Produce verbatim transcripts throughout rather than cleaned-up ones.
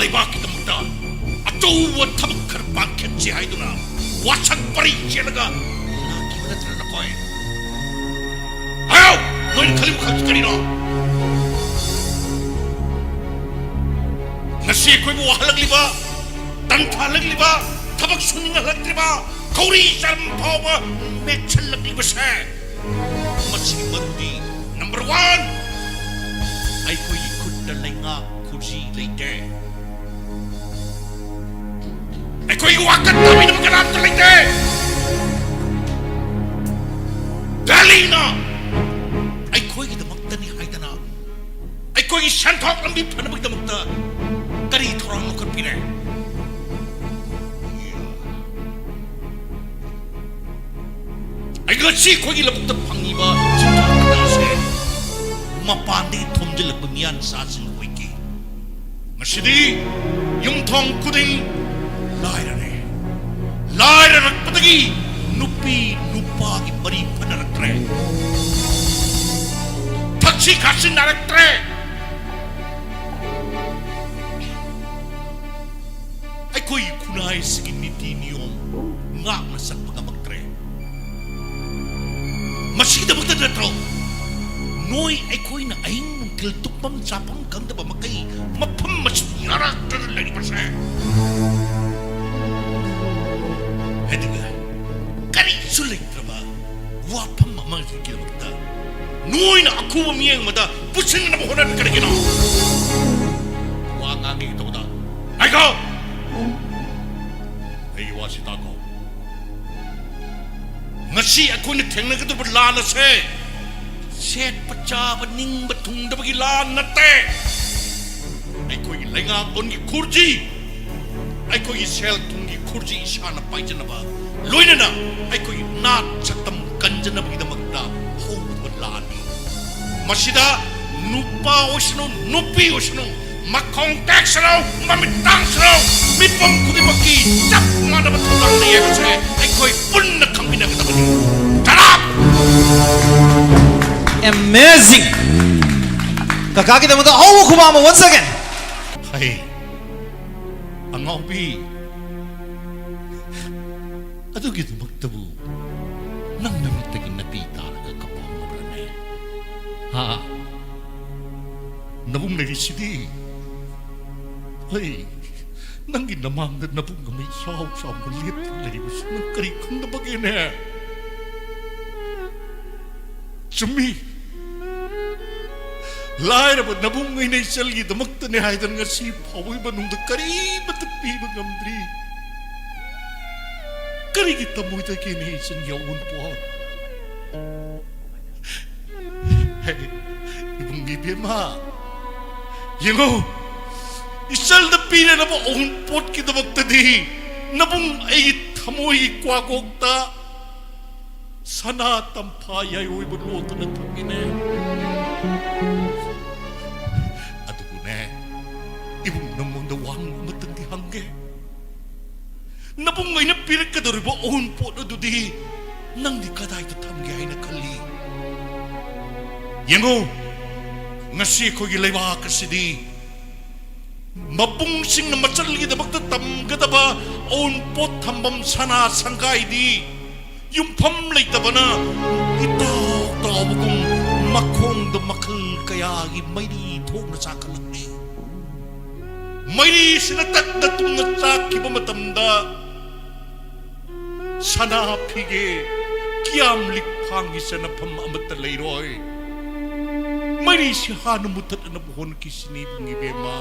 ꯂꯩꯕꯥꯛꯀꯤꯗꯃꯛꯇ ꯑꯆꯧꯕ ꯊꯕꯛ ꯈꯔ ꯄꯥꯡꯈꯠꯁꯤ ꯍꯥꯏꯗꯨꯅ ꯋꯥꯁꯛ ꯄꯔꯤ ꯆꯦꯜꯂꯒ ꯂꯥꯛꯈꯤꯕ ꯅꯠꯇ꯭ꯔ ꯅꯈꯣꯏ? ꯍꯥꯏꯌꯣ! ꯅꯣꯏꯅ ꯈꯜꯂꯤꯕ ꯈꯛꯇ ꯀꯔꯤꯅꯣ? ꯉꯁꯤ ꯑꯩꯈꯣꯏꯕꯨ ꯋꯥꯍꯜꯂꯛꯂꯤꯕ, ꯇꯟꯊꯥꯍꯜꯂꯛꯂꯤꯕ, ꯊꯕꯛ ꯁꯨꯅꯤꯡꯍꯜꯂꯛꯇ꯭ꯔꯤꯕ, ꯈꯧꯔꯤ ꯆꯥꯔꯝ ꯐꯥꯎꯕ ꯃꯦꯠꯁꯜꯂꯛꯂꯤꯕꯁꯦ, ꯃꯁꯤꯒꯤ ꯃꯔꯨꯗꯤ number one, ꯑꯩꯈꯣꯏꯒꯤ ꯈꯨꯠꯇ ꯂꯩꯉꯥꯛ ꯈꯨꯖꯤ ꯂꯩꯇꯦ꯫ ꯑꯩꯈꯣꯏꯒꯤ ꯋꯥꯀꯠ ꯇꯥꯕꯤꯅꯕ ꯀꯅꯥꯝꯇ ꯂꯩꯇꯦ꯫ ꯗꯦꯜꯂꯤꯅ ꯑꯩꯈꯣꯏꯒꯤꯗꯃꯛꯇꯅꯤ ꯍꯥꯏꯗꯅ ꯑꯩꯈꯣꯏꯒꯤ ꯁꯦꯟꯊꯣꯛ ꯂꯝꯕꯤ ꯐꯅꯕꯒꯤꯗꯃꯛꯇ ꯀꯔꯤ ꯊꯧꯔꯥꯡ ꯂꯧꯈꯠꯄꯤꯔꯦ? ꯑꯩ ꯉꯁꯤ ꯑꯩꯈꯣꯏꯒꯤ ꯂꯧꯕꯨꯛꯇ ꯐꯪꯉꯤꯕ ꯆꯤꯟꯖꯥꯛ ꯀꯌꯥꯁꯦ ꯃꯄꯥꯟꯗꯒꯤ ꯊꯣꯝꯖꯤꯜꯂꯛꯄ ꯃꯤꯌꯥꯟ ꯆꯥꯁꯤꯡ ꯑꯣꯏꯈꯤ꯫ ꯉꯁꯤꯗꯤ ꯌꯨꯝꯊꯣꯡ ꯈꯨꯗꯤꯡ ꯂꯥꯏꯔꯔꯦ꯫ ꯂꯥꯏꯔꯔꯛꯄꯗꯒꯤ ꯅꯨꯄꯤ ꯅꯨꯄꯥꯒꯤ ꯃꯔꯤ ꯐꯅꯔꯛꯇ꯭ꯔꯦ꯫ ꯊꯛꯁꯤ ꯈꯥꯁꯤ ꯅꯥꯔꯛꯇ꯭ꯔꯦ꯫ ꯑꯩꯈꯣꯏꯒꯤ ꯈꯨꯟꯅꯥꯏꯁꯤꯒꯤ ꯅꯤꯇꯤ ꯅꯤꯌꯣꯝ ꯉꯥꯛꯅ ꯆꯠꯄ ꯉꯝꯃꯛꯇ꯭ꯔꯦ꯫ ꯃꯁꯤꯒꯤꯗꯃꯛꯇ ꯅꯠꯇ꯭ꯔꯣ ꯅꯣꯏ ꯑꯩꯈꯣꯏꯅ ꯑꯍꯤꯡ ꯅꯨꯡꯊꯤꯜ ꯇꯨꯝꯐꯝ ꯆꯥꯐꯝ ꯈꯪꯗꯕ ꯃꯈꯩ ꯃꯐꯝ ꯑꯁꯤꯗ ꯌꯥꯔꯛꯇꯅ ꯂꯩꯔꯤꯕꯁꯦ? ꯑꯗꯨꯒ ꯀꯔꯤꯁꯨ ꯂꯩꯇ꯭ꯔꯕ ꯋꯥꯐꯝ ꯑꯃꯒꯤꯗꯃꯛꯇ ꯅꯣꯏꯅ ꯑꯈꯨꯕ ꯃꯤꯠꯌꯦꯡ ꯑꯃꯗ ꯄꯨꯁꯤꯟꯅꯕ ꯍꯣꯠꯅꯔꯤ ꯀꯔꯤꯒꯤꯅꯣ? ꯋꯥ ꯉꯥꯡꯒꯦ ꯇꯧꯕꯗ, ꯉꯥꯏꯈꯣ! ꯑꯩꯒꯤ ꯋꯥꯁꯤ ꯇꯥꯈꯣ꯫ ꯉꯁꯤ ꯑꯩꯈꯣꯏꯅ ꯊꯦꯡꯅꯒꯗꯧꯔꯤꯕ ꯂꯥꯟ ꯑꯁꯦ ꯁꯦꯠꯄ ꯆꯥꯕ ꯅꯤꯡꯕ ꯊꯨꯡꯗꯕꯒꯤ ꯂꯥꯟ ꯅꯠꯇꯦ꯫ ꯑꯩꯈꯣꯏꯒꯤ ꯂꯩꯉꯥꯛꯂꯣꯟꯒꯤ ꯈꯨꯔꯖꯤ, ꯑꯩꯈꯣꯏꯒꯤ ꯁꯦꯜ ꯊꯨꯝꯒꯤ ꯈꯨꯔꯖꯤ ꯏꯁꯥꯅ ꯄꯥꯏꯖꯅꯕ, ꯂꯣꯏꯅꯅ ꯑꯩꯈꯣꯏꯒꯤ ꯅꯥꯠ ꯁꯛꯇꯝ ꯀꯟꯖꯅꯕꯒꯤꯗꯃꯛꯇ ꯍꯧꯔꯤꯕ ꯂꯥꯟꯅꯤ꯫ ꯃꯁꯤꯗ ꯅꯨꯄꯥ ꯑꯣꯏꯁꯅꯨ, ꯅꯨꯄꯤ ꯑꯣꯏꯁꯅꯨ, ꯃꯈꯣꯡ ꯇꯦꯛꯁꯅꯨ, ꯃꯃꯤꯠ ꯇꯥꯡꯁꯅꯨ, ꯃꯤꯄꯨꯝ ꯈꯨꯗꯤꯡꯃꯛꯀꯤ ꯆꯞ ꯃꯥꯟꯅꯕ ꯊꯧꯗꯥꯡ ꯂꯩ ꯍꯥꯏꯕꯁꯦ ꯑꯩꯈꯣꯏ ꯄꯨꯟꯅ ꯈꯪꯃꯤꯟꯅꯒꯗꯕꯅꯤ꯫ Shut up! Amazing! ꯀꯀꯥꯒꯤꯗꯃꯛꯇ ꯑꯍꯧꯕ ꯈꯨꯕꯥꯛ ꯑꯃ once again. ꯍꯩ, ꯑꯉꯥꯎꯕꯤ, ꯑꯗꯨꯒꯤꯗꯃꯛꯇꯕꯨ ꯅꯪ ꯅꯃꯤꯠꯇꯒꯤ ꯅꯥꯄꯤ ꯇꯥꯔꯒ ꯀꯞꯄꯝꯃꯕ꯭ꯔꯅꯦ? ꯍꯥ? ꯅꯕꯨꯡ ꯂꯩꯔꯤꯁꯤꯗꯤ꯫ ꯍꯣꯏ, ꯅꯪꯒꯤ ꯅꯃꯥꯡꯗ ꯅꯕꯨꯡ ꯑꯃ ꯏꯆꯥꯎ ꯆꯥꯎꯅ ꯂꯦꯞꯇꯨꯅ ꯂꯩꯔꯤꯕꯁꯤ ꯅꯪ ꯀꯔꯤ ꯈꯪꯗꯕꯒꯦꯅꯦ? ꯆꯨꯝꯃꯤ꯫ ꯂꯥꯏꯔꯕ ꯅꯕꯨꯡ ꯑꯩꯅ ꯏꯆꯜꯒꯤꯗꯃꯛꯇꯅꯦ ꯍꯥꯏꯗꯅ ꯉꯁꯤ ꯐꯥꯎꯕꯒꯤ ꯃꯅꯨꯡꯗ ꯀꯔꯤꯃꯠꯇ ꯄꯤꯕ ꯉꯝꯗ꯭ꯔꯤ꯫ ꯀꯔꯤꯒꯤ ꯇꯝꯃꯣꯏꯗꯒꯦꯅꯦ ꯏꯆꯟꯒꯤ ꯑꯋꯨꯟꯄꯣꯠ? ꯍꯦ, ꯏꯕꯨꯡ ꯏꯕꯦꯝꯃ, ꯌꯦꯡꯉꯣ, ꯏꯆꯜꯗ ꯄꯤꯅꯅꯕ ꯑꯋꯨꯟꯄꯣꯠꯀꯤꯗꯃꯛꯇꯗꯤ ꯅꯕꯨꯡ ꯑꯩꯒꯤ ꯊꯃꯣꯏꯒꯤ ꯀ꯭ꯋꯥꯀꯣꯛꯇ ꯁꯅꯥ ꯇꯝꯐꯥ ꯌꯥꯏꯑꯣꯏꯕ ꯂꯣꯠꯇꯨꯅ ꯊꯝꯃꯤꯅꯦ꯫ ꯑꯗꯨꯕꯨꯅꯦ, ꯏꯕꯨꯡ ꯅꯪꯉꯣꯟꯗ ꯋꯥꯍꯪ ꯑꯃꯇꯪꯗꯤ ꯍꯪꯒꯦ꯫ ꯅꯕꯨꯡ ꯑꯩꯅ ꯄꯤꯔꯛꯀꯗꯧꯔꯤꯕ ꯑꯋꯨꯟꯄꯣꯠ ꯑꯗꯨꯗꯤ ꯅꯪꯗꯤ ꯀꯗꯥꯏꯗ ꯊꯝꯒꯦ ꯍꯥꯏꯅ ꯈꯜꯂꯤ? ꯌꯦꯡꯉꯨ, ꯉꯁꯤ ꯑꯩꯈꯣꯏꯒꯤ ꯂꯩꯕꯥꯛ ꯑꯁꯤꯗꯤ ꯃꯕꯨꯡꯁꯤꯡꯅ ꯃꯆꯜꯒꯤꯗꯃꯛꯇ ꯇꯝꯒꯗꯕ ꯑꯋꯨꯟꯄꯣꯠ ꯊꯝꯐꯝ ꯁꯅꯥ ꯁꯪꯒꯥꯏꯗꯤ ꯌꯨꯝꯐꯝ ꯂꯩꯇꯕꯅ ꯏꯇꯥꯎ ꯇꯥꯎꯕꯒꯨꯝ ꯃꯈꯣꯡꯗ ꯃꯈꯜ ꯀꯌꯥꯒꯤ ꯃꯩꯔꯤ ꯊꯣꯛꯅ ꯆꯥꯛꯈꯠꯂꯛꯂꯤ꯫ ꯃꯩꯔꯤꯁꯤꯅ ꯇꯞꯅ ꯇꯨꯝꯅ ꯆꯥꯛꯈꯤꯕ ꯃꯇꯝꯗ ꯁꯅꯥ ꯐꯤꯒꯦ ꯀꯤꯌꯥꯝ ꯂꯤꯛꯐꯥꯡꯒꯤ ꯆꯅꯐꯝ ꯑꯃꯠꯇ ꯂꯩꯔꯣꯏ꯫ ꯃꯩꯔꯤꯁꯤ ꯍꯥꯟꯅ ꯃꯨꯊꯠꯅꯕ ꯍꯣꯠꯅꯈꯤꯁꯤꯅꯤ, ꯏꯕꯨꯡ ꯏꯕꯦꯝꯃ꯫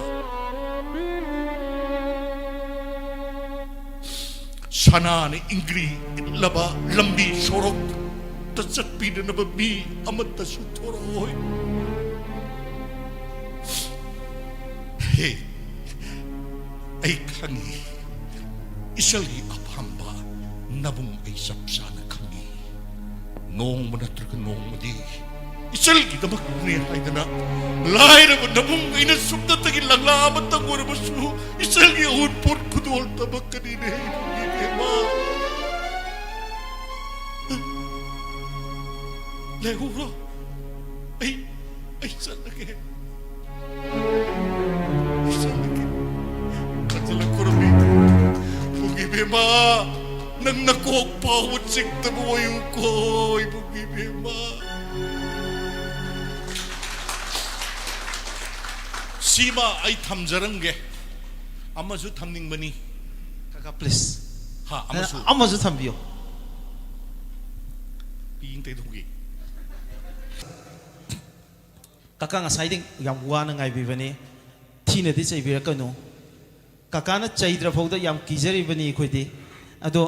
ꯁꯅꯥꯅ ꯏꯪꯒ꯭ꯔꯤ ꯏꯠꯂꯕ ꯂꯝꯕꯤ ꯁꯣꯔꯣꯛꯇ ꯆꯠꯄꯤꯅꯅꯕ ꯃꯤ ꯑꯃꯠꯇꯁꯨ ꯊꯣꯔꯛꯑꯣꯏ꯫ ꯍꯦ, ꯑꯩ ꯈꯪꯉꯤ, ꯏꯆꯜꯒꯤ ꯑꯄꯥꯝꯕ ꯅꯕꯨꯡ ꯑꯩ ꯆꯞ ꯆꯥꯅ ꯈꯪꯉꯤ꯫ ꯅꯣꯡꯃ ꯅꯠꯇ꯭ꯔꯒ ꯅꯣꯡꯃꯗꯤ ꯏꯆꯜꯒꯤꯗꯃꯛꯅꯦ ꯍꯥꯏꯗꯅ ꯂꯥꯏꯔꯕ ꯅꯕꯨꯡ ꯑꯩꯅ ꯁꯨꯞꯅꯇꯒꯤ ꯂꯪꯂꯥ ꯑꯃꯇꯪ ꯑꯣꯏꯔꯕꯁꯨ ꯏꯆꯜꯒꯤ ꯑꯋꯨꯟꯄꯣꯠ ꯈꯨꯗꯣꯜ ꯇꯝꯃꯛꯀꯅꯤꯅꯦ, ꯏꯕꯦꯝꯃ꯫ ꯂꯩꯍꯧꯔꯣ, ꯑꯩ, ꯑꯩ ꯆꯠꯂꯒꯦ꯫ ꯏꯆꯜꯒꯤ ꯈꯟꯖꯤꯜꯂꯛꯄꯅ ꯏꯃꯥ, ꯅꯪ ꯅꯀꯣꯛ ꯐꯥꯎꯕ ꯆꯤꯛꯇꯕ ꯑꯣꯏꯌꯨꯀꯣ, ꯏꯕꯨꯡ ꯏꯕꯦꯝꯃ꯫ ꯁꯤꯃ ꯑꯩ ꯊꯝꯖꯔꯝꯒꯦ꯫ ꯑꯃꯁꯨ ꯊꯝꯅꯤꯡꯕꯅꯤ꯫ ꯀꯀꯥ, please. ꯍꯥ, ꯑꯃꯁꯨ꯫ ꯑꯃꯁꯨ ꯊꯝꯕꯤꯌꯣ꯫ ꯄꯤꯌꯤꯡ ꯇꯩꯊꯣꯛꯈꯤ꯫ ꯀꯀꯥ ꯉꯁꯥꯏꯗꯤ ꯌꯥꯝ ꯋꯥꯅ ꯉꯥꯏꯕꯤꯕꯅꯤ꯫ ꯊꯤꯅꯗꯤ ꯆꯩꯕꯤꯔꯛꯀꯅꯨ꯫ ꯀꯀꯥꯅ ꯆꯩꯗ꯭ꯔ ꯐꯥꯎꯗ ꯌꯥꯝ ꯀꯤꯖꯔꯤꯕꯅꯤ ꯑꯩꯈꯣꯏꯗꯤ꯫ ꯑꯗꯣ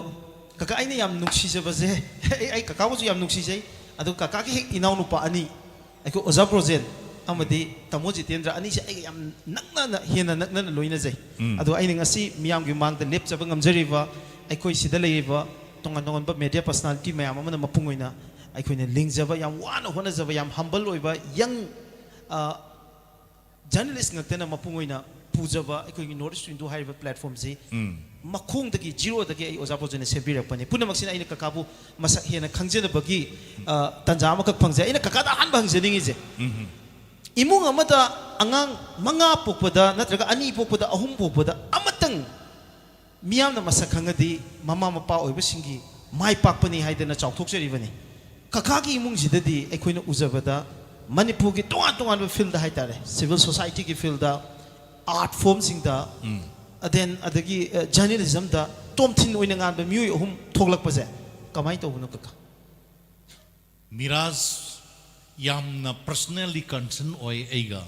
ꯀꯀꯥ, ꯑꯩꯅ ꯌꯥꯝ ꯅꯨꯡꯁꯤꯖꯕꯁꯦ, ꯑꯩ, ꯑꯩ ꯀꯀꯥꯕꯨꯁꯨ ꯌꯥꯝ ꯅꯨꯡꯁꯤꯖꯩ꯫ ꯑꯗꯣ ꯀꯀꯥꯒꯤ ꯍꯦꯛ ꯏꯅꯥꯎꯅꯨꯄꯥ ꯑꯅꯤ, ꯑꯩꯈꯣꯏ ꯑꯣꯖꯥ ꯕ꯭ꯔꯣꯖꯦꯟ ꯑꯃꯗꯤ ꯇꯥꯃꯣ ꯖꯤꯇꯦꯟꯗ꯭ꯔ ꯑꯅꯤꯁꯦ ꯑꯩꯒ ꯌꯥꯝ ꯅꯛꯅꯅ, ꯍꯦꯟꯅ ꯅꯛꯅꯅ ꯂꯣꯏꯅꯖꯩ꯫ ꯑꯗꯣ ꯑꯩꯅ ꯉꯁꯤ ꯃꯤꯌꯥꯝꯒꯤ ꯃꯥꯡꯗ ꯂꯦꯞꯆꯕ ꯉꯝꯖꯔꯤꯕ, ꯑꯩꯈꯣꯏ ꯁꯤꯗ ꯂꯩꯔꯤꯕ ꯇꯣꯉꯥꯟ ꯇꯣꯉꯥꯟꯕ media personality ꯃꯌꯥꯝ ꯑꯃꯅ ꯃꯄꯨꯡ ꯑꯣꯏꯅ ꯑꯩꯈꯣꯏꯅ ꯂꯤꯡꯖꯕ, ꯌꯥꯝ ꯋꯥꯅ ꯍꯣꯠꯅꯖꯕ, ꯌꯥꯝ humble ꯑꯣꯏꯕ young, ꯑ, journalist ꯉꯥꯛꯇꯅ ꯃꯄꯨꯡ ꯑꯣꯏꯅ ꯄꯨꯖꯕ ꯑꯩꯈꯣꯏꯒꯤ North East Window ꯍꯥꯏꯔꯤꯕ platformꯁꯤ ꯃꯈꯣꯡꯗꯒꯤ, zeroꯗꯒꯤ ꯑꯩ ꯑꯣꯖꯥ ꯕ꯭ꯔꯣꯖꯦꯟꯅ ꯁꯦꯝꯕꯤꯔꯛꯄꯅꯤ꯫ ꯄꯨꯝꯅꯃꯛꯁꯤꯅ ꯑꯩꯅ ꯀꯀꯥꯕꯨ ꯃꯁꯛ ꯍꯦꯟꯅ ꯈꯪꯖꯅꯕꯒꯤ, ꯑ, ꯇꯥꯟꯖꯥ ꯑꯃꯈꯛ ꯐꯪꯖꯩ꯫ ꯑꯩꯅ ꯀꯀꯥꯗ ꯑꯍꯥꯟꯕ ꯍꯪꯖꯅꯤꯡꯉꯤꯁꯦ, ꯏꯃꯨꯡ ꯑꯃꯗ ꯑꯉꯥꯡ ꯃꯉꯥ ꯄꯣꯛꯄꯗ ꯅꯠꯇ꯭ꯔꯒ ꯑꯅꯤ ꯄꯣꯛꯄꯗ, ꯑꯍꯨꯝ ꯄꯣꯛꯄꯗ ꯑꯃꯇꯪ ꯃꯤꯌꯥꯝꯅ ꯃꯁꯛ ꯈꯪꯉꯗꯤ ꯃꯃꯥ ꯃꯄꯥ ꯑꯣꯏꯕꯁꯤꯡꯒꯤ ꯃꯥꯏ ꯄꯥꯛꯄꯅꯤ ꯍꯥꯏꯗꯅ ꯆꯥꯎꯊꯣꯛꯆꯔꯤꯕꯅꯤ꯫ ꯀꯀꯥꯒꯤ ꯏꯃꯨꯡꯁꯤꯗꯗꯤ ꯑꯩꯈꯣꯏꯅ ꯎꯖꯕꯗ ꯃꯅꯤꯄꯨꯔꯒꯤ ꯇꯣꯉꯥꯟ ꯇꯣꯉꯥꯟꯕ field ꯍꯥꯏꯇꯥꯔꯦ, civil societyꯒꯤ fieldꯇ, art formꯁꯤꯡꯗ, then ꯑꯗꯒꯤ, ꯑ, journalismꯗ ꯇꯣꯝꯊꯤꯟ ꯑꯣꯏꯅ ꯉꯥꯟꯕ ꯃꯤꯑꯣꯏ ꯑꯍꯨꯝ ꯊꯣꯛꯂꯛꯄꯁꯦ ꯀꯃꯥꯏꯅ ꯇꯧꯕꯅꯣ ꯀꯀꯥ? ꯃꯤꯔꯥꯖ, ꯌꯥꯝꯅ personally concern ꯑꯣꯏ ꯑꯩꯒ꯫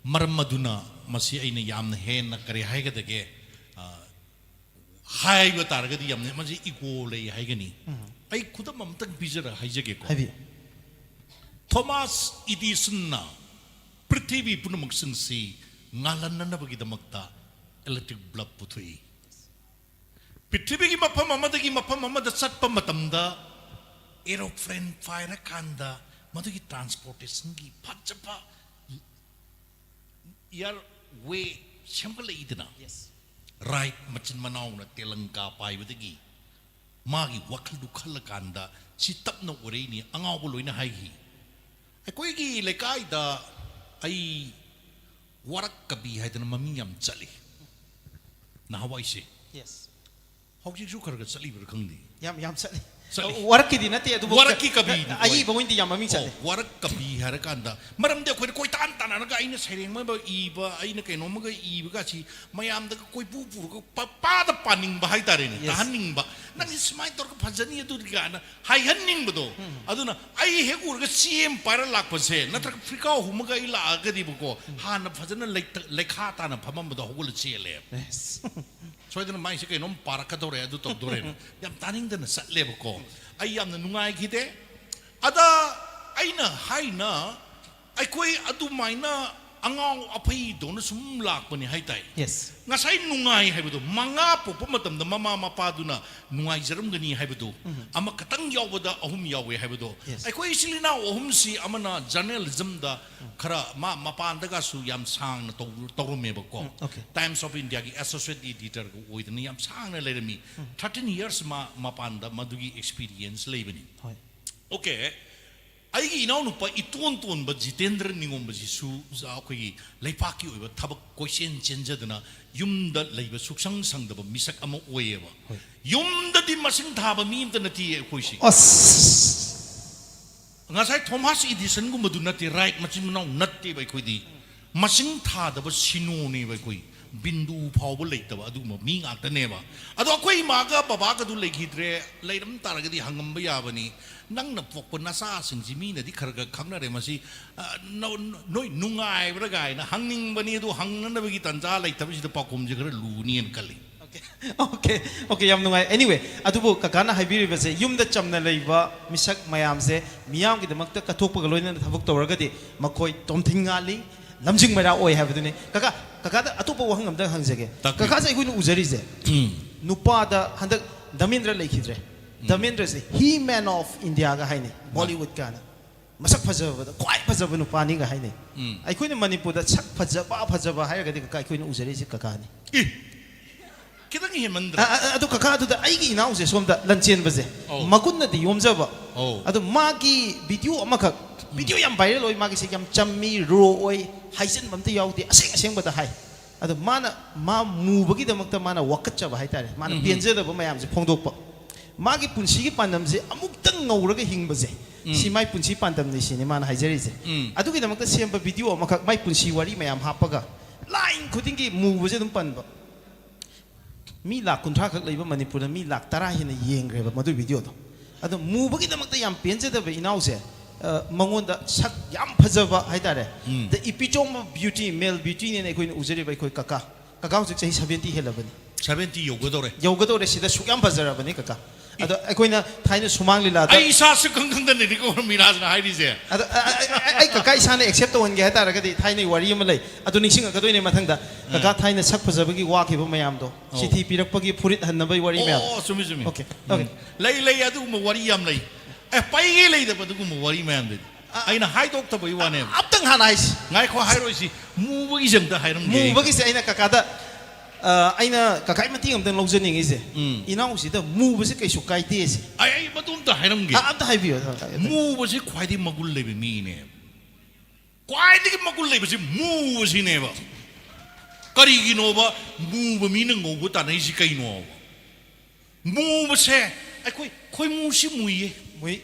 ꯃꯔꯝ ꯑꯗꯨꯅ ꯃꯁꯤ ꯑꯩꯅ ꯌꯥꯝꯅ ꯍꯦꯟꯅ ꯀꯔꯤ ꯍꯥꯏꯒꯗꯒꯦ, ꯑ, ꯍꯥꯏꯕ ꯇꯥꯔꯒꯗꯤ ꯌꯥꯝꯅ ꯃꯁꯤ ego ꯂꯩ ꯍꯥꯏꯒꯅꯤ꯫ ꯑꯩ ꯈꯨꯗꯝ ꯑꯃꯇꯪ ꯄꯤꯖꯔ ꯍꯥꯏꯖꯒꯦꯀꯣ꯫ ꯍꯥꯏꯕꯤꯌꯨ꯫ ꯊꯣꯃꯥꯁ ꯏꯗꯤꯁꯟꯅ ꯄ꯭ꯔꯤꯊꯤꯕꯤ ꯄꯨꯝꯅꯃꯛꯁꯤꯡꯁꯤ ꯉꯥꯜꯍꯟꯅꯅꯕꯒꯤꯗꯃꯛꯇ electric bulb ꯄꯨꯊꯣꯛꯏ꯫ ꯄ꯭ꯔꯤꯊꯤꯕꯤꯒꯤ ꯃꯐꯝ ꯑꯃꯗꯒꯤ ꯃꯐꯝ ꯑꯃꯗ ꯆꯠꯄ ꯃꯇꯝꯗ aeroplane ꯄꯥꯏꯔꯀꯥꯟꯗ ꯃꯗꯨꯒꯤ transportationꯒꯤ ꯐꯖꯕ airway ꯁꯦꯝꯒꯠꯂꯛꯏꯗꯅ꯫ Wright ꯃꯆꯤꯟ ꯃꯅꯥꯎꯅ ꯇꯦꯂꯪꯀꯥ ꯄꯥꯏꯕꯗꯒꯤ ꯃꯥꯒꯤ ꯋꯥꯈꯜꯗꯨ ꯈꯜꯂꯀꯥꯟꯗ ꯁꯤ ꯇꯞꯅ ꯑꯣꯏꯔꯛꯏꯅꯤ, ꯑꯉꯥꯎꯕ ꯂꯣꯏꯅ ꯍꯥꯏꯈꯤ꯫ ꯑꯩꯈꯣꯏꯒꯤ ꯂꯩꯀꯥꯏꯗ ꯑꯩ ꯋꯥꯔꯛ ꯀꯕꯤ ꯍꯥꯏꯗꯅ ꯃꯃꯤꯡ ꯌꯥꯝ ꯆꯠꯂꯤ ꯅꯍꯥꯟꯋꯥꯏꯁꯦ꯫ Yes. ꯍꯧꯖꯤꯛꯁꯨ ꯈꯔ ꯈꯔ ꯆꯠꯂꯤꯕ꯭ꯔꯥ ꯈꯪꯗꯦ꯫ ꯌꯥꯝ ꯌꯥꯝ ꯆꯠꯂꯤ꯫ ꯆꯠꯂꯤ꯫ ꯋꯥꯔꯛꯀꯤꯗꯤ ꯅꯠꯇꯦ, ꯑꯗꯨꯕꯨ ꯋꯥꯔꯛꯀꯤ ꯀꯕꯤꯅꯤ, ꯍꯣꯏ꯫ ꯑꯏꯕ ꯑꯣꯏꯅꯗꯤ ꯌꯥꯝ ꯃꯃꯤꯡ ꯆꯠꯂꯤ꯫ ꯑꯣ, ꯋꯥꯔꯛ ꯀꯕꯤ ꯍꯥꯏꯔꯀꯥꯟꯗ, ꯃꯔꯝꯗꯤ ꯑꯩꯈꯣꯏꯅ ꯀꯣꯏꯇꯥꯟ ꯇꯥꯟꯅꯔꯒ ꯑꯩꯅ ꯁꯩꯔꯦꯡꯕ ꯏꯕ, ꯑꯩꯅ ꯀꯩꯅꯣꯝꯃꯒ ꯏꯕꯒꯁꯤ ꯃꯌꯥꯝꯗꯒ ꯀꯣꯏꯄꯨ ꯄꯨꯔꯒ ꯄ- ꯄꯥꯗ ꯄꯥꯅꯤꯡꯕ ꯍꯥꯏꯇꯥꯔꯦꯅꯦ, Yes. ꯇꯥꯍꯟꯅꯤꯡꯕ꯫ ꯅꯪꯗꯤ ꯁꯨꯃꯥꯏꯅ ꯇꯧꯔꯒ ꯐꯖꯅꯤ ꯑꯗꯨꯗꯤ ꯀꯥꯏꯅ ꯍꯥꯏꯍꯟꯅꯤꯡꯕꯗꯣ꯫ ꯑꯗꯨꯅ ꯑꯩ ꯍꯦꯛ ꯎꯔꯒ ꯆꯦ ꯑꯃ ꯄꯥꯏꯔ ꯂꯥꯛꯄꯁꯦ, ꯅꯠꯇ꯭ꯔꯒ ꯐꯤꯔꯀꯥꯎ ꯍꯨꯝꯃꯒ ꯑꯩ ꯂꯥꯛꯑꯒꯗꯤꯕꯀꯣ, ꯍꯥꯟꯅ ꯐꯖꯅ ꯂꯩꯇ- ꯂꯩꯈꯥ ꯇꯥꯅ ꯐꯝꯃꯝꯕꯗꯣ ꯍꯧꯒꯠꯂ ꯆꯦꯜꯂꯦꯕ꯫ Yes. ꯁꯣꯏꯗꯅ ꯃꯥꯏꯁꯦ ꯀꯩꯅꯣꯝ ꯄꯥꯔꯛꯀꯗꯧꯔꯦ, ꯑꯗꯨ ꯇꯧꯗꯣꯔꯦꯅ ꯌꯥꯝ ꯇꯥꯅꯤꯡꯗꯅ ꯆꯠꯂꯦꯕꯀꯣ꯫ ꯑꯩ ꯌꯥꯝꯅ ꯅꯨꯡꯉꯥꯏꯈꯤꯗꯦ꯫ ꯑꯗ ꯑꯩꯅ ꯍꯥꯏꯅ, ꯑꯩꯈꯣꯏ ꯑꯗꯨꯃꯥꯏꯅ ꯑꯉꯥꯎ ꯑꯐꯩꯗꯧꯅ ꯁꯨꯝ ꯂꯥꯛꯄꯅꯤ ꯍꯥꯏꯇꯥꯏ꯫ Yes. ꯉꯁꯥꯏ ꯅꯨꯡꯉꯥꯏ ꯍꯥꯏꯕꯗꯣ, ꯃꯉꯥ ꯄꯣꯛꯄ ꯃꯇꯝꯗ ꯃꯃꯥ ꯃꯄꯥꯗꯨꯅ ꯅꯨꯡꯉꯥꯏꯖꯔꯝꯒꯅꯤ ꯍꯥꯏꯕꯗꯣ, ꯑꯃꯈꯛꯇꯪ ꯌꯥꯎꯕꯗ ꯑꯍꯨꯝ ꯌꯥꯎꯋꯦ ꯍꯥꯏꯕꯗꯣ, Yes. ꯑꯩꯈꯣꯏ ꯏꯆꯤꯜ ꯏꯅꯥꯎ ꯑꯍꯨꯝꯁꯤ ꯑꯃꯅ ꯖꯔꯅꯦꯂꯤꯖꯝꯗ ꯈꯔ ꯃꯥ ꯃꯄꯥꯟꯗꯒꯁꯨ ꯌꯥꯝ ꯁꯥꯡꯅ ꯇꯧ- ꯇꯧꯔꯝꯃꯦꯕꯀꯣ꯫ ꯎꯝ, okay. ꯇꯥꯏꯝꯁ ꯑꯣꯐ ꯏꯟꯗꯤꯌꯥꯒꯤ ꯑꯦꯁꯣꯁꯤꯌꯦꯠ ꯏꯗꯤꯇꯔꯒ ꯑꯣꯏꯗꯅ ꯌꯥꯝ ꯁꯥꯡꯅ ꯂꯩꯔꯝꯃꯤ꯫ ꯊꯥꯔꯇꯤꯟ ꯌꯔꯁ ꯃꯥ ꯃꯄꯥꯟꯗ ꯃꯗꯨꯒꯤ ꯑꯦꯛꯁꯄꯤꯔꯤꯌꯦꯟꯁ ꯂꯩꯕꯅꯤ꯫ ꯍꯣꯏ꯫ ꯑꯣꯀꯦ, ꯑꯩꯒꯤ ꯏꯅꯥꯎꯅꯨꯄꯥ ꯏꯇꯣꯟ ꯇꯣꯟꯕ ꯖꯤꯇꯦꯟꯗ꯭ꯔ ꯅꯤꯉꯣꯝꯕꯁꯤꯁꯨ ꯑꯩꯈꯣꯏꯒꯤ ꯂꯩꯄꯥꯛꯀꯤ ꯑꯣꯏꯕ ꯊꯕꯛ ꯀꯣꯏꯆꯦꯟ ꯆꯦꯟꯖꯗꯅ ꯌꯨꯝꯗ ꯂꯩꯕ ꯁꯨꯛꯁꯪ ꯁꯪꯗꯕ ꯃꯤꯁꯛ ꯑꯃ ꯑꯣꯏꯌꯦꯕ꯫ ꯍꯣꯏ꯫ ꯌꯨꯝꯗꯗꯤ ꯃꯁꯤꯡ ꯊꯥꯕ ꯃꯤ ꯑꯝꯇ ꯅꯠꯇꯤꯌꯦ ꯑꯩꯈꯣꯏꯁꯤ꯫ ꯑꯁ꯫ ꯉꯁꯥꯏ ꯊꯣꯃꯥꯁ ꯏꯗꯤꯁꯟꯒꯨꯝꯕꯗꯨ ꯅꯠꯇꯦ, ꯔꯥꯏꯠ ꯃꯆꯤꯟ ꯃꯅꯥꯎ ꯅꯠꯇꯦꯕ ꯑꯩꯈꯣꯏꯗꯤ꯫ ꯃꯁꯤꯡ ꯊꯥꯗꯕ ꯁꯤꯅꯣꯅꯦꯕ ꯑꯩꯈꯣꯏ꯫ ꯕꯤꯟꯗꯨ ꯐꯥꯎꯕ ꯂꯩꯇꯕ ꯑꯗꯨꯒꯨꯝꯕ ꯃꯤ ꯉꯥꯛꯇꯅꯦꯕ꯫ ꯑꯗꯣ ꯑꯩꯈꯣꯏ ꯏꯃꯥꯒ ꯕꯕꯥꯒꯗꯨ ꯂꯩꯈꯤꯗ꯭ꯔꯦ, ꯂꯩꯔꯝ ꯇꯥꯔꯒꯗꯤ ꯍꯪꯉꯝꯕ ꯌꯥꯕꯅꯤ꯫ "ꯅꯪꯅ ꯄꯣꯛꯄ ꯅꯆꯥꯁꯤꯡꯁꯤ ꯃꯤꯅꯗꯤ ꯈꯔ ꯈꯔ ꯈꯪꯅꯔꯦ, ꯃꯁꯤ, ꯑ, ꯅ-, ꯅꯣꯏ ꯅꯨꯡꯉꯥꯏꯕ꯭ꯔꯥ?" ꯀꯥꯏꯅ ꯍꯪꯅꯤꯡꯕꯅꯤ, ꯑꯗꯨ ꯍꯪꯅꯅꯕꯒꯤ ꯇꯥꯟꯖꯥ ꯂꯩꯇꯕꯁꯤꯗ ꯄꯥꯎꯈꯨꯝꯁꯦ ꯈꯔ ꯂꯨꯅꯤꯅ ꯈꯜꯂꯤ꯫ Okay, okay, okay, ꯌꯥꯝ ꯅꯨꯡꯉꯥꯏ꯫ Anyway, ꯑꯗꯨꯕꯨ ꯀꯀꯥꯅ ꯍꯥꯏꯕꯤꯔꯤꯕꯁꯦ, ꯌꯨꯝꯗ ꯆꯝꯅ ꯂꯩꯕ ꯃꯤꯁꯛ ꯃꯌꯥꯝꯁꯦ ꯃꯤꯌꯥꯝꯒꯤꯗꯃꯛꯇ ꯀꯠꯊꯣꯛꯄꯒ ꯂꯣꯏꯅꯅ ꯊꯕꯛ ꯇꯧꯔꯒꯗꯤ ꯃꯈꯣꯏ ꯇꯣꯝꯊꯤꯟ ꯉꯥꯜꯂꯤ, ꯂꯝꯖꯤꯡ ꯃꯩꯔꯥ ꯑꯣꯏ ꯍꯥꯏꯕꯗꯨꯅꯤ꯫ ꯀꯀꯥ, ꯀꯀꯥꯗ ꯑꯇꯣꯞꯄ ꯋꯥꯍꯪ ꯑꯝꯇꯪ ꯍꯪꯖꯒꯦ꯫ ꯇꯥꯛꯄꯤꯌꯨ꯫ ꯀꯀꯥꯁꯦ ꯑꯩꯈꯣꯏꯅ ꯎꯖꯔꯤꯁꯦ, ꯎꯝ꯫ ꯅꯨꯄꯥꯗ ꯍꯟꯗꯛ ꯙꯃꯦꯟꯗ꯭ꯔ ꯂꯩꯈꯤꯗ꯭ꯔꯦ꯫ ꯙꯃꯦꯟꯗ꯭ꯔꯁꯦ he man of Indiaꯒ ꯍꯥꯏꯅꯩ, ꯕꯣꯂꯤꯋꯨꯗ ꯀꯥꯏꯅ꯫ ꯃꯁꯛ ꯐꯖꯕꯗ ꯈ꯭ꯋꯥꯏ ꯐꯖꯕ ꯅꯨꯄꯥꯅꯤꯒ ꯍꯥꯏꯅꯩ꯫ ꯎꯝ꯫ ꯑꯩꯈꯣꯏꯅ ꯃꯅꯤꯄꯨꯔꯗ ꯁꯛ ꯐꯖꯕ ꯐꯖꯕ ꯍꯥꯏꯔꯒꯗꯤ ꯀꯀꯥ ꯑꯩꯈꯣꯏꯅ ꯎꯖꯔꯤꯁꯦ ꯀꯀꯥꯅꯤ꯫ ꯑꯦ, ꯈꯤꯇꯪ ꯍꯦꯟꯃꯟꯗ꯭ꯔꯥ? ꯑ, ꯑ, ꯑꯗꯨ ꯀꯀꯥ, ꯑꯗꯨꯗ ꯑꯩꯒꯤ ꯏꯅꯥꯎꯁꯦ ꯁꯣꯝꯗ ꯂꯟꯆꯦꯟꯕꯁꯦ, ꯑꯧ꯫ ꯃꯒꯨꯟꯅꯗꯤ ꯌꯣꯝꯖꯕ, ꯑꯧ꯫ ꯑꯗꯨ ꯃꯥꯒꯤ ꯚꯤꯗꯤꯑꯣ ꯑꯃꯈꯛ, ꯚꯤꯗꯤꯑꯣ ꯌꯥꯝ ꯚꯥꯏꯔꯦꯜ ꯑꯣꯏ, ꯃꯥꯒꯤꯁꯦ ꯌꯥꯝ ꯆꯝꯃꯤ, ꯔꯣ ꯑꯣꯏ, ꯍꯥꯏꯖꯤꯟꯕ ꯑꯝꯇ ꯌꯥꯎꯗꯦ, ꯑꯁꯦꯡ ꯑꯁꯦꯡꯕꯗ ꯍꯥꯏ꯫ ꯑꯗꯣ ꯃꯥꯅ, ꯃꯥ ꯃꯨꯕꯒꯤꯗꯃꯛꯇ ꯃꯥꯅ ꯋꯥꯀꯠꯆꯕ ꯍꯥꯏꯇꯥꯔꯦ, ꯃꯥꯅ ꯎꯝ꯫ ꯄꯦꯟꯖꯗꯕ ꯃꯌꯥꯝꯁꯦ ꯐꯣꯡꯗꯣꯛꯄ꯫ ꯃꯥꯒꯤ ꯄꯨꯟꯁꯤꯒꯤ ꯄꯥꯟꯗꯝꯁꯦ ꯑꯃꯨꯛꯇꯪ ꯉꯧꯔꯒ ꯍꯤꯡꯕꯁꯦ, ꯎꯝ꯫ ꯁꯤ ꯃꯥꯏ ꯄꯨꯟꯁꯤ ꯄꯥꯟꯗꯝꯅꯤ ꯁꯤꯅꯤ ꯃꯥꯅ ꯍꯥꯏꯖꯔꯤꯁꯦ꯫ ꯎꯝ꯫ ꯑꯗꯨꯒꯤꯗꯃꯛꯇ ꯁꯦꯝꯕ ꯚꯤꯗꯤꯑꯣ ꯑꯃꯈꯛ, ꯃꯥꯏ ꯄꯨꯟꯁꯤ ꯋꯥꯔꯤ ꯃꯌꯥꯝ ꯍꯥꯞꯄꯒ, ꯂꯥꯏꯟ ꯈꯨꯗꯤꯡꯒꯤ ꯃꯨꯕꯁꯦ ꯑꯗꯨꯝ ꯄꯟꯕ꯫ ꯃꯤ ꯂꯥꯛ ꯀꯨꯟꯊ꯭ꯔꯥ ꯈꯛ ꯂꯩꯕ ꯃꯅꯤꯄꯨꯔꯗ ꯃꯤ ꯂꯥꯛ ꯇꯔꯥ ꯍꯦꯟꯅ ꯌꯦꯡꯈ꯭ꯔꯦꯕ ꯃꯗꯨꯒꯤ ꯚꯤꯗꯤꯑꯣꯗꯣ꯫ ꯑꯗꯣ ꯃꯨꯕꯒꯤꯗꯃꯛꯇ ꯌꯥꯝ ꯄꯦꯟꯖꯗꯕ ꯏꯅꯥꯎꯁꯦ, ꯑ, ꯃꯉꯣꯟꯗ ꯁꯛ ꯌꯥꯝ ꯐꯖꯕ ꯍꯥꯏꯇꯥꯔꯦ, ꯎꯝ꯫ The epitome of beauty, male beautyꯅꯦꯅ ꯑꯩꯈꯣꯏꯅ ꯎꯖꯔꯤꯕ ꯑꯩꯈꯣꯏ ꯀꯀꯥ꯫ ꯀꯀꯥ ꯍꯧꯖꯤꯛ ꯆꯍꯤ ꯁꯚꯦꯟꯇꯤ ꯍꯦꯜꯂꯕꯅꯤ꯫ ꯁꯚꯦꯟꯇꯤ ꯌꯧꯒꯗꯧꯔꯦ꯫ ꯌꯧꯒꯗꯧꯔꯦ, ꯁꯤꯗ ꯁꯨꯛ ꯌꯥꯝ ꯐꯖꯔꯕꯅꯤ ꯀꯀꯥ꯫ ꯑꯗꯣ ꯑꯩꯈꯣꯏꯅ ꯊꯥꯏꯅ ꯁꯨꯃꯥꯡ ꯂꯤꯂꯥꯗ ꯑꯩ ꯏꯁꯥꯁꯨ ꯈꯪ ꯈꯪꯗꯅꯅꯤꯀꯣ ꯃꯤꯔꯥꯖꯅ ꯍꯥꯏꯔꯤꯁꯦ꯫ ꯑꯗꯣ ꯑ-, ꯑ-, ꯑ-, ꯑꯩ ꯀꯀꯥ ꯏꯁꯥꯅ ꯑꯦꯛꯁꯦꯞ ꯇꯧꯍꯟꯒꯦ ꯍꯥꯏꯇꯥꯔꯒꯗꯤ ꯊꯥꯏꯅꯒꯤ ꯋꯥꯔꯤ ꯑꯃ ꯂꯩ, ꯑꯗꯨ ꯅꯤꯡꯁꯤꯡꯉꯛꯀꯗꯣꯏꯅꯦ ꯃꯊꯪꯗ꯫ ꯀꯀꯥ ꯎꯝ꯫ ꯊꯥꯏꯅ ꯁꯛ ꯐꯖꯕꯒꯤ ꯋꯥꯈꯤꯕ ꯃꯌꯥꯝꯗꯣ, ꯑꯧ꯫ ꯆꯤꯊꯤ ꯄꯤꯔꯛꯄꯒꯤ ꯐꯨꯔꯤꯠ ꯍꯟꯅꯕꯒꯤ ꯋꯥꯔꯤ ꯃꯌꯥꯝ꯫ ꯑꯣ, ꯆꯨꯝꯃꯤ, ꯆꯨꯝꯃꯤ꯫ ꯑꯣꯀꯦ, ꯎꯝ꯫ ꯑꯣꯀꯦ꯫ ꯂꯩ, ꯂꯩ, ꯑꯗꯨꯒꯨꯝꯕ ꯋꯥꯔꯤ ꯌꯥꯝ ꯂꯩ꯫ ꯑꯦ, ꯄꯩꯒꯦ ꯂꯩꯗꯕ ꯑꯗꯨꯒꯨꯝꯕ ꯋꯥꯔꯤ ꯃꯌꯥꯝꯗꯨꯗꯤ꯫ ꯑ-, ꯑꯩꯅ ꯍꯥꯏꯗꯣꯛꯇꯕꯒꯤ ꯋꯥꯅꯦꯕ꯫ ꯑꯝꯇꯪ ꯍꯥꯟꯅ ꯍꯥꯏꯁꯤ꯫ ꯉꯥꯏꯈꯣ, ꯍꯥꯏꯔꯣꯏꯁꯤ꯫ ꯃꯨꯕꯒꯤꯁꯦ ꯑꯝꯇ ꯍꯥꯏꯔꯝꯒꯦ ꯑꯩ꯫ ꯃꯨꯕꯒꯤꯁꯦ ꯑꯩꯅ ꯀꯀꯥꯗ, ꯑ, ꯑꯩꯅ ꯀꯀꯥꯒꯤ ꯃꯇꯦꯡ ꯑꯝꯇꯪ ꯂꯧꯖꯅꯤꯡꯉꯤꯁꯦ꯫ ꯎꯝ꯫ ꯏꯅꯥꯎꯁꯤꯗ ꯃꯨꯕꯁꯦ ꯀꯩꯁꯨ ꯀꯥꯏꯗꯦꯁꯦ꯫ ꯑꯩ, ꯑꯩ ꯃꯗꯨ ꯑꯝꯇ ꯍꯥꯏꯔꯝꯒꯦ꯫ ꯑ, ꯑꯝꯇ ꯍꯥꯏꯕꯤꯌꯨ, ꯑꯝꯇ ꯍꯥꯏꯕꯤꯌꯨ꯫ ꯃꯨꯕꯁꯦ ꯈ꯭ꯋꯥꯏꯗꯒꯤ ꯃꯒꯨꯟ ꯂꯩꯕ ꯃꯤꯅꯦꯕ꯫ ꯈ꯭ꯋꯥꯏꯗꯒꯤ ꯃꯒꯨꯟ ꯂꯩꯕꯁꯤ ꯃꯨꯕꯁꯤꯅꯦꯕ꯫ ꯀꯔꯤꯒꯤꯅꯣꯕ ꯃꯨꯕ ꯃꯤꯅ ꯉꯧꯕ ꯇꯥꯟꯅꯩꯁꯤ ꯀꯩꯅꯣꯕ? ꯃꯨꯕꯁꯦ ꯑꯩꯈꯣꯏ ꯈꯣꯏꯃꯨꯁꯤ ꯃꯨꯏꯌꯦ꯫ ꯃꯨꯏ꯫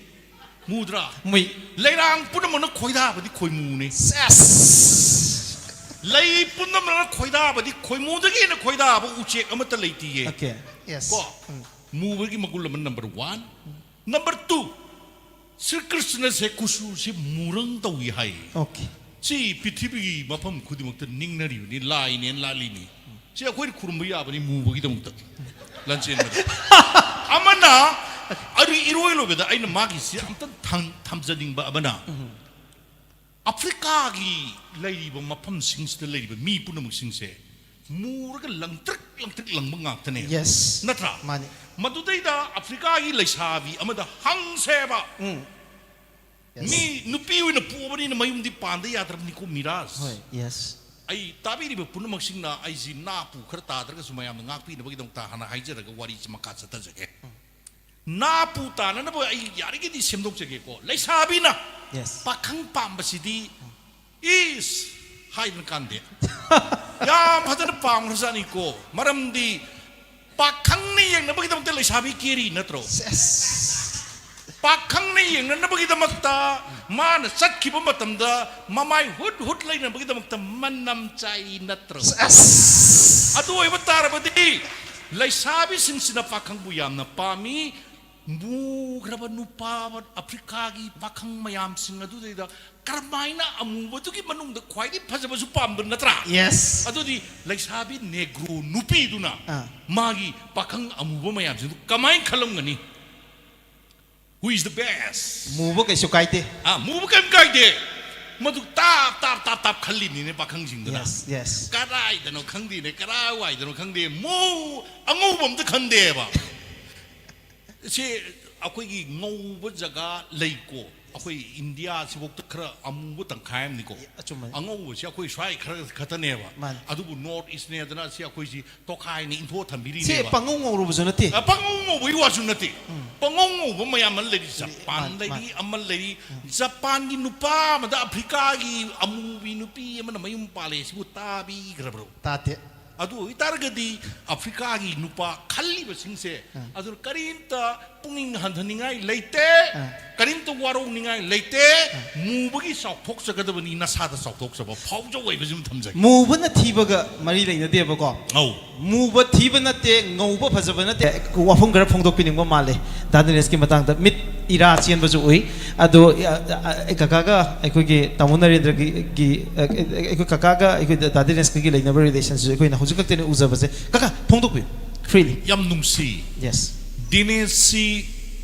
ꯃꯨꯗ꯭ꯔꯥ? ꯃꯨꯏ꯫ ꯂꯩꯔꯥꯡ ꯄꯨꯝꯅꯃꯛꯅ ꯈꯣꯏꯗꯥꯕꯗꯤ ꯈꯣꯏꯃꯨꯅꯦ꯫ ꯁꯦꯁ! ꯂꯩ ꯄꯨꯝꯅꯃꯛꯅ ꯈꯣꯏꯗꯥꯕꯗꯤ ꯈꯣꯏꯃꯨꯗꯒꯤ ꯍꯦꯟꯅ ꯈꯣꯏꯗꯥꯕ ꯎꯆꯦꯛ ꯑꯃꯠꯇ ꯂꯩꯇꯤꯌꯦ꯫ ꯑꯣꯀꯦ꯫ ꯌꯦꯁ꯫ ꯀꯣ? ꯎꯝ꯫ ꯃꯨꯕꯒꯤ ꯃꯒꯨꯟ ꯑꯃ number one. Number two, Sri ꯀ꯭ꯔꯤꯁꯅꯁꯦ ꯀꯨꯆꯨꯁꯦ ꯃꯨꯔꯪ ꯇꯧꯏ ꯍꯥꯏ꯫ ꯑꯣꯀꯦ꯫ ꯁꯤ ꯄ꯭ꯔꯤꯊꯤꯕꯤꯒꯤ ꯃꯐꯝ ꯈꯨꯗꯤꯡꯃꯛꯇ ꯅꯤꯡꯅꯔꯤꯕꯅꯤ, ꯂꯥꯏꯅꯦꯅ ꯂꯥꯠꯂꯤꯅꯤ꯫ ꯁꯤ ꯑꯩꯈꯣꯏꯅ ꯈꯨꯔꯨꯝꯕ ꯌꯥꯕꯅꯤ ꯃꯨꯕꯒꯤꯗꯃꯛꯇ ꯂꯥꯟꯆꯦꯟꯕꯗ꯫ ꯑꯃꯅ, ꯑꯗꯨ ꯏꯔꯣꯏ ꯂꯣꯏꯕꯗ ꯑꯩꯅ ꯃꯥꯒꯤꯁꯤ ꯑꯝꯇꯪ ꯊꯝ-, ꯊꯝꯖꯅꯤꯡꯕ ꯑꯃꯅ, ꯎꯝ꯫ ꯑꯐ꯭ꯔꯤꯀꯥꯒꯤ ꯂꯩꯔꯤꯕ ꯃꯐꯝꯁꯤꯡꯁꯤꯗ ꯂꯩꯔꯤꯕ ꯃꯤ ꯄꯨꯝꯅꯃꯛꯁꯤꯡꯁꯦ ꯃꯨꯔꯒ ꯂꯪꯇ꯭ꯔꯤꯛ ꯂꯪꯇ꯭ꯔꯤꯛ ꯂꯪꯕ ꯉꯥꯛꯇꯅꯦ꯫ ꯌꯦꯁ꯫ ꯅꯠꯇ꯭ꯔꯥ? ꯃꯥꯅꯤ꯫ ꯃꯗꯨꯗꯩꯗ ꯑꯐ꯭ꯔꯤꯀꯥꯒꯤ ꯂꯩꯁꯥꯕꯤ ꯑꯃꯗ ꯍꯪꯁꯦꯕ꯫ ꯎꯝ꯫ ꯌꯦꯁ꯫ ꯃꯤ ꯅꯨꯄꯤ ꯑꯣꯏꯅ ꯄꯣꯛꯑꯕꯅꯤꯅ ꯃꯌꯨꯝꯗꯤ ꯄꯥꯟꯗ ꯌꯥꯗ꯭ꯔꯕꯅꯤꯀꯣ ꯃꯤꯔꯥꯖ꯫ ꯍꯣꯏ, ꯌꯦꯁ꯫ ꯑꯩ ꯇꯥꯕꯤꯔꯤꯕ ꯄꯨꯝꯅꯃꯛꯁꯤꯡꯅ ꯑꯩꯁꯤ ꯅꯥꯄꯨ ꯈꯔ ꯇꯥꯗ꯭ꯔꯒꯁꯨ ꯃꯌꯥꯝꯅ ꯉꯥꯛꯄꯤꯅꯕꯒꯤꯗꯃꯛꯇ ꯍꯥꯟꯅ ꯍꯥꯏꯖꯔꯒ ꯋꯥꯔꯤꯁꯤ ꯃꯈꯥ ꯆꯠꯊꯖꯒꯦ꯫ ꯎꯝ꯫ ꯅꯥꯄꯨ ꯇꯥꯅꯅꯕ ꯑꯩ ꯌꯥꯔꯤꯒꯩꯗꯤ ꯁꯦꯝꯗꯣꯛꯆꯒꯦꯀꯣ꯫ ꯂꯩꯁꯥꯕꯤꯅ ꯌꯦꯁ꯫ ꯄꯥꯈꯪ ꯄꯥꯝꯕꯁꯤꯗꯤ ꯏꯁ, ꯍꯥꯏꯗꯅ ꯀꯥꯟꯗꯦ꯫ ꯌꯥꯝ ꯐꯖꯅ ꯄꯥꯝꯈ꯭ꯔꯖꯥꯠꯅꯤꯀꯣ꯫ ꯃꯔꯝꯗꯤ ꯄꯥꯈꯪꯅ ꯌꯦꯡꯅꯕꯒꯤꯗꯃꯛꯇ ꯂꯩꯁꯥꯕꯤ ꯀꯦꯔꯤ ꯅꯠꯇ꯭ꯔꯣ? ꯁꯦꯁ. ꯄꯥꯈꯪꯅ ꯌꯦꯡꯅꯅꯕꯒꯤꯗꯃꯛꯇ ꯃꯥꯅ ꯆꯠꯈꯤꯕ ꯃꯇꯝꯗ ꯃꯃꯥꯏ ꯍꯨꯠ ꯍꯨꯠ ꯂꯩꯅꯕꯒꯤꯗꯃꯛꯇ ꯃꯅꯝ ꯆꯥꯏꯔꯤ ꯅꯠꯇ꯭ꯔꯣ? ꯁꯦꯁ. ꯑꯗꯨ ꯑꯣꯏꯕ ꯇꯥꯔꯕꯗꯤ ꯂꯩꯁꯥꯕꯤꯁꯤꯡꯁꯤꯅ ꯄꯥꯈꯪꯕꯨ ꯌꯥꯝꯅ ꯄꯥꯝꯃꯤ꯫ ꯃꯨꯈ꯭ꯔꯕ ꯅꯨꯄꯥ, ꯑꯐ꯭ꯔꯤꯀꯥꯒꯤ ꯄꯥꯈꯪ ꯃꯌꯥꯝꯁꯤꯡ ꯑꯗꯨꯗꯩꯗ ꯀꯔꯝꯍꯥꯏꯅ ꯑꯃꯨꯕꯗꯨꯒꯤ ꯃꯅꯨꯡꯗ ꯈ꯭ꯋꯥꯏꯗꯒꯤ ꯐꯖꯕꯁꯨ ꯄꯥꯝꯕ ꯅꯠꯇ꯭ꯔꯥ? Yes. ꯑꯗꯨꯗꯤ ꯂꯩꯁꯥꯕꯤ ꯅꯦꯒ꯭ꯔꯣ ꯅꯨꯄꯤꯗꯨꯅ ꯑꯥ. ꯃꯥꯒꯤ ꯄꯥꯈꯪ ꯑꯃꯨꯕ ꯃꯌꯥꯝꯁꯤꯡꯗꯨ ꯀꯃꯥꯏꯅ ꯈꯜꯂꯝꯒꯅꯤ? Who is the best? ꯃꯨꯕ ꯀꯩꯁꯨ ꯀꯥꯏꯗꯦ. ꯑꯥ, ꯃꯨꯕ ꯀꯩꯝ ꯀꯥꯏꯗꯦ꯫ ꯃꯗꯨ ꯇꯥꯞ ꯇꯥꯞ ꯇꯥꯞ ꯇꯥꯞ ꯈꯜꯂꯤꯅꯤꯅꯦ ꯄꯥꯈꯪꯁꯤꯡꯗꯨꯅ꯫ Yes, yes. ꯀꯗꯥꯏꯗꯅꯣ ꯈꯪꯗꯦꯅꯦ, ꯀꯗꯥꯏꯋꯥꯏꯗꯅꯣ ꯈꯪꯗꯦ, ꯃꯨ ꯑꯉꯧꯕ ꯑꯝꯇ ꯈꯟꯗꯦꯕ꯫ ꯁꯤ ꯑꯩꯈꯣꯏꯒꯤ ꯉꯧꯕ ꯖꯒꯥ ꯂꯩꯀꯣ, ꯑꯩꯈꯣꯏ ꯏꯟꯗꯤꯌꯥꯁꯤꯐꯥꯎꯗ ꯈꯔ ꯑꯃꯨꯕ ꯇꯪꯈꯥꯏ ꯑꯃꯅꯤꯀꯣ꯫ ꯑꯆꯨꯝꯕꯅꯤ. ꯑꯉꯧꯕꯁꯤ ꯑꯩꯈꯣꯏ ꯁ꯭ꯋꯥꯏ ꯈꯔ ꯈꯛꯇꯅꯦꯕ꯫ ꯃꯥꯅꯤ. ꯑꯗꯨꯕꯨ North Eastꯅꯦꯗꯅ ꯁꯤ ꯑꯩꯈꯣꯏꯁꯤ ꯇꯣꯈꯥꯏꯅ ꯏꯟꯊꯣꯛꯑ ꯁꯤ ꯊꯝꯕꯤꯔꯤꯅꯦꯕ꯫ ꯄꯪꯉꯧ ꯉꯧꯔꯨꯕꯁꯨ ꯅꯠꯇꯦ. ꯑ, ꯄꯪꯉꯧ ꯉꯧꯕꯒꯤ ꯋꯥꯁꯨ ꯅꯠꯇꯦ꯫ ꯄꯪꯉꯧ ꯉꯧꯕ ꯃꯌꯥꯝ ꯑꯃ ꯂꯩꯔꯤ꯫ ꯖꯄꯥꯟ ꯃꯥꯅꯤ, ꯂꯩꯔꯤ, ꯃꯥꯅꯤ. ꯑꯃ ꯂꯩꯔꯤ꯫ ꯖꯄꯥꯟꯒꯤ ꯅꯨꯄꯥ ꯑꯃꯗ ꯑꯐ꯭ꯔꯤꯀꯥꯒꯤ ꯑꯃꯨꯕꯤ ꯅꯨꯄꯤ ꯑꯃꯅ ꯃꯌꯨꯝ ꯄꯥꯜꯂꯦ ꯁꯤꯕꯨ ꯇꯥꯕꯤꯈ꯭ꯔꯕ꯭ꯔꯣ? ꯇꯥꯗꯦ. ꯑꯗꯨ ꯑꯣꯏꯇꯥꯔꯒꯗꯤ ꯑꯐ꯭ꯔꯤꯀꯥꯒꯤ ꯅꯨꯄꯥ ꯈꯜꯂꯤꯕꯁꯤꯡꯁꯦ, ꯑꯗꯨꯅ ꯀꯔꯤꯝꯇ ꯄꯨꯛꯅꯤꯡ ꯍꯟꯊꯅꯤꯡꯉꯥꯏ ꯂꯩꯇꯦ, ꯑ. ꯀꯔꯤꯝꯇ ꯋꯥꯔꯧꯅꯤꯡꯉꯥꯏ ꯂꯩꯇꯦ꯫ ꯃꯨꯕꯒꯤ ꯆꯥꯎꯊꯣꯛꯆꯒꯗꯕꯅꯤ, ꯅꯁꯥꯗ ꯆꯥꯎꯊꯣꯛꯆꯕ ꯐꯥꯎꯖꯧ ꯍꯥꯏꯕꯁꯤꯃ ꯊꯝꯖꯒꯦ꯫ ꯃꯨꯕꯅ ꯊꯤꯕꯒ ꯃꯔꯤ ꯂꯩꯅꯗꯦꯕꯀꯣ. ꯑꯧ. ꯃꯨꯕ ꯊꯤꯕ ꯅꯠꯇꯦ, ꯉꯧꯕ ꯐꯖꯕ ꯅꯠꯇꯦ. ꯋꯥꯐꯝ ꯈꯔ ꯐꯣꯡꯗꯣꯛꯄꯤꯅꯤꯡꯕ ꯃꯥꯜꯂꯦ ꯗꯥ ꯗꯤꯅꯦꯁꯀꯤ ꯃꯇꯥꯡꯗ꯫ ꯃꯤꯠ ꯏꯔꯥ ꯆꯦꯟꯕꯁꯨ ꯎꯏ꯫ ꯑꯗꯣ ꯑ, ꯑ, ꯑ, ꯀꯀꯥꯒ ꯑꯩꯈꯣꯏꯒꯤ ꯇꯥꯃꯣ ꯅꯔꯦꯟꯗ꯭ꯔꯒꯤ, ꯒꯤ, ꯑ, ꯑꯩꯈꯣꯏ ꯀꯀꯥꯒ ꯑꯩꯈꯣꯏ ꯗꯥ ꯗꯤꯅꯦꯁꯀꯒꯤ ꯂꯩꯅꯕ relationꯁꯤꯁꯨ ꯑꯩꯈꯣꯏꯅ ꯍꯧꯖꯤꯛ ꯈꯛꯇꯅꯤ ꯎꯖꯕꯁꯦ꯫ ꯀꯀꯥ, ꯐꯣꯡꯗꯣꯛꯄꯤꯌꯨ freely. ꯌꯥꯝ ꯅꯨꯡꯁꯤ꯫ Yes. ꯗꯤꯅꯦꯁꯁꯤ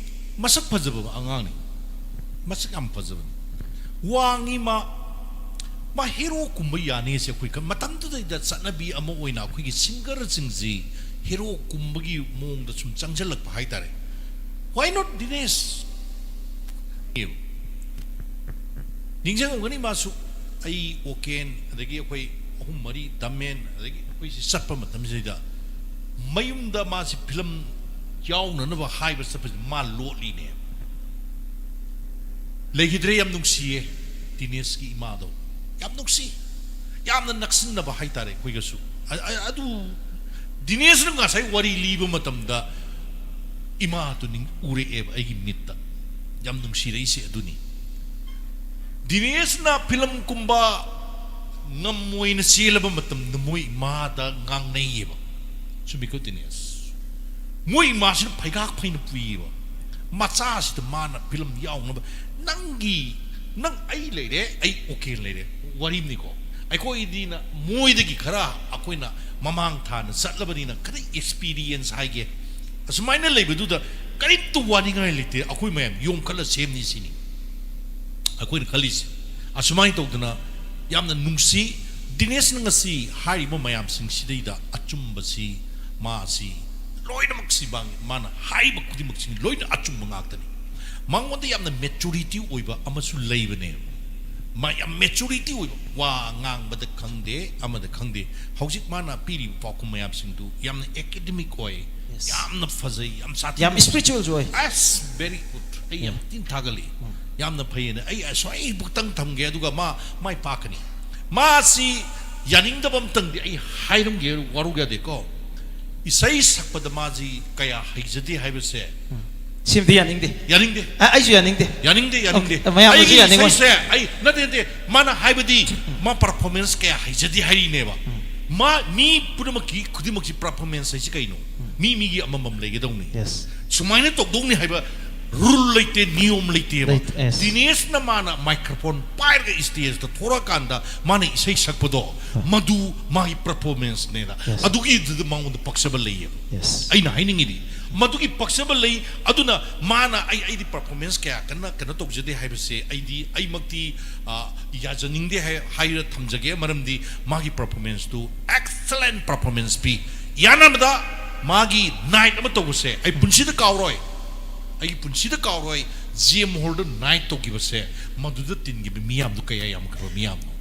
ꯃꯁꯛ ꯐꯖꯕ ꯑꯉꯥꯡꯅꯤ, ꯃꯁꯛ ꯌꯥꯝ ꯐꯖꯕꯅꯤ, ꯋꯥꯡꯉꯤ꯫ ꯃꯥ, ꯃꯥ ꯍꯦꯔꯣ ꯀꯨꯝꯕ ꯌꯥꯅꯤ꯫ ꯑꯁꯤ ꯑꯩꯈꯣꯏ ꯈ-, ꯃꯇꯝꯗꯨꯗꯩꯗ ꯆꯠꯅꯕꯤ ꯑꯃ ꯑꯣꯏꯅ ꯑꯩꯈꯣꯏꯒꯤ ꯁꯤꯡꯒꯔꯁꯤꯡꯁꯤ ꯍꯦꯔꯣ ꯀꯨꯝꯕꯒꯤ ꯃꯑꯣꯡꯗ ꯁꯨꯝ ꯆꯪꯁꯤꯜꯂꯛꯄ ꯍꯥꯏꯇꯥꯔꯦ꯫ Why not ꯗꯤꯅꯦꯁ? ꯅꯤꯡꯁꯤꯡꯉꯝꯒꯅꯤ ꯃꯥꯁꯨ, ꯑꯩ, ꯑꯣꯀꯦꯟ, ꯑꯗꯒꯤ ꯑꯩꯈꯣꯏ ꯑꯍꯨꯝ ꯃꯔꯤ, ꯗꯃꯦꯟ, ꯑꯗꯒꯤ ꯑꯩꯈꯣꯏꯁꯤ ꯆꯠꯄ ꯃꯇꯝꯁꯤꯗ ꯃꯌꯨꯝꯗ ꯃꯥꯁꯤ ꯐꯤꯂꯝ ꯌꯥꯎꯅꯅꯕ ꯍꯥꯏꯕ ꯆꯠꯄꯁꯤ ꯃꯥ ꯂꯣꯠꯂꯤꯅꯦ꯫ ꯂꯩꯈꯤꯗ꯭ꯔꯦ꯫ ꯌꯥꯝ ꯅꯨꯡꯁꯤꯌꯦ ꯗꯤꯅꯦꯁꯀꯤ ꯏꯃꯥꯗꯣ, ꯌꯥꯝ ꯅꯨꯡꯁꯤ꯫ ꯌꯥꯝꯅ ꯅꯛꯁꯤꯟꯅꯕ ꯍꯥꯏꯇꯥꯔꯦ ꯑꯩꯈꯣꯏꯒꯁꯨ꯫ ꯑ- ꯑ- ꯑꯗꯨ ꯗꯤꯅꯦꯁꯅ ꯉꯁꯥꯏ ꯋꯥꯔꯤ ꯂꯤꯕ ꯃꯇꯝꯗ ꯏꯃꯥꯗꯨ ꯅꯤꯡ ꯎꯔꯛꯑꯦꯕ ꯑꯩꯒꯤ ꯃꯤꯠꯇ꯫ ꯌꯥꯝ ꯅꯨꯡꯁꯤꯔꯛꯏꯁꯦ ꯑꯗꯨꯅꯤ꯫ ꯗꯤꯅꯦꯁꯅ ꯐꯤꯂꯝ ꯀꯨꯝꯕ ꯉꯝꯃꯣꯏꯅ ꯆꯦꯜꯂꯕ ꯃꯇꯝꯗ ꯃꯣꯏ ꯏꯃꯥꯗ ꯉꯥꯡꯅꯩꯌꯦꯕ꯫ ꯆꯨꯝꯃꯤꯀꯣ ꯗꯤꯅꯦꯁ? ꯃꯣꯏ ꯏꯃꯥꯁꯤꯅ ꯐꯩꯒꯥꯛ ꯐꯩꯅ ꯄꯨꯏꯌꯦꯕ꯫ ꯃꯆꯥꯁꯤꯗ ꯃꯥꯅ ꯐꯤꯂꯝ ꯌꯥꯎꯅꯕ, "ꯅꯪꯒꯤ, ꯅꯪ, ꯑꯩ ꯂꯩꯔꯦ, ꯑꯩ ꯑꯣꯀꯦ ꯂꯩꯔꯦ", ꯋꯥꯔꯤꯅꯤꯀꯣ꯫ ꯑꯩꯈꯣꯏꯗꯤꯅ ꯃꯣꯏꯗꯒꯤ ꯈꯔ ꯑꯩꯈꯣꯏꯅ ꯃꯃꯥꯡ ꯊꯥꯅ ꯆꯠꯂꯕꯅꯤꯅ ꯈꯔ ꯑꯦꯛꯁꯄꯤꯔꯤꯌꯦꯟꯁ ꯍꯥꯏꯒꯦ꯫ ꯑꯁꯨꯃꯥꯏꯅ ꯂꯩꯕꯗꯨꯗ ꯀꯔꯤꯝꯇ ꯋꯥꯅꯤꯡꯉꯥꯏ ꯂꯩꯇꯦ, ꯑꯩꯈꯣꯏ ꯃꯌꯥꯝ ꯌꯣꯝꯈꯠꯂ ꯁꯦꯝꯅꯤ ꯁꯤꯅꯤ ꯑꯩꯈꯣꯏꯅ ꯈꯜꯂꯤꯁꯦ꯫ ꯑꯁꯨꯃꯥꯏꯅ ꯇꯧꯗꯅ ꯌꯥꯝꯅ ꯅꯨꯡꯁꯤ꯫ ꯗꯤꯅꯦꯁꯅ ꯉꯁꯤ ꯍꯥꯏꯔꯤꯕ ꯃꯌꯥꯝꯁꯤꯡꯁꯤꯗꯩꯗ ꯑꯆꯨꯝꯕꯁꯤ ꯃꯥꯁꯤ ꯂꯣꯏꯅꯃꯛꯁꯤ ꯃꯥ- ꯃꯥꯅ ꯍꯥꯏꯔꯤꯕ ꯈꯨꯗꯤꯡꯃꯛꯁꯤ ꯂꯣꯏꯅ ꯑꯆꯨꯝꯕ ꯉꯥꯛꯇꯅꯤ꯫ ꯃꯉꯣꯟꯗ ꯌꯥꯝꯅ ꯃꯦꯆꯨꯔꯤꯇꯤ ꯑꯣꯏꯕ ꯑꯃꯁꯨ ꯂꯩꯕꯅꯦꯕ꯫ ꯃꯥ ꯌꯥꯝ ꯃꯦꯆꯨꯔꯤꯇꯤ ꯑꯣꯏꯕ, ꯋꯥ ꯉꯥꯡꯕꯗ ꯈꯪꯗꯦ, ꯑꯃꯗ ꯈꯪꯗꯦ꯫ ꯍꯧꯖꯤꯛ ꯃꯥꯅ ꯄꯤꯔꯤꯕ ꯄꯥꯎꯈꯨꯝ ꯃꯌꯥꯝꯁꯤꯡꯗꯨ ꯌꯥꯝꯅ ꯑꯦꯀꯥꯗꯦꯃꯤꯛ ꯑꯣꯏ, Yes. ꯌꯥꯝꯅ ꯐꯖꯩ, ꯌꯥꯝ ꯁꯥꯊꯤ꯫ ꯌꯥꯝ ꯏꯁꯄꯤꯔꯤꯆꯨꯋꯦꯜꯁꯨ ꯑꯣꯏ꯫ ꯑꯁ, ꯕꯦꯔꯤ ꯒꯨꯗ꯫ ꯑꯩ ꯌꯥꯝ Yeah. ꯊꯤꯅ ꯊꯥꯒꯠꯂꯤ꯫ ꯌꯥꯝꯅ ꯐꯩꯌꯦꯅ ꯑꯩ ꯑꯁ꯭ꯋꯥꯏ ꯕꯨꯛꯇꯪ ꯊꯝꯒꯦ, ꯑꯗꯨꯒ ꯃꯥ ꯃꯥꯏ ꯄꯥꯛꯀꯅꯤ꯫ ꯃꯥꯁꯤ ꯌꯥꯅꯤꯡꯗꯕ ꯑꯝꯇꯪꯗꯤ ꯑꯩ ꯍꯥꯏꯔꯝꯒꯦ, ꯋꯥꯔꯧ ꯌꯥꯗꯦꯀꯣ꯫ ꯏꯁꯩ ꯁꯛꯄꯗ ꯃꯥꯁꯤ ꯀꯌꯥ ꯍꯩꯖꯗꯦ ꯍꯥꯏꯕꯁꯦ ꯁꯤꯃꯗꯤ ꯌꯥꯅꯤꯡꯗꯦ꯫ ꯌꯥꯅꯤꯡꯗꯦ꯫ ꯑ- ꯑꯩꯁꯨ ꯌꯥꯅꯤꯡꯗꯦ꯫ ꯌꯥꯅꯤꯡꯗꯦ, ꯌꯥꯅꯤꯡꯗꯦ꯫ Okay, ꯃꯌꯥꯝꯅꯁꯨ ꯑꯩꯒꯤ ꯌꯥꯅꯤꯡꯉꯣꯏ꯫ ꯏꯁꯩꯁꯦ, ꯑꯩ, ꯅꯠꯇꯦ, ꯅꯠꯇꯦ, ꯃꯥꯅ ꯍꯥꯏꯕꯗꯤ ꯃꯥ ꯄꯔꯐꯣꯔꯃꯦꯟꯁ ꯀꯌꯥ ꯍꯩꯖꯗꯦ ꯍꯥꯏꯔꯤꯅꯦꯕ꯫ ꯃꯥ, ꯃꯤ ꯄꯨꯝꯅꯃꯛꯀꯤ ꯈꯨꯗꯤꯡꯃꯛꯀꯤ ꯄꯔꯐꯣꯔꯃꯦꯟꯁ ꯍꯥꯏꯁꯤ ꯀꯩꯅꯣ? ꯃꯤ ꯃꯤꯒꯤ ꯑꯃꯃꯝ ꯂꯩꯒꯗꯧꯅꯤ꯫ Yes. ꯁꯨꯃꯥꯏꯅ ꯇꯧꯗꯧꯅꯤ ꯍꯥꯏꯕ ꯔꯨꯜ ꯂꯩꯇꯦ, ꯅꯤꯌꯣꯝ ꯂꯩꯇꯦꯕ꯫ ꯂꯩꯇꯦ, yes. ꯗꯤꯅꯦꯁꯅ ꯃꯥꯅ ꯃꯥꯏꯀ꯭ꯔꯣꯐꯣꯟ ꯄꯥꯏꯔꯒ ꯏꯁꯇꯦꯖꯇ ꯊꯣꯔꯛꯑꯀꯥꯟꯗ ꯃꯥꯅ ꯏꯁꯩ ꯁꯛꯄꯗꯣ, ꯃꯗꯨ ꯃꯥꯒꯤ ꯄꯔꯐꯣꯔꯃꯦꯟꯁꯅꯦꯅ꯫ Yes. ꯑꯗꯨꯒꯤꯗꯨꯗ ꯃꯉꯣꯟꯗ ꯄꯛꯆꯕ ꯂꯩꯌꯦꯕ꯫ Yes. ꯑꯩꯅ ꯍꯥꯏꯅꯤꯡꯉꯤꯗꯤ ꯃꯗꯨꯒꯤ ꯄꯛꯆꯕ ꯂꯩ꯫ ꯑꯗꯨꯅ ꯃꯥꯅ, "ꯑꯩ, ꯑꯩꯗꯤ ꯄꯔꯐꯣꯔꯃꯦꯟꯁ ꯀꯌꯥ ꯀꯟꯅ ꯀꯩꯅꯣ ꯇꯧꯖꯗꯦ" ꯍꯥꯏꯕꯁꯦ ꯑꯩꯗꯤ ꯑꯩꯃꯛꯇꯤ, ꯑ, ꯌꯥꯖꯅꯤꯡꯗꯦ ꯍꯥꯏ-, ꯍꯥꯏꯔ ꯊꯝꯖꯒꯦ꯫ ꯃꯔꯝꯗꯤ ꯃꯥꯒꯤ ꯄꯔꯐꯣꯔꯃꯦꯟꯁꯇꯨ ꯑꯦꯛꯁꯂꯦꯟ ꯄꯔꯐꯣꯔꯃꯦꯟꯁ ꯄꯤ꯫ ꯌꯥꯅꯕꯗ ꯃꯥꯒꯤ ꯅꯥꯏꯠ ꯑꯃ ꯇꯧꯕꯁꯦ ꯑꯩ ꯄꯨꯟꯁꯤꯗ ꯀꯥꯎꯔꯣꯏ꯫ ꯑꯩꯒꯤ ꯄꯨꯟꯁꯤꯗ ꯀꯥꯎꯔꯣꯏ꯫ ꯖꯤ ꯑꯦꯝ ꯍꯣꯜꯗ ꯅꯥꯏꯠ ꯇꯧꯈꯤꯕꯁꯦ, ꯃꯗꯨꯗ ꯇꯤꯟꯈꯤꯕ ꯃꯤꯌꯥꯝꯗꯨ ꯀꯌꯥ ꯌꯥꯝꯈ꯭ꯔꯕ ꯃꯤꯌꯥꯝꯅꯣ꯫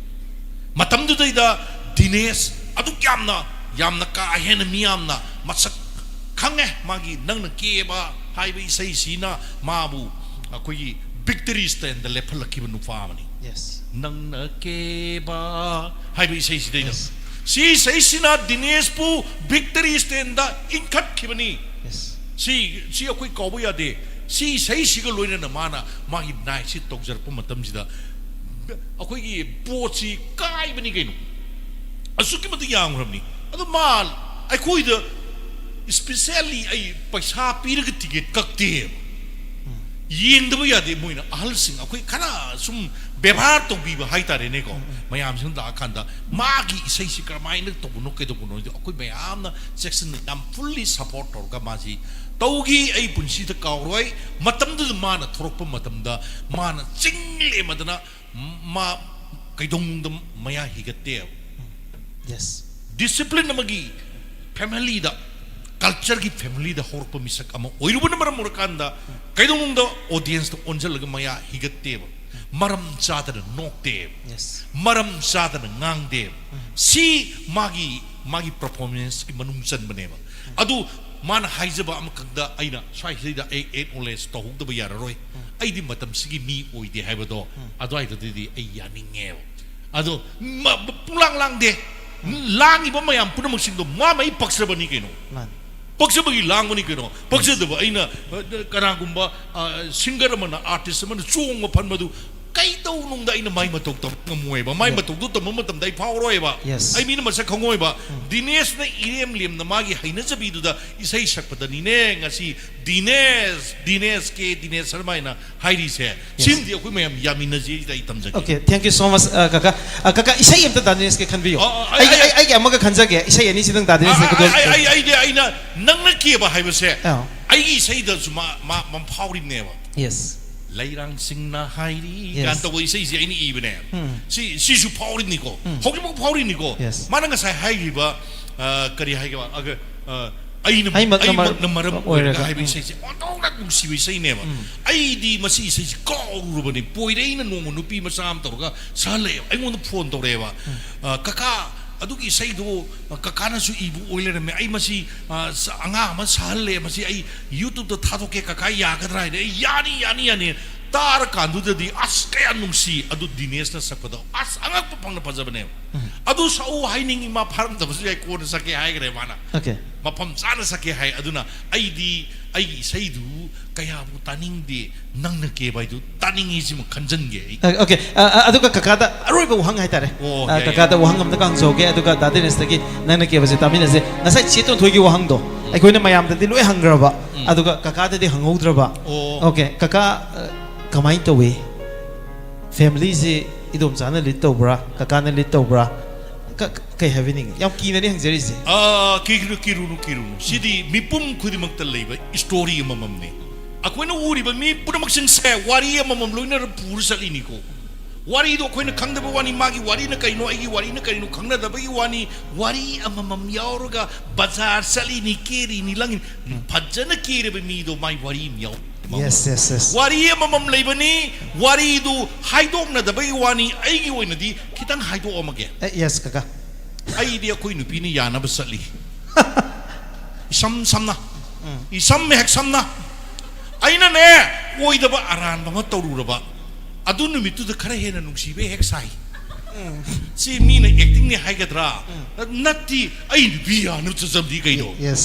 ꯃꯇꯝꯗꯨꯗꯩꯗ ꯗꯤꯅꯦꯁ ꯑꯗꯨꯛ ꯌꯥꯝꯅ, ꯌꯥꯝꯅ ꯀꯥ ꯍꯦꯟꯅ ꯃꯤꯌꯥꯝꯅ ꯃꯁꯛ ꯈꯪꯉꯦ꯫ ꯃꯥꯒꯤ ꯅꯪꯅ ꯀꯦꯕ ꯍꯥꯏꯕ ꯏꯁꯩꯁꯤꯅ ꯃꯥꯕꯨ ꯑꯩꯈꯣꯏꯒꯤ ꯚꯤꯛꯇꯔꯤ ꯁ꯭ꯇꯦꯟꯗ ꯂꯦꯞꯍꯜꯂꯛꯈꯤꯕ ꯅꯨꯄꯥ ꯑꯃꯅꯤ꯫ Yes. ꯅꯪꯅ ꯀꯦꯕ ꯍꯥꯏꯕ ꯏꯁꯩꯁꯤꯗꯩꯗ Yes. ꯁꯤ ꯏꯁꯩꯁꯤꯅ ꯗꯤꯅꯦꯁꯄꯨ ꯕꯤꯛꯇꯔꯤ ꯁ꯭ꯇꯦꯟꯗ ꯏꯟꯈꯠꯈꯤꯕꯅꯤ. Yes. ꯁꯤ ꯁꯤ ꯑꯩꯈꯣꯏ ꯀꯥꯎꯕ ꯌꯥꯗꯦ. ꯁꯤ ꯏꯁꯩꯁꯤꯒ ꯂꯣꯏꯅꯅ ꯃꯥꯅ ꯃꯥꯒꯤ ꯅꯥꯏꯠꯁꯤ ꯇꯧꯖꯔꯛꯄ ꯃꯇꯝꯁꯤꯗ ꯑꯩꯈꯣꯏꯒꯤ ꯄꯣꯠꯁꯤ ꯀꯥꯏꯕꯅꯤ ꯀꯩꯅꯣ. ꯑꯁꯨꯛꯀꯤ ꯃꯇꯤꯛ ꯌꯥꯝꯈ꯭ꯔꯕꯅꯤ. ꯑꯗꯣ ꯃꯥ ꯑꯩꯈꯣꯏꯗ ꯏꯁꯄꯤꯁꯦꯜꯂꯤ ꯑꯩ ꯄꯩꯁꯥ ꯄꯤꯔꯒ ꯇꯤꯀꯦꯠ ꯀꯛꯇꯦꯕ. ꯌꯦꯡꯗꯕ ꯌꯥꯗꯦ. ꯃꯣꯏꯅ ꯑꯍꯜꯁꯤꯡ ꯑꯩꯈꯣꯏ ꯈꯔ ꯁꯨꯝ ꯕꯦꯕꯥꯔ ꯇꯧꯕꯤꯕ ꯍꯥꯏꯇꯥꯔꯦꯅꯦꯀꯣ. ꯃꯌꯥꯝꯁꯤꯅ ꯂꯥꯛꯑꯀꯥꯟꯗ ꯃꯥꯒꯤ ꯏꯁꯩꯁꯤ ꯀꯔꯝꯍꯥꯏꯅ ꯇꯧꯕꯅꯣ ꯀꯩꯗꯧꯕꯅꯣ ꯍꯥꯏꯗꯣ ꯑꯩꯈꯣꯏ ꯃꯌꯥꯝꯅ ꯆꯦꯛꯁꯤꯟꯅ ꯌꯥꯝ ꯐꯨꯜꯂꯤ ꯁꯞꯄꯣꯔꯠ ꯇꯧꯔꯒ ꯃꯥꯁꯤ ꯇꯧꯈꯤ. ꯑꯩ ꯄꯨꯟꯁꯤꯗ ꯀꯥꯎꯔꯣꯏ. ꯃꯇꯝꯗꯨꯗ ꯃꯥꯅ ꯊꯣꯔꯛꯄ ꯃꯇꯝꯗ ꯃꯥꯅ ꯆꯤꯡ ꯂꯦꯝꯃꯗꯅ ꯃꯥ ꯀꯩꯗꯧꯅꯨꯡꯗ ꯃꯌꯥ ꯍꯤꯒꯠꯇꯦꯕ. Yes. ꯗꯤꯁꯤꯄ꯭ꯂꯤꯟ ꯑꯃꯒꯤ ꯐꯦꯃꯤꯂꯤꯗ, ꯀꯜꯆꯔꯒꯤ ꯐꯦꯃꯤꯂꯤꯗ ꯍꯧꯔꯛꯄ ꯃꯤꯁꯛ ꯑꯃ ꯑꯣꯏꯔꯨꯕꯅ ꯃꯔꯝ ꯑꯣꯏꯔꯀꯥꯟꯗ ꯀꯩꯗꯧꯅꯨꯡꯗ ꯑꯣꯗꯤꯌꯦꯟꯁꯇ ꯑꯣꯟꯁꯤꯜꯂꯒ ꯃꯌꯥ ꯍꯤꯒꯠꯇꯦꯕ. ꯃꯔꯝ ꯆꯥꯗꯅ ꯅꯣꯛꯇꯦꯕ. Yes. ꯃꯔꯝ ꯆꯥꯗꯅ ꯉꯥꯡꯗꯦꯕ. ꯁꯤ ꯃꯥꯒꯤ ꯃꯥꯒꯤ ꯄꯔꯐꯣꯔꯃꯦꯟꯁꯀꯤ ꯃꯅꯨꯡ ꯆꯟꯕꯅꯦꯕ. ꯑꯗꯨ ꯃꯥꯅ ꯍꯥꯏꯖꯕ ꯑꯃꯈꯛꯇ ꯑꯩꯅ ꯁ꯭ꯋꯥꯏꯁꯤꯗꯩꯗ ꯑꯩ ꯑꯦꯛꯅꯣꯂꯦꯖ ꯇꯧꯍꯧꯗꯕ ꯌꯥꯔꯔꯣꯏ. ꯑꯩꯗꯤ ꯃꯇꯝꯁꯤꯒꯤ ꯃꯤ ꯑꯣꯏꯗꯦ ꯍꯥꯏꯕꯗꯣ ꯑꯗꯨꯋꯥꯏꯗꯗꯤ ꯑꯩ ꯌꯥꯅꯤꯡꯉꯦꯕ. ꯑꯗꯣ ꯃ- ꯄꯨꯡꯂꯥꯡ ꯂꯥꯡꯗꯦ. ꯂꯥꯡꯉꯤꯕ ꯃꯌꯥꯝ ꯄꯨꯝꯅꯃꯛꯁꯤꯡꯗꯣ ꯃꯥ ꯃꯩ ꯄꯛꯆꯕꯅꯤ ꯀꯩꯅꯣ. ꯃꯥꯅꯤ. ꯄꯛꯆꯕꯒꯤ ꯂꯥꯡꯕꯅꯤ ꯀꯩꯅꯣ. ꯄꯛꯆꯗꯕ ꯑꯩꯅ ꯑ, ꯀꯅꯥꯒꯨꯝꯕ ꯁꯤꯡꯒꯔ ꯑꯃꯅ, ꯑꯥꯔꯇꯤꯁ ꯑꯃꯅ ꯆꯣꯡꯕ ꯐꯟꯕꯗꯨ ꯀꯩꯗꯧꯅꯨꯡꯗ ꯑꯩꯅ ꯃꯥꯏ ꯃꯇꯧ ꯇꯝꯕ ꯉꯝꯃꯣꯏꯕ. ꯃꯥꯏ Yeah. ꯃꯇꯧꯗꯨ ꯇꯝꯕ ꯃꯇꯝꯗ ꯑꯩ ꯐꯥꯎꯔꯣꯏꯕ. Yes. ꯑꯩ ꯃꯤꯅ ꯃꯁꯛ ꯈꯪꯉꯣꯏꯕ. ꯗꯤꯅꯦꯁꯅ ꯏꯔꯦꯝ ꯂꯦꯝꯅ ꯃꯥꯒꯤ ꯍꯩꯅꯖꯕꯤꯗꯨꯗ ꯏꯁꯩ ꯁꯛꯄꯗꯅꯤꯅꯦ ꯉꯁꯤ ꯗꯤꯅꯦꯁ, ꯗꯤꯅꯦꯁ ꯀꯦ, ꯗꯤꯅꯦꯁ ꯁꯔꯃ ꯍꯥꯏꯅ ꯍꯥꯏꯔꯤꯁꯦ. ꯁꯤꯃꯗꯤ ꯑꯩꯈꯣꯏ ꯃꯌꯥꯝ ꯌꯥꯃꯤꯟꯅꯁꯤ ꯁꯤꯗ ꯑꯩ ꯇꯝꯖꯒꯦ. Okay, thank you so much, uh, ꯀꯀꯥ. Uh, ꯀꯀꯥ, ꯏꯁꯩ ꯑꯝꯇ ꯗꯥꯅꯦꯁꯀꯤ ꯈꯟꯕꯤꯌꯣ. ꯑ, ꯑ, ꯑꯩ, ꯑꯩꯒꯤ ꯑꯩ, ꯑꯩ- ꯑꯩꯒꯤ ꯑꯃꯒ ꯈꯟꯖꯒꯦ. ꯏꯁꯩ ꯑꯅꯤꯁꯤꯗꯪ ꯗꯥꯅꯦꯁꯅ ꯑ, ꯈꯨꯗꯣꯜ- ꯑꯩ, ꯑꯩ, ꯑꯩꯗꯤ ꯑꯩꯅ ꯅꯪꯅ ꯀꯦꯕ ꯍꯥꯏꯕꯁꯦ ꯑꯥ. ꯑꯩꯒꯤ ꯏꯁꯩꯗꯁꯨ ꯃꯥ, ꯃꯥ, ꯃꯥ ꯐꯥꯎꯔꯤꯕꯅꯦꯕ. Yes. ꯂꯩꯔꯥꯡꯁꯤꯡꯅ ꯍꯥꯏꯔꯤ Yes. ꯀꯥꯟ ꯇꯧꯕ ꯏꯁꯩꯁꯦ ꯑꯩꯅ ꯏꯕꯅꯦ. ꯎꯝ. ꯁꯤ ꯁꯤꯁꯨ ꯐꯥꯎꯔꯤꯅꯤꯀꯣ. ꯎꯝ. ꯍꯧꯖꯤꯛꯃꯛ ꯐꯥꯎꯔꯤꯅꯤꯀꯣ. Yes. ꯃꯥꯅ ꯉꯁꯥꯏ ꯍꯥꯏꯈꯤꯕ ꯑ, ꯀꯔꯤ ꯍꯥꯏꯒꯦꯕ? ꯑꯒ, ꯑ, ꯑꯩꯅ ꯑꯩꯃꯛꯅ ꯃꯔ- ꯑꯩꯃꯛꯅ ꯃꯔꯝ ꯑꯣꯏꯔꯒ, ꯑꯣꯏꯔꯒ ꯍꯥꯏꯕ ꯎꯝ. ꯏꯁꯩꯁꯦ ꯑꯣꯟꯊꯣꯛꯅ ꯅꯨꯡꯁꯤꯕ ꯏꯁꯩꯅꯦꯕ. ꯑꯩꯗꯤ ꯃꯁꯤ ꯏꯁꯩꯁꯦ ꯀꯥꯎꯔꯨꯔꯕꯅꯤ. ꯄꯣꯏꯔꯩꯅ ꯅꯣꯡꯃ ꯅꯨꯄꯤ ꯃꯆꯥ ꯑꯃ ꯇꯧꯔꯒ ꯁꯥꯍꯜꯂꯛꯑꯦꯕ, ꯑꯩꯉꯣꯟꯗ ꯐꯣꯟ ꯇꯧꯔꯛꯑꯦꯕ. "ꯑ, ꯀꯀꯥ, ꯑꯗꯨꯒꯤ ꯏꯁꯩꯗꯣ ꯀꯀꯥꯅꯁꯨ ꯏꯕ ꯑꯣꯏ ꯂꯩꯔꯝꯃꯦ. ꯑꯩ ꯃꯁꯤ, ꯑ, ꯁ-, ꯑꯉꯥꯡ ꯑꯃ ꯁꯥꯍꯜꯂꯦ, ꯃꯁꯤ ꯑꯩ ꯌꯨꯇ꯭ꯌꯨꯕꯇ ꯊꯥꯗꯣꯛꯀꯦ ꯀꯀꯥ, ꯌꯥꯒꯗ꯭ꯔꯥ?" ꯍꯥꯏꯅ ꯑꯩ, "ꯌꯥꯅꯤ, ꯌꯥꯅꯤ, ꯌꯥꯅꯤ꯫ ꯇꯥꯔꯀꯥꯟꯗꯨꯗꯗꯤ ꯑꯁ ꯀꯌꯥ ꯅꯨꯡꯁꯤ꯫ ꯑꯗꯨ ꯗꯤꯅꯦꯁꯅ ꯁꯛꯄꯗꯣ ꯑꯁ ꯑꯉꯛꯄ ꯐꯪꯅ ꯐꯖꯕꯅꯦꯕ꯫ ꯑꯗꯨ ꯁꯛꯎ ꯍꯥꯏꯅꯤꯡꯉꯤ, ꯃꯥ ꯐꯥꯔꯝꯗꯕꯁꯨ ꯌꯥꯏ, ꯀꯣꯟꯅ ꯁꯛꯀꯦ ꯍꯥꯏꯈ꯭ꯔꯦ ꯃꯥꯅ꯫ Okay. ꯃꯐꯝ ꯆꯥꯅ ꯁꯛꯀꯦ ꯍꯥꯏ꯫ ꯑꯗꯨꯅ ꯑꯩꯗꯤ ꯑꯩꯒꯤ ꯏꯁꯩꯗꯨ ꯀꯌꯥꯕꯨ ꯇꯥꯅꯤꯡꯗꯦ, ꯅꯪꯅ ꯀꯦꯕ ꯍꯥꯏꯗꯨ ꯇꯥꯅꯤꯡꯉꯤ, ꯁꯤꯃ ꯈꯟꯖꯟꯒꯦ ꯑꯩ꯫ Okay, ꯑ, ꯑ, ꯑꯗꯨꯒ ꯀꯀꯥꯗ ꯑꯔꯣꯏꯕ ꯋꯥꯍꯪ ꯍꯥꯏꯇꯥꯔꯦ꯫ ꯑꯣ, ꯑ, ꯌꯥꯏ, ꯌꯥꯏ꯫ ꯀꯀꯥꯗ ꯋꯥꯍꯪ ꯑꯝꯇ ꯍꯪꯖꯍꯧꯒꯦ, ꯑꯗꯨꯒ ꯗꯥ ꯗꯦꯅꯤꯁꯇꯒꯤ ꯅꯪꯅ ꯀꯦꯕꯁꯦ ꯇꯥꯃꯤꯟꯅꯁꯦ꯫ ꯉꯁꯥꯏ ꯆꯦ ꯇꯣꯟꯊꯣꯏꯒꯤ ꯋꯥꯍꯪꯗꯣ ꯑꯩꯈꯣꯏꯅ ꯃꯌꯥꯝꯗꯗꯤ ꯂꯣꯏ ꯍꯪꯈ꯭ꯔꯕ, ꯑꯗꯨꯒ ꯀꯀꯥꯗꯗꯤ ꯍꯪꯍꯧꯗ꯭ꯔꯕ꯫ ꯑꯣ꯫ Okay, ꯀꯀꯥ, ꯑ, ꯀꯃꯥꯏꯅ ꯇꯧꯏ? Family ꯁꯤ ꯏꯗꯣꯝꯆꯥꯅ lead ꯇꯧꯕ꯭ꯔꯥ, ꯀꯀꯥꯅ lead ꯇꯧꯕ꯭ꯔꯥ? ꯀ-, ꯀꯩ ꯍꯥꯏꯕꯤꯅꯤꯡꯉꯤ? ꯌꯥꯝ ꯀꯤꯅꯅꯤ ꯍꯪꯖꯔꯤꯁꯦ꯫ ꯑꯥ, ꯀꯤꯔꯨꯅꯨ, ꯀꯤꯔꯨꯅꯨ, ꯀꯤꯔꯨꯅꯨ꯫ ꯁꯤꯗꯤ ꯃꯤꯄꯨꯝ ꯈꯨꯗꯤꯡꯃꯛꯇ ꯂꯩꯕ story ꯑꯃꯃꯝꯅꯤ꯫ ꯑꯩꯈꯣꯏꯅ ꯎꯔꯤꯕ ꯃꯤ ꯄꯨꯝꯅꯃꯛꯁꯤꯡꯁꯦ ꯋꯥꯔꯤ ꯑꯃꯃꯝ ꯂꯣꯏꯅ ꯄꯨꯔ ꯆꯠꯂꯤꯅꯤꯀꯣ꯫ ꯋꯥꯔꯤꯗꯣ ꯑꯩꯈꯣꯏꯅ ꯈꯪꯗꯕ ꯋꯥꯅꯤ, ꯃꯥꯒꯤ ꯋꯥꯔꯤꯅ ꯀꯩꯅꯣ, ꯑꯩꯒꯤ ꯋꯥꯔꯤꯅ ꯀꯩꯅꯣ ꯈꯪꯅꯗꯕꯒꯤ ꯋꯥꯅꯤ꯫ ꯋꯥꯔꯤ ꯑꯃꯃꯝ ꯌꯥꯎꯔꯒ ꯕꯖꯥꯔ ꯆꯠꯂꯤꯅꯤ, ꯀꯦꯔꯤꯅꯤ, ꯂꯪꯉꯤꯅꯤ꯫ ꯐꯖꯅ ꯀꯦꯔꯕ ꯃꯤꯗꯣ ꯃꯥꯏ ꯋꯥꯔꯤ ꯑꯃ ꯌꯥꯎ꯫ Yes, yes, yes. ꯋꯥꯔꯤ ꯑꯃꯃꯝ ꯂꯩꯕꯅꯤ, ꯋꯥꯔꯤꯗꯨ ꯍꯥꯏꯗꯣꯛꯅꯗꯕꯒꯤ ꯋꯥꯅꯤ꯫ ꯑꯩꯒꯤ ꯑꯣꯏꯅꯗꯤ ꯈꯤꯇꯪ ꯍꯥꯏꯗꯣꯛꯑꯝꯃꯒꯦ꯫ ꯑꯦ, yes, ꯀꯀꯥ꯫ ꯑꯩꯗꯤ ꯑꯩꯈꯣꯏ ꯅꯨꯄꯤꯅ ꯌꯥꯅꯕ ꯆꯠꯂꯤ꯫ ꯏꯁꯝ ꯁꯝꯅ, ꯏꯁꯝ ꯍꯦꯛ ꯁꯝꯅ, ꯑꯩꯅꯅꯦ ꯑꯣꯏꯗꯕ ꯑꯔꯥꯟꯕ ꯑꯃ ꯇꯧꯔꯨꯔꯕ, ꯑꯗꯨ ꯅꯨꯃꯤꯠꯇꯨꯗ ꯈꯔ ꯍꯦꯟꯅ ꯅꯨꯡꯁꯤꯕ ꯍꯦꯛ ꯁꯥꯏ꯫ ꯁꯤ ꯃꯤꯅ acting ꯅꯤ ꯍꯥꯏꯒꯗ꯭ꯔꯥ? ꯅꯠꯇꯦ, ꯑꯩ ꯅꯨꯄꯤ ꯌꯥꯅꯕ ꯆꯠꯆꯕꯗꯤ ꯀꯩꯅꯣ? Yes.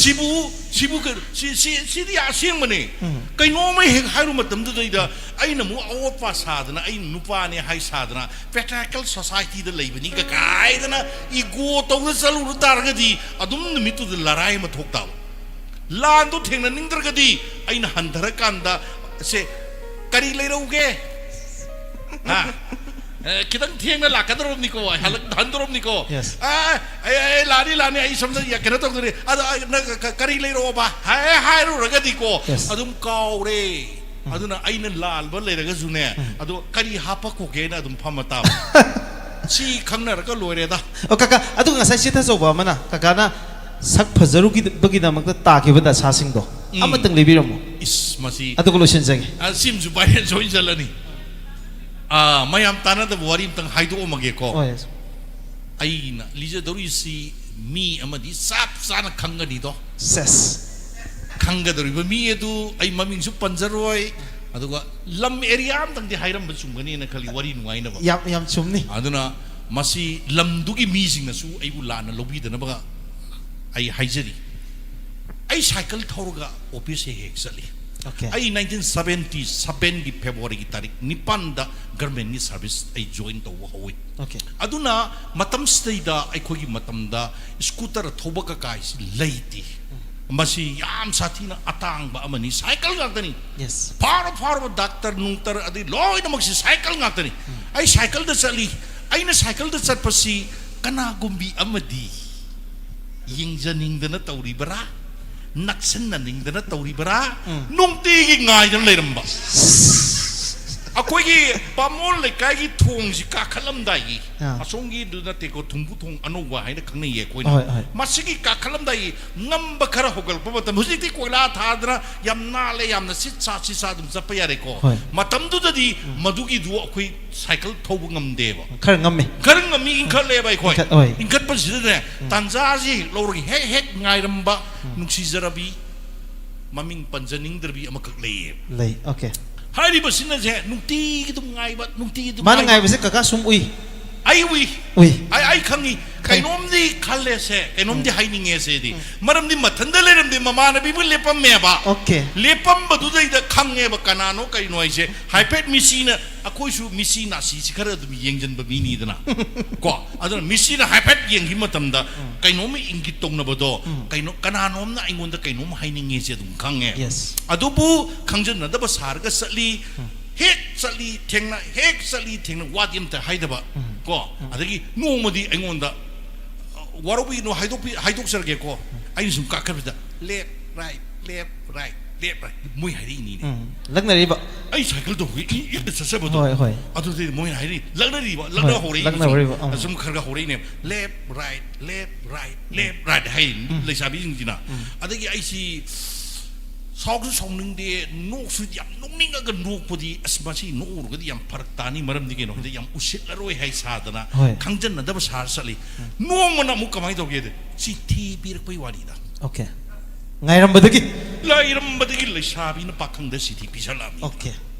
ꯁꯤꯕꯨ, ꯁꯤꯕꯨ ꯀ-, ꯁꯤ, ꯁꯤ, ꯁꯤꯗꯤ ꯑꯁꯦꯡꯕꯅꯦ꯫ ꯀꯩꯅꯣꯝꯃ ꯍꯦꯛ ꯍꯥꯏꯔꯨ ꯃꯇꯝꯗꯨꯗꯩꯗ ꯑꯩꯅ ꯑꯃꯨꯛ ꯑꯋꯣꯠꯄ ꯁꯥꯗꯅ, ꯑꯩ ꯅꯨꯄꯥꯅꯦ ꯍꯥꯏ ꯁꯥꯗꯅ, patriarchal society ꯗ ꯂꯩꯕꯅꯤꯒ ꯀꯥꯏꯗꯅ ego ꯇꯧꯗ ꯆꯠꯂꯨꯔ ꯇꯥꯔꯒꯗꯤ ꯑꯗꯨꯝ ꯅꯨꯃꯤꯠꯇꯨꯗ ꯂꯔꯥꯏ ꯑꯃ ꯊꯣꯛ ꯇꯥꯕ꯫ ꯂꯥꯟꯗꯣ ꯊꯦꯡꯅꯅꯤꯡꯗ꯭ꯔꯒꯗꯤ ꯑꯩꯅ ꯍꯟꯊꯔꯀꯥꯟꯗ, "ꯁꯦ, ꯀꯔꯤ ꯂꯩꯔꯧꯒꯦ?" ꯍꯥ? ꯑꯦ, ꯈꯤꯇꯪ ꯊꯦꯡꯅ ꯂꯥꯛꯀꯗꯧꯔꯕꯅꯤꯀꯣ, ꯑꯩ ꯍꯜꯂꯛ-, ꯍꯟꯗꯧꯔꯕꯅꯤꯀꯣ꯫ Yes. "ꯑ, ꯑꯩ, ꯑꯩ, ꯑꯩ ꯂꯥꯛꯑꯅꯤ, ꯂꯥꯛꯑꯅꯤ, ꯑꯩ ꯁꯣꯝꯗ ꯌꯥ-, ꯀꯩꯅꯣ ꯇꯧꯗꯣꯏꯅꯤ꯫ ꯑꯗꯣ ꯑꯩ, ꯅꯪ ꯀ-, ꯀꯔꯤ ꯂꯩꯔꯛꯑꯣꯕ?" ꯍꯥꯏ-, ꯍꯥꯏꯔꯨꯔꯒꯗꯤꯀꯣ, Yes. ꯑꯗꯨꯝ ꯀꯥꯎꯔꯦ꯫ ꯑꯗꯨꯅ ꯑꯩꯅ ꯂꯥꯟꯕ ꯂꯩꯔꯒꯁꯨꯅꯦ, ꯑꯗꯣ ꯀꯔꯤ ꯍꯥꯄꯛꯈꯣꯒꯦꯅ ꯑꯗꯨꯝ ꯐꯝꯃ ꯇꯥꯕ꯫ ꯁꯤ ꯈꯪꯅꯔꯒ ꯂꯣꯏꯔꯦꯗ꯫ ꯑꯣ, ꯀꯀꯥ, ꯑꯗꯨ ꯉꯁꯥꯏ ꯆꯦ ꯊꯥꯖꯧꯕ ꯑꯃꯅ ꯀꯀꯥꯅ ꯁꯛ ꯐꯖꯔꯨꯕꯒꯤꯗꯃꯛꯇ ꯇꯥꯈꯤꯕ ꯗꯁꯥꯁꯤꯡꯗꯣ ꯎꯝ꯫ ꯑꯃꯇꯪ ꯂꯤꯕꯤꯔꯝꯃꯣ꯫ ꯏꯁ, ꯃꯁꯤ, ꯑꯗꯨꯒ ꯂꯣꯏꯁꯤꯟꯖꯒꯦ꯫ ꯑ, ꯁꯤꯝꯁꯨ viral ꯑꯣꯏꯅ ꯆꯠꯂꯅꯤ꯫ ꯑ, ꯃꯌꯥꯝ ꯇꯥꯟꯅꯗꯕ ꯋꯥꯔꯤ ꯑꯝꯇꯪ ꯍꯥꯏꯗꯣꯛꯑꯝꯃꯒꯦꯀꯣ꯫ Oh, yes. ꯑꯩꯅ ꯂꯤꯖꯗꯧꯔꯤꯁꯤ ꯃꯤ ꯑꯃꯗꯤ ꯆꯞ ꯆꯥꯅ ꯈꯪꯒꯅꯤꯗꯣ꯫ Ses. ꯈꯪꯒꯗꯧꯔꯤꯕ ꯃꯤ ꯑꯗꯨ ꯑꯩ ꯃꯃꯤꯡꯁꯨ ꯄꯟꯖꯔꯣꯏ, ꯑꯗꯨꯒ ꯂꯝ ꯑꯦꯔꯤꯌꯥ ꯑꯃꯇꯪꯗꯤ ꯍꯥꯏꯔꯝꯕ ꯆꯨꯝꯒꯅꯤꯅ ꯈꯜꯂꯤ, ꯋꯥꯔꯤ ꯅꯨꯡꯉꯥꯏꯅꯕ꯫ ꯌꯥꯝ ꯌꯥꯝ ꯆꯨꯝꯅꯤ꯫ ꯑꯗꯨꯅ ꯃꯁꯤ ꯂꯝꯗꯨꯒꯤ ꯃꯤꯁꯤꯡꯅꯁꯨ ꯑꯩꯕꯨ ꯂꯥꯟꯅ ꯂꯧꯕꯤꯗꯅꯕ ꯑꯩ ꯍꯥꯏꯖꯔꯤ꯫ ꯑꯩ ꯁꯥꯏꯀꯜ ꯊꯧꯔꯒ ꯑꯣꯐꯤꯁ ꯍꯦꯛ ꯍꯦꯛ ꯆꯠꯂꯤ꯫ Okay. ꯑꯩ ꯅꯥꯏꯟꯇꯤꯟ ꯁꯕꯦꯟꯇꯤ ꯁꯕꯦꯟꯒꯤ ꯐꯦꯕ꯭ꯔꯨꯋꯥꯔꯤꯒꯤ ꯇꯥꯔꯤꯛ ꯅꯤꯄꯥꯟꯗ ꯒꯔꯃꯦꯟꯒꯤ ꯁꯥꯔꯚꯤꯁ ꯑꯩ ꯖꯣꯏꯟ ꯇꯧꯕ ꯍꯧꯏ꯫ Okay. ꯑꯗꯨꯅ ꯃꯇꯝꯁꯤꯗꯩꯗ ꯑꯩꯈꯣꯏꯒꯤ ꯃꯇꯝꯗ ꯁ꯭ꯀꯨꯇꯔ ꯊꯧꯕ ꯀꯀꯥꯏꯁꯤ ꯂꯩꯇꯦ꯫ ꯃꯁꯤ ꯌꯥꯝ ꯁꯥꯊꯤꯅ ꯑꯇꯥꯡꯕ ꯑꯃꯅꯤ, ꯁꯥꯏꯀꯜ ꯉꯥꯛꯇꯅꯤ꯫ Yes. ꯐꯥꯎꯔ ꯐꯥꯎꯔꯕ ꯗꯥꯛꯇꯔ ꯅꯨꯡꯇꯔ ꯑꯗꯩ ꯂꯣꯏꯅꯃꯛꯁꯤ ꯁꯥꯏꯀꯜ ꯉꯥꯛꯇꯅꯤ꯫ ꯑꯩ ꯁꯥꯏꯀꯜꯗ ꯆꯠꯂꯤ꯫ ꯑꯩꯅ ꯁꯥꯏꯀꯜꯗ ꯆꯠꯄꯁꯤ ꯀꯅꯥꯒꯨꯝꯕꯤ ꯑꯃꯗꯤ ꯌꯦꯡꯖꯅꯤꯡꯗꯅ ꯇꯧꯔꯤꯕ꯭ꯔꯥ, ꯅꯛꯁꯤꯟꯅꯅꯤꯡꯗꯅ ꯇꯧꯔꯤꯕ꯭ꯔꯥ, ꯎꯝ꯫ ꯅꯨꯡꯇꯤꯒꯤ ꯉꯥꯏꯗꯅ ꯂꯩꯔꯝꯕ꯫ ꯑꯩꯈꯣꯏꯒꯤ ꯕꯥꯃꯣꯟ ꯂꯩꯀꯥꯏꯒꯤ ꯊꯣꯡꯁꯤ ꯀꯥꯈꯠꯂꯝꯗꯥꯏꯒꯤ, ꯑꯥ꯫ ꯑꯁꯣꯝꯒꯤꯗꯨ ꯅꯠꯇꯦꯀꯣ, ꯊꯨꯝꯕꯨ ꯊꯣꯡ ꯑꯅꯧꯕ ꯍꯥꯏꯅ ꯈꯪꯅꯩꯌꯦ ꯑꯩꯈꯣꯏꯅ꯫ ꯍꯣꯏ, ꯍꯣꯏ꯫ ꯃꯁꯤꯒꯤ ꯀꯥꯈꯠꯂꯝꯗꯥꯏꯒꯤ ꯉꯝꯕ ꯈꯔ ꯍꯧꯒꯠꯂꯛꯄ ꯃꯇꯝ, ꯍꯧꯖꯤꯛꯇꯤ ꯀꯣꯏꯂꯥ ꯊꯥꯗꯅ ꯌꯥꯝ ꯅꯥꯜꯂꯦ, ꯌꯥꯝꯅ ꯁꯤꯠ ꯁꯥ ꯁꯤꯠ ꯁꯥ ꯑꯗꯨꯝ ꯆꯠꯄ ꯌꯥꯔꯦꯀꯣ꯫ ꯍꯣꯏ꯫ ꯃꯇꯝꯗꯨꯗꯗꯤ ꯃꯗꯨꯒꯤꯗꯨ ꯑꯩꯈꯣꯏ ꯁꯥꯏꯀꯜ ꯊꯧꯕ ꯉꯝꯗꯦꯕ꯫ ꯈꯔ ꯉꯝꯃꯤ꯫ ꯈꯔ ꯉꯝꯃꯤ, ꯏꯟꯈꯠꯂꯦꯕ ꯑꯩꯈꯣꯏ꯫ ꯏꯟꯈꯠ-, ꯍꯣꯏ꯫ ꯏꯟꯈꯠꯄꯁꯤꯗꯅꯦ, ꯇꯥꯟꯖꯥꯁꯤ ꯂꯧꯔꯒ ꯍꯦꯛ ꯍꯦꯛ ꯉꯥꯏꯔꯝꯕ ꯅꯨꯡꯁꯤꯖꯔꯕꯤ, ꯃꯃꯤꯡ ꯄꯟꯖꯅꯤꯡꯗ꯭ꯔꯕꯤ ꯑꯃꯈꯛ ꯂꯩꯌꯦꯕ꯫ ꯂꯩ꯫ Okay. ꯍꯥꯏꯔꯤꯕꯁꯤꯅꯁꯦ ꯅꯨꯡꯇꯤꯒꯤ ꯑꯗꯨꯝ ꯉꯥꯏꯕ, ꯅꯨꯡꯇꯤꯒꯤ ꯑꯗꯨꯝ ꯃꯥꯅ ꯉꯥꯏꯕ꯫ ꯉꯥꯏꯕꯁꯦ ꯀꯀꯥ ꯁꯨꯝ ꯎꯏ꯫ ꯑꯩ ꯎꯏ꯫ ꯎꯏ꯫ ꯑꯩ, ꯑꯩ ꯈꯪꯉꯤ꯫ ꯀꯩꯅꯣꯝꯗꯤ ꯈꯜꯂꯦꯁꯦ, ꯀꯩꯅꯣꯝꯗꯤ ꯍꯥꯏꯅꯤꯡꯉꯦ ꯁꯤꯗꯤ꯫ ꯃꯔꯝꯗꯤ ꯃꯊꯟꯇ ꯂꯩꯔꯝꯗꯦ, ꯃꯃꯥꯟꯅꯕꯤꯕꯨ ꯂꯦꯞꯄꯝꯃꯦꯕ꯫ Okay. ꯂꯦꯞꯄꯝꯕꯗꯨꯗꯩꯗ ꯈꯪꯉꯦꯕ ꯀꯅꯥꯅꯣ ꯀꯩꯅꯣ ꯍꯥꯏꯁꯦ꯫ ꯍꯥꯏꯐꯦꯠ ꯃꯤꯁꯤꯅ, ꯑꯩꯈꯣꯏꯁꯨ ꯃꯤꯁꯤ ꯅꯥꯁꯤꯁꯤ ꯈꯔ ꯑꯗꯨꯝ ꯌꯦꯡꯁꯤꯟꯕ ꯃꯤꯅꯤꯗꯅ꯫ ꯀꯣ? ꯑꯗꯨꯅ ꯃꯤꯁꯤꯅ ꯍꯥꯏꯐꯦꯠ ꯌꯦꯡꯈꯤꯕ ꯃꯇꯝꯗ ꯀꯩꯅꯣꯝꯃ ꯏꯪꯒꯤꯠ ꯇꯧꯅꯕꯗꯣ, ꯀꯩꯅꯣ, ꯀꯅꯥꯅꯣꯝꯅ ꯑꯩꯉꯣꯟꯗ ꯀꯩꯅꯣꯝ ꯍꯥꯏꯅꯤꯡꯉꯦꯁꯦ ꯑꯗꯨꯝ ꯈꯪꯉꯦ꯫ Yes. ꯑꯗꯨꯕꯨ ꯈꯪꯖꯟꯅꯗꯕ ꯁꯥꯔꯒ ꯆꯠꯂꯤ꯫ ꯍꯦꯛ ꯆꯠꯂꯤ ꯊꯦꯡꯅ, ꯍꯦꯛ ꯆꯠꯂꯤ ꯊꯦꯡꯅ, ꯋꯥꯗꯤ ꯑꯝꯇ ꯍꯥꯏꯗꯕ꯫ ꯀꯣ? ꯑꯗꯒꯤ ꯅꯣꯡꯃꯗꯤ ꯑꯩꯉꯣꯟꯗ, "ꯋꯥꯔꯧꯕꯤꯒꯅꯨ, ꯍꯥꯏꯗꯣꯛꯄꯤ-, ꯍꯥꯏꯗꯣꯛꯆꯔꯒꯦꯀꯣ"꯫ ꯑꯩꯅ ꯁꯨꯝ ꯀꯥꯈꯠꯄꯗ, "Left, right, left, right, left, right", ꯃꯣꯏ ꯍꯥꯏꯔꯛꯏꯅꯤꯅꯦ꯫ ꯎꯝ꯫ ꯂꯛꯅꯔꯤꯕ꯫ ꯑꯩ ꯁꯥꯏꯀꯜ ꯇꯧꯕꯒꯤ ꯏ-, ꯏꯗ ꯆꯠꯆꯕꯗꯣ꯫ ꯍꯣꯏ, ꯍꯣꯏ꯫ ꯑꯗꯨꯗꯤ ꯃꯣꯏꯅ ꯍꯥꯏꯔꯤ, ꯂꯛꯅꯔꯤꯕ, ꯂꯛꯅ ꯍꯣꯏ, ꯍꯧꯔꯛꯏ꯫ ꯂꯛꯅ ꯍꯧꯔꯛꯏꯕ, ꯑꯥ꯫ ꯑꯁꯨꯝ ꯈꯔ ꯈꯔ ꯍꯧꯔꯛꯏꯅꯦꯕ꯫ "Left, right, left, right, left, right" ꯍꯥꯏ ꯂꯩꯁꯥꯕꯤꯁꯤꯡꯁꯤꯅ꯫ ꯑꯗꯒꯤ ꯑꯩꯁꯤ ꯁꯥꯎꯁꯨ ꯁꯥꯎꯅꯤꯡꯗꯦ, ꯅꯣꯛꯁꯨ ꯌꯥꯝ ꯅꯣꯛꯅꯤꯡꯉꯒ ꯅꯣꯛꯄꯗꯤ, "ꯑꯁ, ꯃꯁꯤ ꯅꯣꯛꯎꯔꯒꯗꯤ ꯌꯥꯝ ꯐꯔꯛ ꯇꯥꯅꯤ, ꯃꯔꯝꯗꯤ ꯀꯩꯅꯣ ꯍꯥꯏꯗꯤ ꯌꯥꯝ ꯎꯁꯤꯠꯂꯔꯣꯏ" ꯍꯥꯏ ꯁꯥꯗꯅ ꯍꯣꯏ꯫ ꯈꯪꯖꯟꯅꯗꯕ ꯁꯥꯔ ꯆꯠꯂꯤ꯫ ꯅꯣꯡꯃꯅ ꯑꯃꯨꯛ ꯀꯃꯥꯏꯅ ꯇꯧꯒꯦꯗ, ꯆꯤꯊꯤ ꯄꯤꯔꯛꯄꯩ ꯋꯥꯔꯤꯗ꯫ Okay. ꯉꯥꯏꯔꯝꯕꯗꯒꯤ꯫ ꯂꯩꯔꯝꯕꯗꯒꯤ ꯂꯩꯁꯥꯕꯤꯅ ꯄꯥꯈꯪꯗ ꯁꯤꯊꯤ ꯄꯤꯁꯜꯂꯛꯑꯕꯅꯤ꯫ Okay.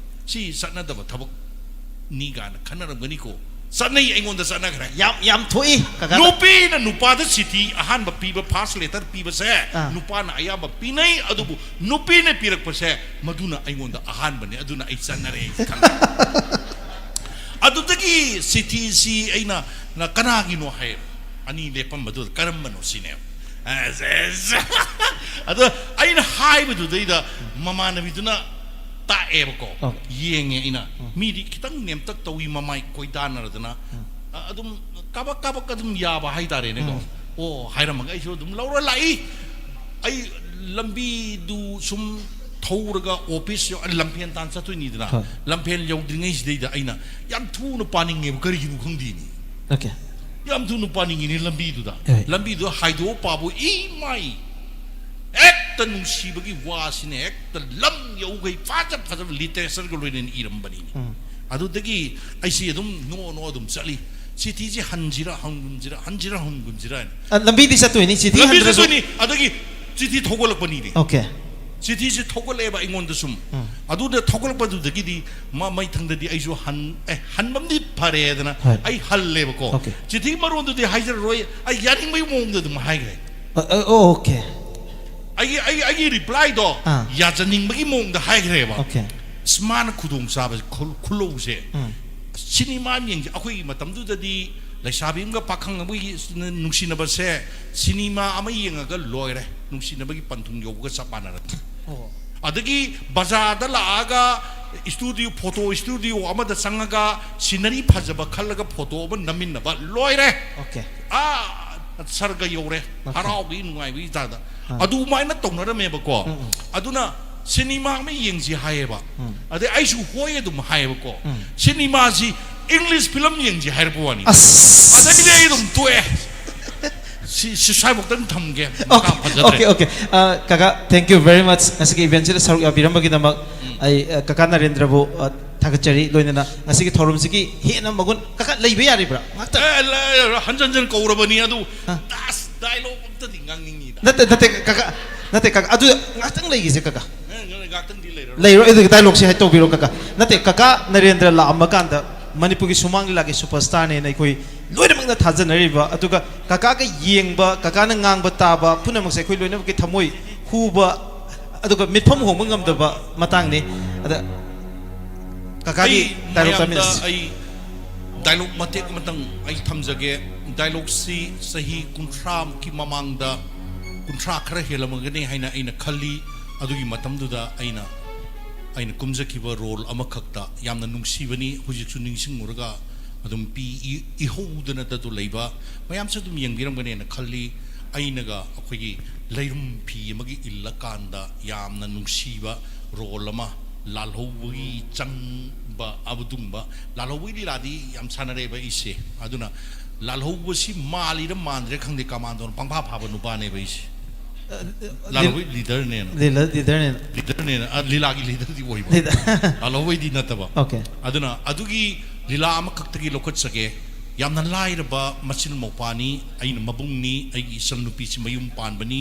ꯁꯤ ꯆꯠꯅꯗꯕ ꯊꯕꯛꯅꯤ ꯀꯥꯏꯅ ꯈꯟꯅꯔꯝꯒꯅꯤꯀꯣ꯫ ꯆꯠꯅꯩ, ꯑꯩꯉꯣꯟꯗ ꯆꯠꯅꯈ꯭ꯔꯦ꯫ ꯌꯥꯝ ꯌꯥꯝ ꯊꯣꯛꯏ ꯀꯀꯥ꯫ ꯅꯨꯄꯤꯅ ꯅꯨꯄꯥꯗ ꯁꯤꯊꯤ ꯑꯍꯥꯟꯕ ꯄꯤꯕ, first letter ꯄꯤꯕꯁꯦ, ꯑꯥ. ꯅꯨꯄꯥꯅ ꯑꯌꯥꯝꯕ ꯄꯤꯅꯩ, ꯑꯗꯨꯕꯨ ꯅꯨꯄꯤꯅ ꯄꯤꯔꯛꯄꯁꯦ ꯃꯗꯨꯅ ꯑꯩꯉꯣꯟꯗ ꯑꯍꯥꯟꯕꯅꯦ꯫ ꯑꯗꯨꯅ ꯑꯩ ꯆꯠꯅꯔꯦ, ꯑꯩ ꯈꯪꯉꯦ꯫ ꯑꯗꯨꯗꯒꯤ ꯁꯤꯊꯤꯁꯤ ꯑꯩꯅ, "ꯅ ꯀꯅꯥꯒꯤꯅꯣ?" ꯍꯥꯏ꯫ ꯑꯅꯤ ꯂꯦꯞꯄꯝꯕꯗꯨꯗ ꯀꯔꯝꯕꯅꯣ ꯁꯤꯅꯦꯕ꯫ ꯑꯁ, ꯑꯁ꯫ ꯑꯗꯣ ꯑꯩꯅ ꯍꯥꯏꯕꯗꯨꯗꯩꯗ ꯃꯃꯥꯟꯅꯕꯤꯗꯨꯅ ꯇꯥꯛꯑꯦꯕꯀꯣ꯫ ꯑꯣ. ꯌꯦꯡꯉꯦ ꯑꯩꯅ꯫ ꯎꯝ. ꯃꯤꯗꯤ ꯈꯤꯇꯪ ꯅꯦꯝꯇꯛ ꯇꯧꯏ, ꯃꯃꯥꯏ ꯀꯣꯏꯗꯥꯅꯔꯗꯅ꯫ ꯎꯝ. ꯑ-, ꯑꯗꯨꯝ ꯀꯥꯕꯛ ꯀꯥꯕꯛ ꯑꯗꯨꯝ ꯌꯥꯕ ꯍꯥꯏꯇꯥꯔꯦꯅꯦꯀꯣ꯫ ꯎꯝ. ꯑꯣ ꯍꯥꯏꯔꯝꯃꯒ ꯑꯩꯁꯨ ꯑꯗꯨꯝ ꯂꯧꯔ ꯂꯥꯛꯏ꯫ ꯑꯩ ꯂꯝꯕꯤꯗꯨ ꯁꯨꯝ ꯊꯧꯔꯒ ꯑꯣꯐꯤꯁ ꯌꯧ-, ꯑ, ꯂꯝꯐꯦꯟ ꯇꯥꯟ ꯆꯠꯇꯣꯏꯅꯤꯗꯅ꯫ ꯍꯣꯏ. ꯂꯝꯐꯦꯟ ꯌꯧꯗ꯭ꯔꯤꯉꯩꯁꯤꯗꯩꯗ ꯑꯩꯅ ꯌꯥꯝ ꯊꯨꯅ ꯄꯥꯅꯤꯡꯉꯦꯕ, ꯀꯔꯤꯒꯤꯅꯣ ꯈꯪꯗꯦꯅꯤ꯫ Okay. ꯌꯥꯝ ꯊꯨꯅ ꯄꯥꯅꯤꯡꯉꯤꯅꯤ ꯂꯝꯕꯤꯗꯨꯗ꯫ ꯍꯣꯏ. ꯂꯝꯕꯤꯗꯨꯗ ꯍꯥꯏꯗꯣꯛꯑ ꯄꯥꯕꯨ ꯏ ꯃꯥꯏ꯫ ꯍꯦꯛꯇ ꯅꯨꯡꯁꯤꯕꯒꯤ ꯋꯥꯁꯤꯅ ꯍꯦꯛꯇ ꯂꯝ ꯌꯧꯈꯩ ꯐꯖ ꯐꯖꯕ ꯂꯤꯇꯔꯦꯆꯔꯒ ꯂꯣꯏꯅꯅ ꯏꯔꯝꯕꯅꯤꯅꯦ꯫ ꯎꯝ. ꯑꯗꯨꯗꯒꯤ ꯑꯩꯁꯤ ꯑꯗꯨꯝ ꯅꯣ ꯅꯣ ꯑꯗꯨꯝ ꯆꯠꯂꯤ꯫ ꯁꯤꯊꯤꯁꯤ ꯍꯟꯁꯤꯔ ꯍꯟꯒꯨꯝꯁꯤꯔ, ꯍꯟꯁꯤꯔ ꯍꯟꯒꯨꯝꯁꯤꯔ ꯍꯥꯏꯅ꯫ ꯑ, ꯂꯝꯕꯤꯗꯤ ꯆꯠꯇꯣꯏꯅꯤ, ꯁꯤꯊꯤ ꯂꯝꯕꯤ ꯍꯟꯗ꯭ꯔꯁꯨ꯫ ꯆꯠꯇꯣꯏꯅꯤ꯫ ꯑꯗꯒꯤ ꯆꯤꯊꯤ ꯊꯧꯒꯠꯂꯛꯄꯅꯤꯅꯦ꯫ Okay. ꯆꯤꯊꯤꯁꯤ ꯊꯧꯒꯠꯂꯛꯑꯦꯕ ꯑꯩꯉꯣꯟꯗ ꯁꯨꯝ꯫ ꯎꯝ. ꯑꯗꯨꯗ ꯊꯧꯒꯠꯂꯛꯄꯗꯨꯗꯒꯤꯗꯤ ꯃ-, ꯃꯩꯊꯪꯗꯗꯤ ꯑꯩꯁꯨ ꯍꯟ-, ꯑꯦ, ꯍꯟꯕꯝꯗꯤ ꯐꯔꯦꯗꯅ ꯍꯣꯏ. ꯑꯩ ꯍꯜꯂꯦꯕꯀꯣ꯫ Okay. ꯆꯤꯊꯤ ꯃꯔꯣꯟꯗꯨꯗꯤ ꯍꯥꯏꯖꯔꯔꯣꯏ, ꯑꯩ ꯌꯥꯅꯤꯡꯕꯒꯤ ꯃꯑꯣꯡꯗ ꯑꯗꯨꯝ ꯍꯥꯏꯈ꯭ꯔꯦ꯫ ꯑ, ꯑ, ꯑꯣ, okay. ꯑꯩꯒꯤ, ꯑꯩ, ꯑꯩꯒꯤ ꯔꯤꯄ꯭ꯂꯥꯏꯗꯣ ꯑꯥ. ꯌꯥꯖꯅꯤꯡꯕꯒꯤ ꯃꯑꯣꯡꯗ ꯍꯥꯏꯈ꯭ꯔꯦꯕ꯫ Okay. ꯑꯁ, ꯃꯥꯅ ꯈꯨꯗꯣꯡ ꯆꯥꯕꯁꯦ, ꯈꯨ-, ꯈꯨꯜꯂꯧꯁꯦ꯫ ꯎꯝ. ꯁꯤꯅꯦꯃꯥ ꯑꯃ ꯌꯦꯡꯁꯦ꯫ ꯑꯩꯈꯣꯏꯒꯤ ꯃꯇꯝꯗꯨꯗꯗꯤ ꯂꯩꯁꯥꯕꯤ ꯑꯃꯒ ꯄꯥꯈꯪ ꯑꯃꯒꯤ ꯅꯨꯡꯁꯤꯅꯕꯁꯦ ꯁꯤꯅꯦꯃꯥ ꯑꯃ ꯌꯦꯡꯉꯒ ꯂꯣꯏꯔꯦ, ꯅꯨꯡꯁꯤꯅꯕꯒꯤ ꯄꯟꯊꯨꯡ ꯌꯧꯕꯒ ꯆꯞ ꯃꯥꯟꯅꯔꯦ꯫ ꯑꯣ. ꯑꯗꯒꯤ ꯕꯖꯥꯔꯗ ꯂꯥꯛꯑꯒ ꯏꯁꯇꯨꯗꯤꯑꯣ, ꯐꯣꯇꯣ ꯏꯁꯇꯨꯗꯤꯑꯣ ꯑꯃꯗ ꯆꯪꯉꯒ ꯁꯤꯅꯔꯤ ꯐꯖꯕ ꯈꯜꯂꯒ ꯐꯣꯇꯣ ꯑꯃ ꯅꯝꯃꯤꯟꯅꯕ, ꯂꯣꯏꯔꯦ꯫ Okay. ꯑꯥ ꯁꯔꯒ ꯌꯧꯔꯦ, Okay. ꯍꯔꯥꯎꯕꯒꯤ ꯅꯨꯡꯉꯥꯏꯕꯒꯤ ꯆꯥꯡꯗ꯫ ꯑꯥ. ꯑꯗꯨꯃꯥꯏꯅ ꯇꯧꯅꯔꯝꯃꯦꯕꯀꯣ꯫ ꯎꯝ, ꯎꯝ. ꯑꯗꯨꯅ ꯁꯤꯅꯦꯃꯥ ꯑꯃ ꯌꯦꯡꯁꯤ ꯍꯥꯏꯌꯦꯕ꯫ ꯎꯝ. ꯑꯗꯩ ꯑꯩꯁꯨ ꯍꯣꯏ ꯑꯗꯨꯝ ꯍꯥꯏꯌꯦꯕꯀꯣ꯫ ꯎꯝ. ꯁꯤꯅꯦꯃꯥꯁꯤ ꯏꯪꯂꯤꯁ ꯐꯤꯂꯝ ꯌꯦꯡꯁꯤ ꯍꯥꯏꯔꯛꯄ ꯋꯥꯅꯤ꯫ ꯑꯁ. ꯑꯗꯒꯤꯗꯤ ꯑꯩ ꯑꯗꯨꯝ ꯇꯣꯛꯑꯦ꯫ ꯁꯤ, ꯁꯤ ꯁ꯭ꯋꯥꯏꯐꯥꯎꯇꯪ ꯊꯝꯒꯦ꯫ ꯃꯈꯥ Okay, ꯐꯖꯗ꯭ꯔꯦ꯫ okay, okay. ꯑ, ꯀꯀꯥ, thank you very much. ꯉꯁꯤꯒꯤ eventꯁꯤꯗ ꯁꯔꯨꯛ ꯌꯥꯕꯤꯔꯝꯕꯒꯤꯗꯃꯛ ꯑꯩ, ꯑ, ꯀꯀꯥ ꯅꯔꯦꯟꯗ꯭ꯔꯕꯨ, ꯑ, ꯊꯥꯒꯠꯆꯔꯤ꯫ ꯂꯣꯏꯅꯅ ꯉꯁꯤꯒꯤ ꯊꯧꯔꯝꯁꯤꯒꯤ ꯍꯦꯟꯅ ꯃꯒꯨꯟ, ꯀꯀꯥ, ꯂꯩꯕ ꯌꯥꯔꯤꯕ꯭ꯔꯥ? ꯉꯥꯛꯇ꯫ ꯑꯦ, ꯂ-, ꯍꯟꯖꯟ ꯍꯟꯖꯟ ꯀꯧꯔꯕꯅꯤ ꯑꯗꯨ꯫ ꯍꯥ? ꯑꯁ, ꯗꯥꯏꯂꯣꯒ ꯑꯝꯇꯗꯤ ꯉꯥꯡꯅꯤꯡꯉꯤꯗ꯫ ꯅꯠꯇꯦ, ꯅꯠꯇꯦ, ꯀꯀꯥ꯫ ꯅꯠꯇꯦ ꯀꯀꯥ, ꯑꯗꯨ ꯉꯥꯛꯇꯪ ꯂꯩꯈꯤꯁꯦ ꯀꯀꯥ꯫ ꯉꯥꯛꯇꯪꯗꯤ ꯂꯩꯔꯣ꯫ ꯂꯩꯔꯣꯏ, ꯑꯗꯨꯒꯤ ꯗꯥꯏꯂꯣꯛꯁꯦ ꯍꯥꯏ ꯇꯧꯕꯤꯔꯣ ꯀꯀꯥ꯫ ꯅꯠꯇꯦ, ꯀꯀꯥ ꯅꯔꯦꯟꯗ꯭ꯔ ꯂꯥꯛꯑꯝꯃ ꯀꯥꯟꯗ ꯃꯅꯤꯄꯨꯔꯒꯤ ꯁꯨꯃꯥꯡ ꯂꯤꯂꯥꯒꯤ ꯁꯨꯄꯔ ꯁ꯭ꯇꯥꯔꯅꯦꯅ ꯑꯩꯈꯣꯏ ꯂꯣꯏꯅꯃꯛꯅ ꯊꯥꯖꯅꯔꯤꯕ, ꯑꯗꯨꯒ ꯀꯀꯥꯒ ꯌꯦꯡꯕ, ꯀꯀꯥꯅ ꯉꯥꯡꯕ ꯇꯥꯕ ꯄꯨꯝꯅꯃꯛꯁꯦ ꯑꯩꯈꯣꯏ ꯂꯣꯏꯅꯃꯛꯀꯤ ꯊꯃꯣꯏ ꯍꯨꯕ, ꯑꯗꯨꯒ ꯃꯤꯠꯐꯝ ꯍꯣꯡꯕ ꯉꯝꯗꯕ ꯃꯇꯥꯡꯅꯤ꯫ ꯑꯗ ꯀꯀꯥꯒꯤ ꯑꯩ ꯗꯥꯏꯂꯣꯛ ꯃꯌꯥꯝꯗ ꯇꯥꯃꯤꯟꯅꯁꯤ꯫ ꯑꯩ ꯗꯥꯏꯂꯣꯛ ꯃꯇꯦꯛ ꯑꯃꯇꯪ ꯑꯩ ꯊꯝꯖꯒꯦ꯫ ꯗꯥꯏꯂꯣꯛꯁꯤ ꯆꯍꯤ ꯀꯨꯟꯊ꯭ꯔꯥꯃꯨꯛꯀꯤ ꯃꯃꯥꯡꯗ, ꯀꯨꯟꯊ꯭ꯔꯥ ꯈꯔ ꯍꯦꯜꯂꯝꯃꯒꯅꯤ ꯍꯥꯏꯅ ꯑꯩꯅ ꯈꯜꯂꯤ꯫ ꯑꯗꯨꯒꯤ ꯃꯇꯝꯗꯨꯗ ꯑꯩꯅ ꯑꯩꯅ ꯀꯨꯝꯖꯈꯤꯕ ꯔꯣꯜ ꯑꯃꯈꯛꯇ ꯌꯥꯝꯅ ꯅꯨꯡꯁꯤꯕꯅꯤ꯫ ꯍꯧꯖꯤꯛꯁꯨ ꯅꯤꯡꯁꯤꯡꯉꯨꯔꯒ ꯑꯗꯨꯝ ꯄꯤ ꯏ- ꯏꯍꯧꯗꯅꯗ ꯑꯗꯨ ꯂꯩꯕ ꯃꯌꯥꯝꯁꯨ ꯑꯗꯨꯝ ꯌꯦꯡꯕꯤꯔꯝꯒꯅꯦꯅ ꯈꯜꯂꯤ꯫ ꯑꯩꯅꯒ ꯑꯩꯈꯣꯏꯒꯤ ꯂꯩꯔꯨꯝ ꯐꯤ ꯑꯃꯒꯤ ꯏꯜꯂꯀꯥꯟꯗ ꯌꯥꯝꯅ ꯅꯨꯡꯁꯤꯕ ꯔꯣꯜ ꯑꯃ, ꯂꯥꯜꯍꯧꯕꯒꯤ ꯆꯪꯕ, ꯑꯗꯨꯒꯨꯝꯕ ꯂꯥꯜꯍꯧꯕꯒꯤ ꯂꯤꯂꯥꯗꯤ ꯌꯥꯝ ꯁꯥꯟꯅꯔꯦꯕ ꯑꯩꯁꯦ꯫ ꯑꯗꯨꯅ ꯂꯥꯜꯍꯧꯕꯁꯤ ꯃꯥꯜꯂꯤꯔ ꯃꯥꯟꯗ꯭ꯔꯦ ꯈꯪꯗꯦ, ꯀꯃꯥꯟꯗꯣꯅ ꯄꯪꯐꯥ ꯐꯥꯕ ꯅꯨꯄꯥꯅꯦꯕ ꯑꯩꯁꯦ꯫ ꯂꯥꯜꯍꯧꯕꯒꯤ ꯂꯤꯗꯔꯅꯦꯅ꯫ ꯂꯤꯂꯥ ꯂꯤꯗꯔꯅꯦꯅ꯫ ꯂꯤꯗꯔꯅꯦꯅ, ꯑ, ꯂꯤꯂꯥꯒꯤ ꯂꯤꯗꯔꯗꯤ ꯑꯣꯏꯕ꯫ ꯂꯤꯗꯔ꯫ ꯂꯥꯜꯍꯧꯕꯩꯗꯤ ꯅꯠꯇꯕ꯫ ꯑꯣꯀꯦ꯫ ꯑꯗꯨꯅ ꯑꯗꯨꯒꯤ ꯂꯤꯂꯥ ꯑꯃꯈꯛꯇꯒꯤ ꯂꯧꯈꯠꯆꯒꯦ꯫ ꯌꯥꯝꯅ ꯂꯥꯏꯔꯕ ꯃꯆꯤꯟ ꯃꯧꯄꯥꯅꯤ, ꯑꯩꯅ ꯃꯕꯨꯡꯅꯤ, ꯑꯩꯒꯤ ꯏꯆꯟꯅꯨꯄꯤꯁꯤ ꯃꯌꯨꯝ ꯄꯥꯟꯕꯅꯤ꯫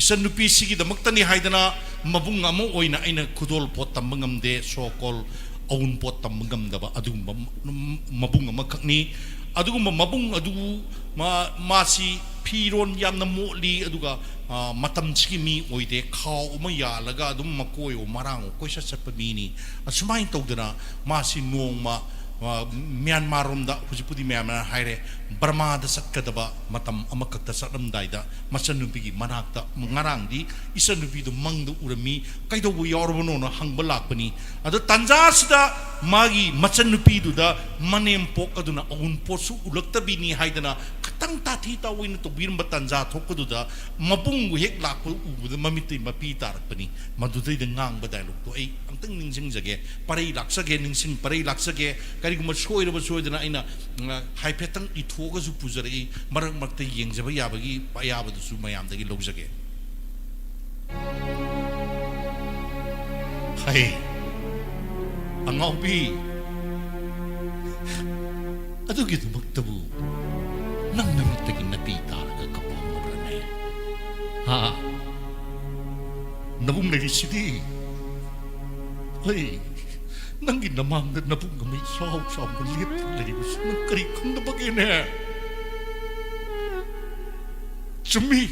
ꯏꯆꯟꯅꯨꯄꯤꯁꯤꯒꯤꯗꯃꯛꯇꯅꯤ ꯍꯥꯏꯗꯅ ꯃꯕꯨꯡ ꯑꯃ ꯑꯣꯏꯅ ꯑꯩꯅ ꯈꯨꯗꯣꯜ ꯄꯣꯠ ꯇꯝꯕ ꯉꯝꯗꯦ, so called ꯑꯎꯟꯄꯣꯠ ꯇꯝꯕ ꯉꯝꯗꯕ ꯑꯗꯨꯒꯨꯝꯕ ꯃ-, ꯃꯕꯨꯡ ꯑꯃꯈꯛꯅꯤ꯫ ꯑꯗꯨꯒꯨꯝꯕ ꯃꯕꯨꯡ ꯑꯗꯨ ꯃꯥ-, ꯃꯥꯁꯤ ꯐꯤꯔꯣꯟ ꯌꯥꯝꯅ ꯃꯣꯠꯂꯤ, ꯑꯗꯨꯒ, ꯑ, ꯃꯇꯝꯁꯤꯒꯤ ꯃꯤ ꯑꯣꯏꯗꯦ, ꯈꯥꯎ ꯑꯃ ꯌꯥꯜꯂꯒ ꯑꯗꯨꯝ ꯃꯀꯣꯏ ꯑꯣ ꯃꯔꯥꯡ ꯑꯣ ꯀꯣꯏꯆꯠ ꯆꯠꯄ ꯃꯤꯅꯤ꯫ ꯑꯁꯨꯃꯥꯏꯅ ꯇꯧꯗꯅ ꯃꯥꯁꯤ ꯅꯣꯡꯃ, ꯑ, ꯃ꯭ꯌꯥꯟꯃꯥꯔ ꯔꯣꯝꯗ, ꯍꯧꯖꯤꯛꯄꯨꯗꯤ ꯃ꯭ꯌꯥꯟꯃꯥꯔ ꯍꯥꯏꯔꯦ, ꯕꯔꯃꯥꯗ ꯆꯠꯀꯗꯕ ꯃꯇꯝ ꯑꯃꯈꯛꯇ ꯆꯠꯂꯝꯗꯥꯏꯗ ꯃꯆꯟꯅꯨꯄꯤꯒꯤ ꯃꯅꯥꯛꯇ, ꯉꯔꯥꯡꯗꯤ ꯏꯆꯟꯅꯨꯄꯤꯗꯨ ꯃꯪꯗ ꯎꯔꯝꯃꯤ, ꯀꯩꯗꯧꯕ ꯌꯥꯎꯔꯕꯅꯣꯅ ꯍꯪꯕ ꯂꯥꯛꯄꯅꯤ꯫ ꯑꯗꯣ ꯇꯥꯟꯖꯥꯁꯤꯗ ꯃꯥꯒꯤ ꯃꯆꯟꯅꯨꯄꯤꯗꯨꯗ ꯃꯅꯦꯝꯄꯣꯛ ꯑꯗꯨꯅ ꯑꯎꯟꯄꯣꯠꯁꯨ ꯎꯔꯛꯇꯕꯤꯅꯤ ꯍꯥꯏꯗꯅ ꯈꯤꯇꯪ ꯇꯥꯊꯤ ꯇꯥꯑꯣꯏꯅ ꯇꯧꯕꯤꯔꯝꯕ ꯇꯥꯟꯖꯥ ꯊꯣꯛꯄꯗꯨꯗ ꯃꯕꯨꯡꯕꯨ ꯍꯦꯛ ꯂꯥꯛꯄ ꯎꯕꯗ ꯃꯃꯤꯠꯇꯩ ꯃꯄꯤ ꯇꯥꯔꯛꯄꯅꯤ꯫ ꯃꯗꯨꯗꯩꯗ ꯉꯥꯡꯕ ꯗꯥꯏꯂꯣꯛꯇꯣ ꯑꯩ ꯑꯝꯇꯪ ꯅꯤꯡꯁꯤꯡꯖꯒꯦ, ꯄꯔꯩ ꯂꯥꯛꯆꯒꯦ, ꯅꯤꯡꯁꯤꯡ ꯄꯔꯩ ꯂꯥꯛꯆꯒꯦ꯫ ꯀꯔꯤꯒꯨꯝꯕ ꯁꯣꯏꯔꯕ ꯁꯣꯏꯗꯅ ꯑꯩꯅ, ꯑ, ꯍꯥꯏꯐꯦꯠꯇꯪ ꯏꯊꯣꯛꯑꯒꯁꯨ ꯄꯨꯖꯔꯛꯏ, ꯃꯔꯛ ꯃꯔꯛꯇ ꯌꯦꯡꯖꯕ ꯌꯥꯕꯒꯤ ꯑꯌꯥꯕꯗꯨꯁꯨ ꯃꯌꯥꯝꯗꯒꯤ ꯂꯧꯖꯒꯦ꯫ ꯍꯩ, ꯑꯉꯥꯎꯕꯤ, ꯑꯗꯨꯒꯤꯗꯃꯛꯇꯕꯨ ꯅꯪ ꯅꯃꯤꯠꯇꯒꯤ ꯅꯄꯤ ꯇꯥꯔꯒ ꯀꯞꯄꯝꯃꯕ꯭ꯔꯅꯦ? ꯍꯥ? ꯅꯕꯨꯡ ꯂꯩꯔꯤꯁꯤꯗꯤ꯫ ꯍꯩ, ꯅꯪꯒꯤ ꯅꯃꯥꯡꯗ ꯅꯕꯨꯡ ꯑꯃ ꯏꯆꯥꯎ ꯆꯥꯎꯅ ꯂꯦꯞꯇꯨꯅ ꯂꯩꯔꯤꯕꯁꯤ ꯅꯪ ꯀꯔꯤ ꯈꯪꯗꯕꯒꯦꯅꯦ? ꯆꯨꯝꯃꯤ꯫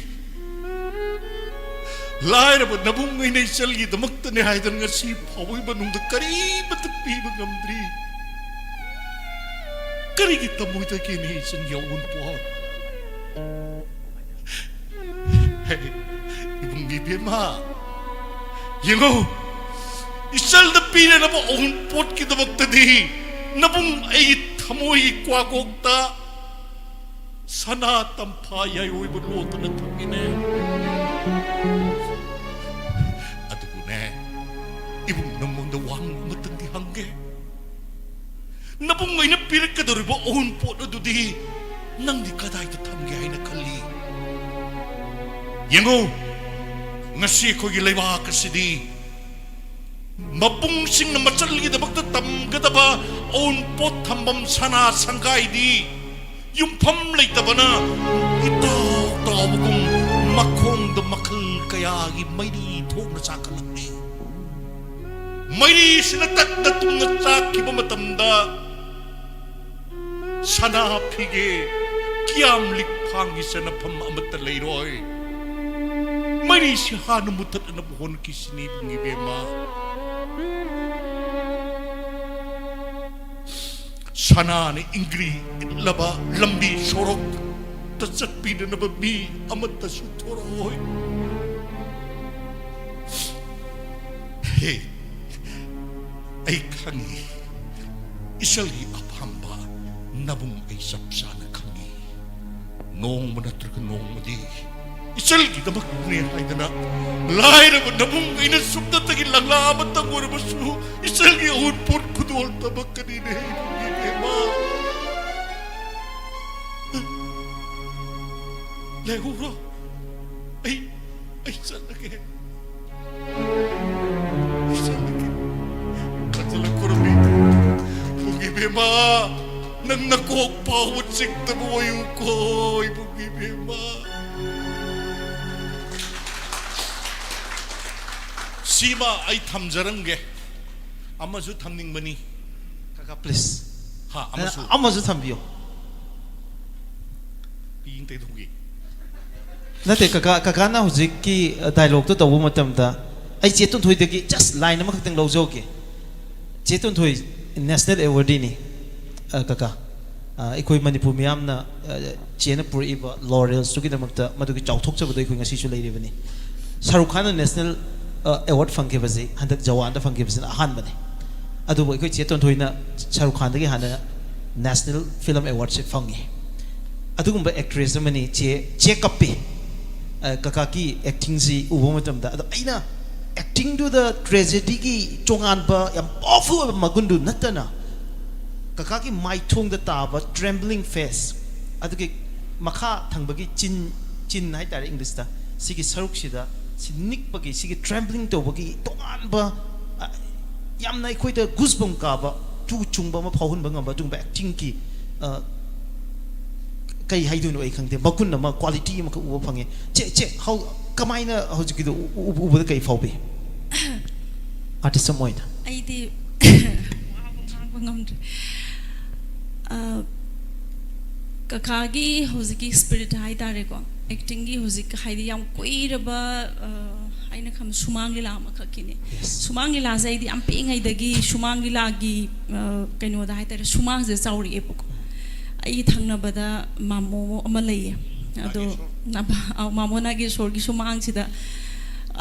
ꯂꯥꯏꯔꯕ ꯅꯕꯨꯡ ꯑꯩꯅ ꯏꯆꯜꯒꯤꯗꯃꯛꯇꯅꯦ ꯍꯥꯏꯗꯅ ꯉꯁꯤ ꯐꯥꯎꯕꯒꯤ ꯃꯅꯨꯡꯗ ꯀꯔꯤꯃꯠꯇ ꯄꯤꯕ ꯉꯝꯗ꯭ꯔꯤ꯫ ꯀꯔꯤꯒꯤ ꯇꯝꯃꯣꯏꯗꯒꯦꯅꯦ ꯏꯆꯟꯒꯤ ꯑꯑꯣꯟꯄꯣꯠ? ꯍꯦ, ꯏꯕꯨꯡ ꯏꯕꯦꯝꯃ, ꯌꯦꯡꯉꯣ, ꯏꯆꯜꯗ ꯄꯤꯔꯅꯕ ꯑꯑꯣꯟꯄꯣꯠꯀꯤꯗꯃꯛꯇꯗꯤ ꯅꯕꯨꯡ ꯑꯩꯒꯤ ꯊꯃꯣꯏꯒꯤ ꯀ꯭ꯋꯥꯒꯣꯛꯇ ꯁꯅꯥ ꯇꯝꯐꯥ ꯌꯥꯏ ꯑꯣꯏꯕ ꯂꯣꯠꯇꯅ ꯊꯝꯃꯤꯅꯦ꯫ ꯑꯗꯨꯕꯨꯅꯦ, ꯏꯕꯨꯡ ꯅꯉꯣꯟꯗ ꯋꯥꯍꯪ ꯑꯃꯇꯪꯗꯤ ꯍꯪꯒꯦ꯫ ꯅꯕꯨꯡ ꯑꯩꯅ ꯄꯤꯔꯛꯀꯗꯧꯔꯤꯕ ꯑꯑꯣꯟꯄꯣꯠ ꯑꯗꯨꯗꯤ ꯅꯪꯗꯤ ꯀꯗꯥꯏꯗ ꯊꯝꯒꯦ ꯍꯥꯏꯅ ꯈꯜꯂꯤ? ꯌꯦꯡꯉꯨ, ꯉꯁꯤ ꯑꯩꯈꯣꯏꯒꯤ ꯂꯩꯕꯥꯛ ꯑꯁꯤꯗꯤ ꯃꯕꯨꯡꯁꯤꯡꯅ ꯃꯆꯜꯒꯤꯗꯃꯛꯇ ꯇꯝꯒꯗꯕ ꯑꯑꯣꯟꯄꯣꯠ ꯊꯝꯐꯝ ꯁꯅꯥ ꯁꯪꯒꯥꯏꯗꯤ ꯌꯨꯝꯐꯝ ꯂꯩꯇꯕꯅ ꯏꯇꯥꯎ ꯇꯥꯎꯕꯒꯨꯝ ꯃꯈꯣꯡꯗ ꯃꯈꯜ ꯀꯌꯥꯒꯤ ꯃꯩꯔꯤ ꯊꯣꯛꯅ ꯆꯥꯛꯈꯠꯂꯛꯂꯤ꯫ ꯃꯩꯔꯤꯁꯤꯅ ꯇꯠꯅ ꯇꯨꯝꯅ ꯆꯥꯛꯈꯤꯕ ꯃꯇꯝꯗ ꯁꯅꯥ ꯐꯤꯒꯦ ꯀꯤꯌꯥꯝ ꯂꯤꯛ ꯐꯥꯡꯒꯤ ꯆꯅꯐꯝ ꯑꯃꯠꯇ ꯂꯩꯔꯣꯏ꯫ ꯃꯩꯔꯤꯁꯤ ꯍꯥꯟꯅ ꯃꯨꯊꯠꯅꯕ ꯍꯣꯠꯅꯈꯤꯁꯤꯅꯤ ꯏꯕꯨꯡ ꯏꯕꯦꯝꯃ꯫ ꯁꯅꯥꯅ ꯏꯪꯒ꯭ꯔꯤ ꯏꯠꯂꯕ ꯂꯝꯕꯤ ꯁꯣꯔꯣꯛꯇ ꯆꯠꯄꯤꯅꯅꯕ ꯃꯤ ꯑꯃꯠꯇꯁꯨ ꯊꯣꯔꯛꯑꯣꯏ꯫ ꯍꯦ, ꯑꯩ ꯈꯪꯉꯤ, ꯏꯆꯜꯒꯤ ꯑꯄꯥꯝꯕ ꯅꯕꯨꯡ ꯑꯩ ꯆꯞ ꯆꯥꯅ ꯈꯪꯉꯤ꯫ ꯅꯣꯡꯃ ꯅꯠꯇ꯭ꯔꯒ ꯅꯣꯡꯃꯗꯤ ꯏꯆꯜꯒꯤꯗꯃꯛꯅꯦ ꯍꯥꯏꯗꯅ ꯂꯥꯏꯔꯕ ꯅꯕꯨꯡ ꯑꯩꯅ ꯁꯨꯞꯅꯇꯒꯤ ꯂꯪꯂꯥ ꯑꯃꯇꯪ ꯑꯣꯏꯔꯕꯁꯨ ꯏꯆꯜꯒꯤ ꯑꯎꯟꯄꯣꯠ ꯈꯨꯗꯣꯜ ꯇꯝꯃꯛꯀꯅꯤꯅꯦ ꯏꯕꯦꯝꯃ꯫ ꯂꯩꯍꯧꯔꯣ, ꯑꯩ, ꯑꯩ ꯆꯠꯂꯒꯦ꯫ ꯏꯆꯜꯒꯤ ꯈꯟꯖꯤꯜꯂꯛꯄꯔꯝꯃꯤ꯫ ꯏꯕꯨꯡ ꯏꯕꯦꯝꯃ, ꯅꯪ ꯅꯀꯣꯛ ꯐꯥꯎꯕ ꯆꯤꯛꯇꯕ ꯑꯣꯏꯌꯨꯀꯣ, ꯏꯕꯨꯡ ꯏꯕꯦꯝꯃ꯫ ꯁꯤꯃ ꯑꯩ ꯊꯝꯖꯔꯝꯒꯦ꯫ ꯑꯃꯁꯨ ꯊꯝꯅꯤꯡꯕꯅꯤ꯫ ꯀꯀꯥ, please. ꯍꯥ, ꯑꯃꯁꯨ꯫ ꯑꯃꯁꯨ ꯊꯝꯕꯤꯌꯣ꯫ ꯄꯤꯡ ꯇꯩꯊꯣꯛꯈꯤ꯫ ꯅꯠꯇꯦ, ꯀꯀꯥ, ꯀꯀꯥꯅ ꯍꯧꯖꯤꯛꯀꯤ, ꯑ, dialogue ꯇꯣ ꯇꯧꯕ ꯃꯇꯝꯗ ꯑꯩ ꯆꯦ ꯇꯣꯟꯊꯣꯏꯗꯒꯤ just line ꯑꯃꯈꯛꯇꯪ ꯂꯧꯖꯍꯧꯒꯦ꯫ ꯆꯦ ꯇꯣꯟꯊꯣꯏ national awardee ꯅꯤ, ꯑ, ꯀꯀꯥ꯫ ꯑ, ꯑꯩꯈꯣꯏ ꯃꯅꯤꯄꯨꯔ ꯃꯤꯌꯥꯝꯅ, ꯑ, ꯆꯦꯅ ꯄꯨꯔꯛꯏꯕ laurels ꯇꯨꯒꯤꯗꯃꯛꯇ ꯃꯗꯨꯒꯤ ꯆꯥꯎꯊꯣꯛꯆꯕꯗꯣ ꯑꯩꯈꯣꯏ ꯉꯁꯤꯁꯨ ꯂꯩꯔꯤꯕꯅꯤ꯫ ꯁꯥꯔꯨꯈ ꯈꯥꯟꯅ national, ꯑ, award ꯐꯪꯈꯤꯕꯁꯤ ꯍꯟꯗꯛ ꯖꯋꯥꯟꯗ ꯐꯪꯈꯤꯕꯁꯤꯅ ꯑꯍꯥꯟꯕꯅꯤ꯫ ꯑꯗꯨꯕꯨ ꯑꯩꯈꯣꯏ ꯆꯦ ꯇꯣꯟꯊꯣꯏꯅ ꯁꯥꯔꯨꯈ ꯈꯥꯟꯗꯒꯤ ꯍꯥꯟꯅ national film award ꯁꯦ ꯐꯪꯉꯤ꯫ ꯑꯗꯨꯒꯨꯝꯕ actress ꯑꯃꯅꯤ꯫ ꯆꯦ, ꯆꯦ ꯀꯞꯄꯤ꯫ ꯑ, ꯀꯀꯥꯒꯤ acting ꯁꯤ ꯎꯕ ꯃꯇꯝꯗ꯫ ꯑꯗꯣ ꯑꯩꯅ acting ꯗꯨꯗ tragedy ꯒꯤ ꯇꯣꯉꯥꯟꯕ ꯌꯥꯝ powerful ꯑꯣꯏꯕ ꯃꯒꯨꯟꯗꯨ ꯅꯠꯇꯅ, ꯀꯀꯥꯒꯤ ꯃꯥꯏꯊꯣꯡꯗ ꯇꯥꯕ trembling face, ꯑꯗꯨꯒꯤ ꯃꯈꯥ ꯊꯪꯕꯒꯤ ꯆꯤꯟ, ꯆꯤꯟ ꯍꯥꯏꯇꯥꯔꯦ English ꯇ, ꯁꯤꯒꯤ ꯁꯔꯨꯛꯁꯤꯗ, ꯁꯤ ꯅꯤꯛꯄꯒꯤ, ꯁꯤꯒꯤ trembling ꯇꯧꯕꯒꯤ ꯇꯣꯉꯥꯟꯕ, ꯑ, ꯌꯥꯝꯅ ꯑꯩꯈꯣꯏꯗ goosebump ꯀꯥꯕ, ꯇꯨ ꯆꯨꯡꯕ ꯑꯃ ꯐꯥꯎꯍꯟꯕ ꯉꯝꯕ ꯑꯗꯨꯒꯨꯝꯕ acting ꯒꯤ, ꯑ, ꯀꯩ ꯍꯥꯏꯗꯣꯏꯅꯣ ꯑꯩ ꯈꯪꯗꯦ, ꯃꯒꯨꯟ ꯑꯃ, quality ꯑꯃꯈꯛ ꯎꯕ ꯐꯪꯉꯦ꯫ ꯆꯦ, ꯆꯦ, ꯍꯧ-, ꯀꯃꯥꯏꯅ ꯍꯧꯖꯤꯛꯀꯤꯗꯣ ꯎ-, ꯎ-, ꯎꯕꯗ ꯀꯩ ꯐꯥꯎꯕꯤ? Artist ꯑꯃ ꯑꯣꯏꯅ꯫ ꯑꯩꯗꯤ ꯋꯥꯕꯨ ꯉꯥꯡꯕ ꯉꯝꯗ꯭ꯔꯦ꯫ ꯑ, ꯀꯀꯥꯒꯤ ꯍꯧꯖꯤꯛꯀꯤ spirit ꯍꯥꯏꯇꯥꯔꯦꯀꯣ, acting ꯒꯤ ꯍꯧꯖꯤꯛ ꯍꯥꯏꯗꯤ ꯌꯥꯝ ꯀꯨꯏꯔꯕ, ꯑ, ꯑꯩꯅ ꯈꯟꯕ ꯁꯨꯃꯥꯡ ꯂꯤꯂꯥ ꯑꯃꯈꯛꯀꯤꯅꯦ꯫ Yes. ꯁꯨꯃꯥꯡ ꯂꯤꯂꯥꯁꯦ ꯑꯩꯗꯤ ꯌꯥꯝ ꯄꯤꯛꯏꯉꯩꯗꯒꯤ ꯁꯨꯃꯥꯡ ꯂꯤꯂꯥꯒꯤ, ꯑ, ꯀꯩꯅꯣꯗ ꯍꯥꯏꯇꯥꯔꯦ, ꯁꯨꯃꯥꯡꯁꯤꯗ ꯆꯥꯎꯔꯛꯑꯦꯕꯀꯣ꯫ ꯑꯩꯒꯤ ꯊꯪꯅꯕꯗ ꯃꯥꯃꯣ ꯑꯃ ꯂꯩꯌꯦ, ꯑꯗꯣ ꯅꯥꯒꯦꯁꯣꯔ꯫ ꯅꯥꯕ-, ꯑ, ꯃꯥꯃꯣ ꯅꯥꯒꯦꯁꯣꯔꯒꯤ ꯁꯨꯃꯥꯡꯁꯤꯗ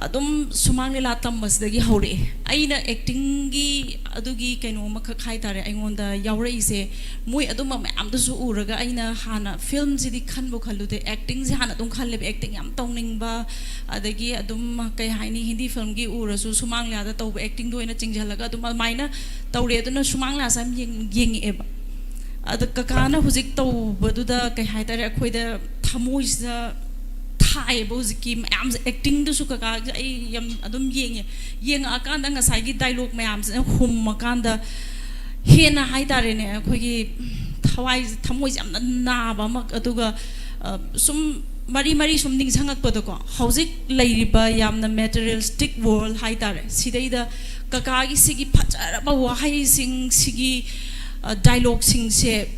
ꯑꯗꯨꯝ ꯁꯨꯃꯥꯡ ꯂꯤꯂꯥ ꯇꯝꯕꯁꯤꯗꯒꯤ ꯍꯧꯔꯛꯑꯦ꯫ ꯑꯩꯅ acting ꯒꯤ ꯑꯗꯨꯒꯤ ꯀꯩꯅꯣ ꯑꯃꯈꯛ ꯍꯥꯏꯇꯥꯔꯦ ꯑꯩꯉꯣꯟꯗ ꯌꯥꯎꯔꯛꯏꯁꯦ, ꯃꯣꯏ ꯑꯗꯨꯝꯕ ꯃꯌꯥꯝꯗꯨꯁꯨ ꯎꯔꯒ ꯑꯩꯅ ꯍꯥꯟꯅ film ꯁꯤꯗꯤ ꯈꯟꯕꯨ ꯈꯜꯂꯨꯗꯦ, acting ꯁꯦ ꯍꯥꯟꯅ ꯑꯗꯨꯝ ꯈꯜꯂꯦꯕ, acting ꯌꯥꯝ ꯇꯧꯅꯤꯡꯕ, ꯑꯗꯒꯤ ꯑꯗꯨꯝ ꯀꯩ ꯍꯥꯏꯅꯤ, ꯍꯤꯟꯗꯤ film ꯒꯤ ꯎꯔꯁꯨ ꯁꯨꯃꯥꯡ ꯂꯤꯂꯥꯗ ꯇꯧꯕ acting ꯗꯣ ꯑꯣꯏꯅ ꯆꯤꯡꯁꯤꯜꯂꯒ ꯑꯗꯨꯝ ꯑꯗꯨꯃꯥꯏꯅ ꯇꯧꯔꯦ꯫ ꯑꯗꯨꯅ ꯁꯨꯃꯥꯡ ꯂꯤꯂꯥꯁꯦ ꯌꯥꯝ ꯌꯦꯡ-, ꯌꯦꯡꯉꯛꯑꯦꯕ꯫ ꯑꯗ ꯀꯀꯥꯅ ꯍꯧꯖꯤꯛ ꯇꯧꯕꯗꯨꯗ ꯀꯩ ꯍꯥꯏꯇꯥꯔꯦ, ꯑꯩꯈꯣꯏꯗ ꯊꯃꯣꯏꯁꯤꯗ ꯊꯥꯏꯌꯦꯕ ꯍꯧꯖꯤꯛꯀꯤ ꯃꯌꯥꯝꯁꯦ꯫ Acting ꯗꯨꯁꯨ ꯀꯀꯥꯒꯤ ꯑꯩ ꯌꯥꯝ ꯑꯗꯨꯝ ꯌꯦꯡꯉꯦ꯫ ꯌꯦꯡꯉꯛꯑꯀꯥꯟꯗ ꯉꯁꯥꯏꯒꯤ dialogue ꯃꯌꯥꯝꯁꯤꯅ ꯍꯨꯝꯃꯀꯥꯟꯗ ꯍꯦꯟꯅ ꯍꯥꯏꯇꯥꯔꯦꯅꯦ, ꯑꯩꯈꯣꯏꯒꯤ ꯊꯋꯥꯏ, ꯊꯃꯣꯏꯁꯦ ꯌꯥꯝꯅ ꯅꯥꯕ ꯑꯃ, ꯑꯗꯨꯒ, ꯑ, ꯁꯨꯝ ꯃꯔꯤ ꯃꯔꯤ ꯁꯨꯝ ꯅꯤꯡꯁꯤꯡꯉꯛꯄꯗꯀꯣ, ꯍꯧꯖꯤꯛ ꯂꯩꯔꯤꯕ ꯌꯥꯝꯅ materialistic world ꯍꯥꯏꯇꯥꯔꯦ, ꯁꯤꯗꯩꯗ ꯀꯀꯥꯒꯤ ꯁꯤꯒꯤ ꯐꯖꯔꯕ ꯋꯥꯍꯩꯁꯤꯡ, ꯁꯤꯒꯤ ꯗꯥꯏꯂꯣꯛꯁꯤꯡꯁꯦ,